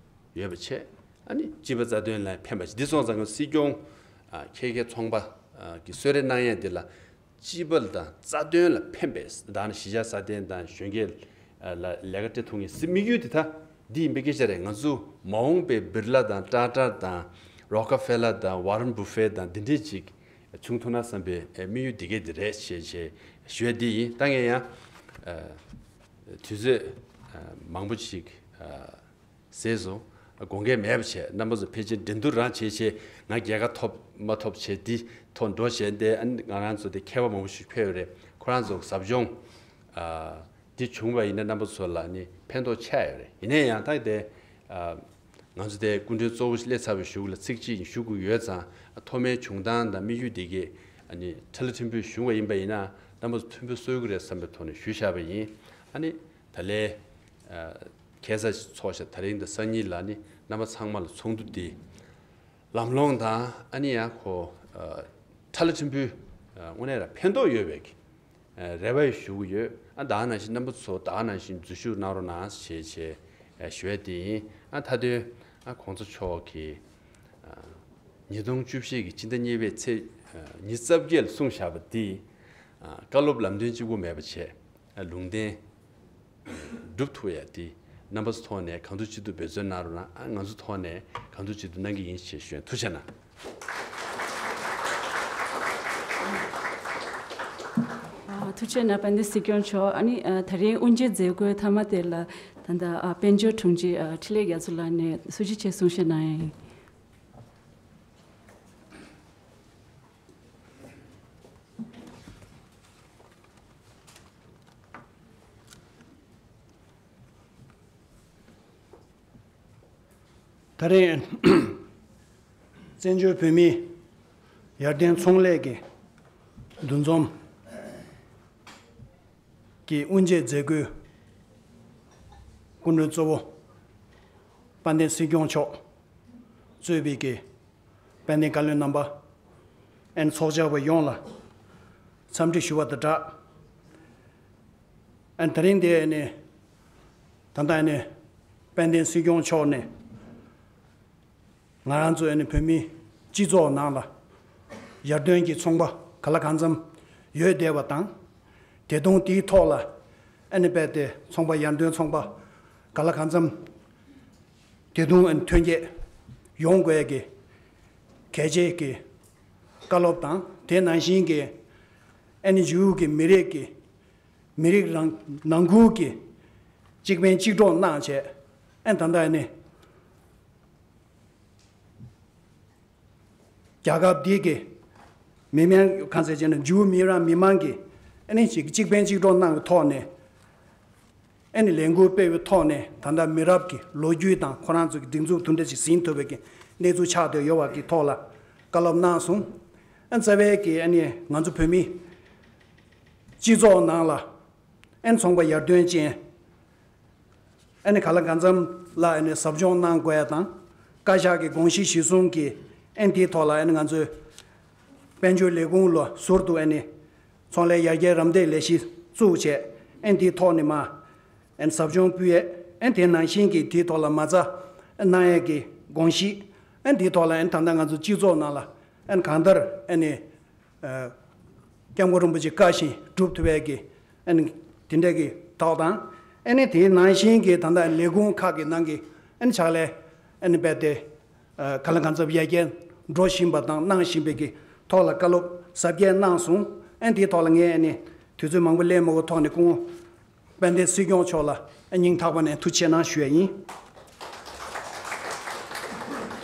ཡོད་པ་བྱས། ཨ་ནི་སྤྱི་པ་རྩ་དོན་ལ་ཕན་པ་ཞིག་འདི་སོང་ཙང་ང་སྲིད་སྐྱོང་ཨ་ཁྱེད་ཁྱེད་ཚོང་པ་ཨ་གི་གསོལ་རས་གནང་ཡས་འདི་ལ་སྤྱི་པ་དང་རྩ་དོན་ལ་ཕན་པའི་ད་ནི་གཞིས་ཆགས་སྲ་བརྟན་དང་གཞོན་སྐྱེས་ལ་ལས་ཀ་སྤྲད་ཐུབ་མཁན་སྲིད་དམིགས་ཡུལ་དེ་ད་འདི་ཡིན་པའི་སྐད་ཆ་རེད། ང་ཚོ་མ་འོངས་པའི་Birla་དང་Tata་དང་Rockefeller་དང་Warren Buffett་དང་འདི་འདྲས་ཅིག་བྱུང་ཐུབ་ན་བསམ་པའི་དམིགས་ཡུལ་འདི་གས་འདི་རེད་ཞེས་ཞེས་ཞུ་ཡ་འདི་ཡིན། ད་ངས་ཡང་དུས་ཚོད་མང་པོ་ཞིག་ཟད་སོང་། དགོངས་འགལ་མེད་པ་བྱས་རྣམ་པ་ཚོ་ཕལ་ཆེར་འགྲན་བསྡུར་རང་བྱས་བྱས་ང་རྒྱལ་ཁ་ཐོབ་མ་ཐོབ་བྱས་འདི་ཐོག་འགྲོ་བྱས་འདི་ཨ་ནི་ང་རང་ཚོ་འདི་མཁས་པ་མང་པོ་ཞིག་ཕེབས་ཡོད་རེད། ཁོ་རང་ཚོ་ཟབ་སྦྱོང་འདི་བྱུང་བ་ཡིན་ན་རྣམ་པ་ཚོ་ལ་ནི་ཕན་ཐོགས་ཆགས་ཡོད་རེད། ཡིན་ན་ཡང་ད་དེ་ང་ཚོ་དེ་སྐུ་མགྲོན་གཙོ་བོ་སླེབས་ཚར་བའི་གཞུག་ལ་ཚིག་གཅིག་ཞུ་དགོས་ཡོད་ཙང་ཐོག་མའི་བྱུང་སྟངས་དང་དམིགས་ཡུལ་འདི་གས་ཨ་ནི་ཁྲ་ལ་ཕྲན་བུ་ཞུ་བ་ཡིན་པ་ཡིན་ན་རྣམ་པ་ཚོ་མཐུན་འཕྲོད་གསོ་གི་རེད་བསམ་པའི་ཐོག་ནས་ཞུས་བཞག་པ་ཡིན། ཨ་ནི་ད་ལས་ཁ་སང་ཚོགས་བཞག་ད་རིང་དང་སང་ཉིན་ལ་ནི་རྣམ་པ་ཚང་མ་ལ་ཚོགས་འདུ་འདི་ལམ་ལྷོང་དང་ཨ་ནི་ཡང་ཁོ་ཁྲ་ལ་ཕྲན་བུ་དངོས་གནས་རང་ཕན་ཐོགས་ཡོད་པའི་རེ་བ་ཞུ་གི་ཡོད། ཨ་ད་ག་ནང་བཞིན་རྣམ་པ་ཚོ་ད་ག་ནང་བཞིན་འཛུལ་ཞུགས་གནང་རོགས་གནང་ཞེས་བྱས་ཞུ་ཡ་དེ་ཡིན། ཨ་མཐའ་དོན་ཨ་གོང་ས་མཆོག་གིས་ ཉིས་སྟོང་བཅུ་བཞི་གི་ཕྱི་ཟླ་གཉིས་པའི་ཚེས་ཉི་ཤུ་རྩ་བརྒྱད་ལ་གསུངས་བཞག་པ་འདི་བཀའ་སློབ་ལམ་སྟོན་གཅིག་པོ་མེད་པ་བྱས་ལུང་བསྟན་སྒྲུབ་ཐུབ་ཡ་འདི་རྣམ་པ་ཚོ་ཐོག་ནས་གང་ཐུབ་ཅི་ཐུབ་འབད་བརྩོན་གནང་རོགས་གནང་། ང་ཚོ་ཐོག་ནས་གང་ཐུབ་ཅི་ཐུབ་གནང་གི་ཡིན་ཞེས་ཞུ་ཡ། ཐུགས་རྗེ་གནང་། ཐུགས་རྗེ་གནང་། དཔལ་ལྡན་སྲིད་སྐྱོང་མཆོག་ཨ་ནི་ད་རིང་དབུ་འབྱེད་མཛད་སྒོའི་མཐའ་མ་དེ་ལ་ད་ལྟ་དཔལ་འབྱོར་དྲུང་ཆེ་འཕྲིན་ལས་རྒྱ་མཚོ་ལགས་ནས་ཐུགས་རྗེ་ཆེ་གསུང་བཤད་གནང་ཡ་ཡིན། ད་རེས་བཙན་བྱོལ་བོད་མིའི་ཡར་ཐོན་ཚོང་ལས་ཀྱི་འདུ་འཛོམས་ཀྱི་དབུ་འབྱེད་མཛད་སྒོའི་སྐུ་མགྲོན་གཙོ་བོ་དཔལ་ལྡན་སྲིད་སྐྱོང་མཆོག་གཙོས་པའི་གི་དཔལ་ལྡན་བཀའ་བློན་རྣམ་པ། ཨན་ཚོགས་བཅར་བ་ཡོངས་ལ་འཚམས་འདྲི་ཞུ་བ་དང་སྦྲགས། ཨན་དེ་རིང་འདི་ཨ་ནི་ད་ལྟ་ཨ་ནི་དཔལ་ལྡན་སྲིད་སྐྱོང་མཆོག་ནས་ང་རང་ཚོ་ཨ་ནི་བོད་མིའི་སྤྱི་ཚོགས་ནང་ལ་ཡར་ཐོན་གྱི་ཚོང་པ་ག་ལ་གང་འཚམ་ཡོད་བསྡད་པ་དང་། དེ་དུང་དེའི་ཐོག་ལ་ཨ་ནི་རྦད་དེ་ཚོང་པ་ཡར་ཐོན་ཚོང་པ་ག་ལ་གང་འཚམ་དེ་དུང་ཨ་ནི་ཐོན་སྐྱེད་ཡོང་དགོས་ཀྱི་གལ་ཆེ་གི་བཀའ་སློབ་དང་། དེ་ནང་བཞིན་གྱི་ཨ་ནི་འཇུ་གི་མི་རིགས་ཀྱི་མི་རིགས་རང་ནང་ཁུལ་གྱི་གཅིག་ཕན་གཅིག་གྲོགས་གནང་བྱས། ཨ་ནི་ད་ལྟ་ཨ་ནི་རྒྱལ་ཁབ་འདི་གི་མི་དམངས་གང་ཟེར་བྱས་ན་འཇུ་མི་རང་མི་མང་གི་ཨ་ནི་གཅིག་གཅིག་ཕན་གཅིག་གྲོགས་གནང་བའི་ཐོག་ནས། ཨ་ནི་ལས་འགུལ་སྤེལ་བའི་ཐོག་ནས་ད་ལྟ་མི་རབས་ཀྱི་ལོ་རྒྱུས་དང་ཁོ་རང་ཚོ་གི་སྒྲིག་འཛུགས་དེ་འདྲ་ཞིག་ཟིན་ཐུབ་པའི་གི་གནས་ཚུལ་ཆགས་བསྡད་ཡོད་པ་གི་ཐོག་ལ་བཀའ་སློབ་གནང་སོང་། ཨ་རྩ་བའི་གི་ཨ་ནི་ང་ཚོ་བོད་མི་སྤྱི་ཚོགས་ནང་ལ་ཨ་ནི་ཚོང་པ་ཡར་ཐོན་ཅན། ཨ་ནི་ག་ལ་གང་འཚམ་ལ་ཨ་ནི་ཟབ་སྦྱོང་གནང་དགོས་ཡ་དང་། བཀའ་ཤག་གི་དགོངས་གཞི་གཞིར་བཟུང་གི་ཨ་ནི་དེའི་ཐོག་ལ་ཨ་ནི་ང་ཚོས་དཔལ་འབྱོར་ལས་ཁུངས་ལ་ཟུར་དུ་ཨ་ནི་ཚོང་ལས་ཡར་རྒྱས་རམ་འདེགས་ལས་གཞི་བཙུགས་བྱས། ཨ་ནི་དེའི་ཐོག་ནས་མ་ཨ་ནི་ཟབ་སྦྱོང་སྤུས་ཡས། ཨ་ནི་དེ་ནང་བཞིན་གྱི་དེའི་ཐོག་ལ་མ་རྩ་གནང་ཡས་ཀྱི་དགོངས་གཞི། ཨ་ནི་དེའི་ཐོག་ལ་ཨ་ནི་ད་ལྟ་ང་ཚོ་སྤྱི་ཚོགས་ནང་ལ་ཨ་ནི་གང་ལྟར་ཨ་ནི། ཨ། སྐྱབས་མགོན་རིན་པོ་ཆེ་བཀའ་བཞིན་སྒྲུབ་ཐུབ་པའི་གི་ཨ་ནི་དེ་འདྲའི་གི་ཐོག་དང་། ཨ་ནི་དེའི་ནང་བཞིན་གྱི་ད་ལྟ་ལས་ཁུངས་ཁག་གི་ནང་གི་ཨ་ནི་ཕྱག་ལས་ཨ་ནི་རྦད་དེ་ཨ་ག་ལ་གང་འཚམ་ཡར་རྒྱས་འགྲོ་བཞིན་པ་དང་གནང་བཞིན་པའི་གི་ཐོག་ལ་བཀའ་སློབ་ཟབ་རྒྱས་གནང་སོང་། ཨ་ནི་དེའི་ཐོག་ལ་ངས་ཨ་ནི་དུས་ཚོད་མང་པོ་ལེན་མ་དགོས་ཐོག་ནས་སྐུ་ངོ་དཔལ་ལྡན་སྲིད་སྐྱོང་མཆོག་ལ་ཨ་སྙིང་ཐག་པ་ནས་ཐུགས་རྗེ་ཆེ་གནང་ཞུ་ཡ་ཡིན།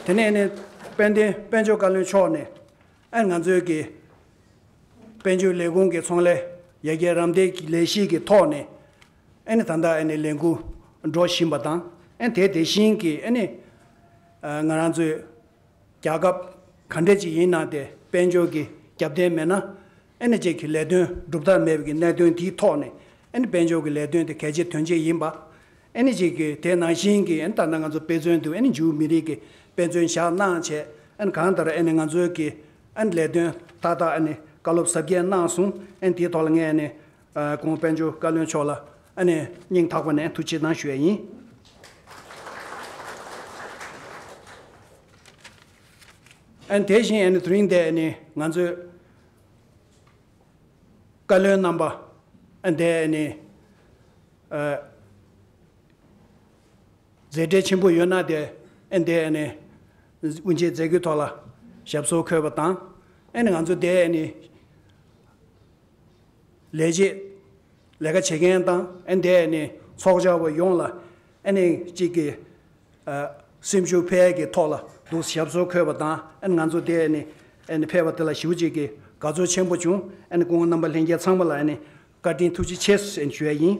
དེ་ནས་ཨ་ནི་དཔལ་ལྡན་དཔལ་འབྱོར་བཀའ་བློན་མཆོག་ནས། ཨ་ང་ཚོའི་གི་དཔལ་འབྱོར་ལས་ཁུངས་ཀྱི་ཚོང་ལས་ཡར་རྒྱས་རམ་འདེགས་ཀྱི་ལས་གཞི་གི་ཐོག་ནས་ཨ་ནི་ད་ལྟ་ཨ་ནི་ལས་འགུལ་འགྲོ་བཞིན་པ་དང་། ཨ་ནི་དེ་དེ་བཞིན་གྱི་ཨ་ནི་ཨ་ང་རང་ཚོའི་རྒྱལ་ཁབ་ག་འདྲ་ཅིག་ཡིན་ན་དེ་དཔལ་འབྱོར་གྱི་རྒྱབ་རྟེན་མེད་ན་ཨ་ནི་ཅིག་གི་ལས་དོན་སྒྲུབ་ཐབས་མེད་པའི་གི་གནད་དོན་དེའི་ཐོག་ནས་ཨ་ནི་དཔལ་འབྱོར་གྱི་ལས་དོན་དེ་གལ་ཆེ་དོན་ཆེ་ཡིན་པ། ཨ་ནི་ཅིག་གི་དེ་ནང་བཞིན་གྱི་ཨ་ནི་ད་ལྟ་ང་ཚོ་དཔེ་མཚོན་དུ་ཨ་ནི་འཇུ་མི་རིགས་ཀྱི་དཔེ་མཚོན་བཞག་གནང་བྱས། ཨ་ནི་གང་ལྟར་ཨ་ནི་ང་ཚོའི་གི་ཨ་ནི་ལས་དོན་ཏག་ཏག་ཨ་ནི་བཀའ་སློབ་ཟབ་རྒྱས་གནང་སོང་། ཨ་ནི་དེའི་ཐོག་ལ་ངས་ཨ་ནི་ཨ་སྐུ་ངོ་དཔལ་འབྱོར་བཀའ་བློན་མཆོག་ལ་ཨ་ནི་སྙིང་ཐག་པ་ནས་ཐུགས་རྗེ་གནང་ཞུ་ཡ་ཡིན། ཨ་ནི་དེ་བཞིན་ཨ་ནི་དེ་རིང་འདི་ཨ་ནི་ང་ཚོའི་བཀའ་བློན་རྣམ་པ་ཨ་ནི་དེ་ཨ་ནི་ཨ། མཛད་བྲེལ་ཆེན་པོ་ཡོད་ན་དེ་ཨ་ནི་དེ་ཨ་ནི་དབུ་འབྱེད་མཛད་སྒོའི་ཐོག་ལ་ཞབས་སོར་འཁོད་པ་དང་། ཨ་ནི་ང་ཚོ་དེ་ཨ་ནི་ལས་བྱེད་ལས་ཀ་བྱེད་མཁན་དང་ཨ་ནི་དེ་ཨ་ནི་ཚོགས་བཅར་བ་ཡོངས་ལ་ཨ་ནི་གཅིག་གི་ཨ་སེམས་ཤུགས་འཕེལ་ཡས་ཀྱི་ཐོག་ལ་འདུག་ཞབས་སོར་འཁོད་པ་དང་། ཨ་ནི་ང་ཚོ་དེ་ཨ་ནི་ཨ་ནི་ཕེབས་པ་དེ་ལ་ཞེ་པོ་ཅིག་གི་དགའ་ཚོར་ཆེན་པོ་བྱུང་། ཨ་ནི་སྐུ་ངོ་རྣམ་པ་ལྷན་རྒྱས་ཚང་མ་ལ་ཨ་ནི་བཀའ་དྲིན་ཐུགས་རྗེ་ཆེ་ཟེར་ཞུ་ཡ་ཡིན།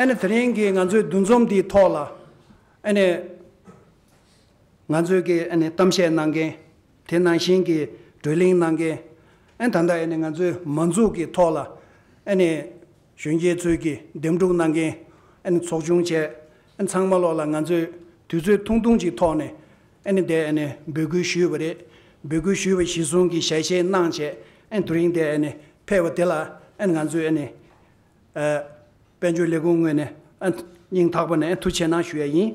ཨ་ནི་དེ་རིང་གི་ང་ཚོའི་འདུ་འཛོམས་འདིའི་ཐོག་ལ་ཨ་ནི་ང་ཚོའི་གི་ཨ་ནི་གཏམ་བཤད་གནང་མཁན། དེ་ནང་བཞིན་གྱི་བགྲོ་གླེང་གནང་མཁན། ཨ་ནི་ད་ལྟ་ཨ་ནི་ང་ཚོའི་མ་འཛུགས་ཀྱི་ཐོག་ལ་ཨ་ནི་གཞོན་སྐྱེས་ཚོས་ཀྱི་འདེམས་སྒྲུག་གནང་མཁན། ཨ་ནི་ཚོགས་ཆུང་བྱས། ཨ་ནི་ཚང་མ་ལོག་ལ་ང་ཚོས་དུས་ཚོད་ཐུང་ཐུང་གཅིག་ཐོག་ནས་ཨ་ནི་དེ་ཨ་ནི་འབོད་སྐུལ་ཞུས་པ་རེད། འབོད་སྐུལ་ཞུས་པ་གཞིར་བཟུང་གི་ཞལ་བཞེས་གནང་བྱས། ཨ་ནི་དེ་རིང་དེ་ཨ་ནི་ཕེབས་པ་དེ་ལ་ཨ་ནི་ང་ཚོས་ཨ་ནི་ཨ་དཔལ་འབྱོར་ལས་ཁུངས་ངོས་ནས་ཨ་སྙིང་ཐག་པ་ནས་ཨ་ཐུགས་རྗེ་གནང་ཞུ་ཡ་ཡིན།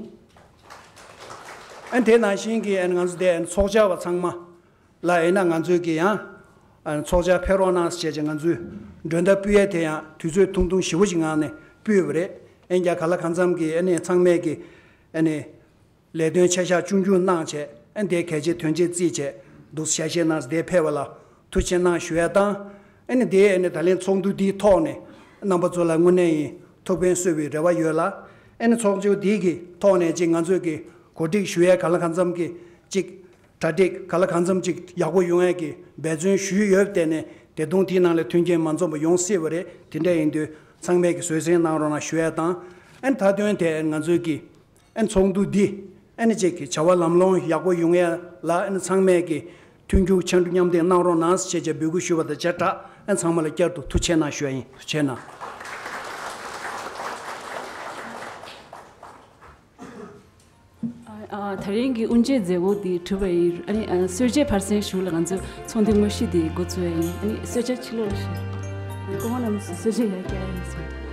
ཨ་ནི་དེ་ནང་བཞིན་གྱི་ཨ་ནི་ང་ཚོ་དེ་ཨ་ནི་ཚོགས་བཅར་བ་ཚང་མ་ལ་ཨེ་ན་ང་ཚོས་ཀྱི་ཡང་ཨ་ནི་ཚོགས་བཅར་ཕེབས་རོགས་གནང་ཟེར་བྱས་ང་ཚོས་མགྲོན་བརྡ་ཕུལ་ཡས་དེ་ཡང་དུས་ཚོད་ཐུང་ཐུང་ཞེ་པོ་ཅིག་ངང་ནས་ཕུལ་བ་རེད། ཨེ་ཀྱང་ག་ལ་གང་འཚམ་གྱི་ཨ་ནི་ཚང་མས་ཀྱི་ཨ་ནི་ལས་དོན་ཆ་བཞག་ཆུང་ཆུང་གནང་བྱས་ཨ་ནི་དེ་གལ་ཆེ་དོན་ཆེ་བརྩིས་བྱས་འདུག་ཞལ་བཞེས་གནང་ཟེར་དེ་ཕེབས་པ་ལ་ཐུགས་རྗེ་གནང་ཞུ་ཡས་དང་། ཨ་ནི་དེ་ཨ་ནི་ད་ལན་ཚོགས་འདུ་འདིའི་ཐོག་ནས་རྣམ་པ་ཚོ་ལ་དངོས་གནས་ཡིན་ཐུགས་ཕན་གསོས་པའི་རེ་བ་ཡོད་ལ། ཨ་ནི་ཚོགས་ཆུང་འདི་གི་ཐོག་ནས་ཅིག་ང་ཚོས་ཀྱི་གོ་སྒྲིག་ཞུ་ཡས་ག་ལ་གང་འཚམ་གྱི་ཅིག་གྲ་སྒྲིག་ག་ལ་གང་འཚམ་ཅིག་ཡག་པོ་ཡོང་ཡས་ཀྱི་འབད་བརྩོན་ཞུས་ཡོད་པ་དེ་ནས་དེ་དུང་དེའི་ནང་ལ་མཐུན་རྐྱེན་མ་འཛོམས་པ་ཡོང་སྲིད་པ་རེད། དེ་འདྲ་ཡིན་དུས་ཚང་མས་ཀྱི་བཟོད་བསྲན་གནང་རོགས་གནང་ཞུ་ཡས་དང་། ཨ་ནི་མཐའ་དོན་དེ་ང་ཚོས་ཀྱི་ཨ་ནི་ཚོགས་འདུ་འདི་ཨ་ནི་ཅིག་གི་བྱ་བ་ལམ་ལྷོང་ཡག་པོ་ཡོང་ཡ་ལ་ཨ་ནི་ཚང་མས་ཀྱི་མཐུན་འགྱུར་ཕྱར་གྲུ་མཉམ་འདེགས་གནང་རོགས་གནང་ཞེས་བྱས་འབོད་སྐུལ་ཞུ་བ་དང་བཅས་ཏེ་ཨ་ནི་ཚང་མ་ལ་བསྐྱར་དུ་ཐུགས་རྗེ་གནང་ཞུ་ཡ་ཡིན། ཐུགས་རྗེ་གནང་། ཨ། ཨ། དེ་རིང་གི་དབུ་འབྱེད་མཛད་སྒོ་འདི་གྲུབ་པ་ཡིན། ཨ་ནི་ཨ་གསོལ་ཇའི་ཕར་གསན་ཞུ་ལ་ང་ཚོས་ཚོགས་འདུ་དངོས་གཞི་འདི་འགོ་ཚུགས་ཡ་ཡིན། ཨ་ནི་གསོལ་ཇ་ཕྱི་ལོགས་ལ་བཞག་སྐུ་ངོ་རྣམ་གསོལ་ཇ་ཡར་བཀྱག་ཡ་ཡིན་ཟེར།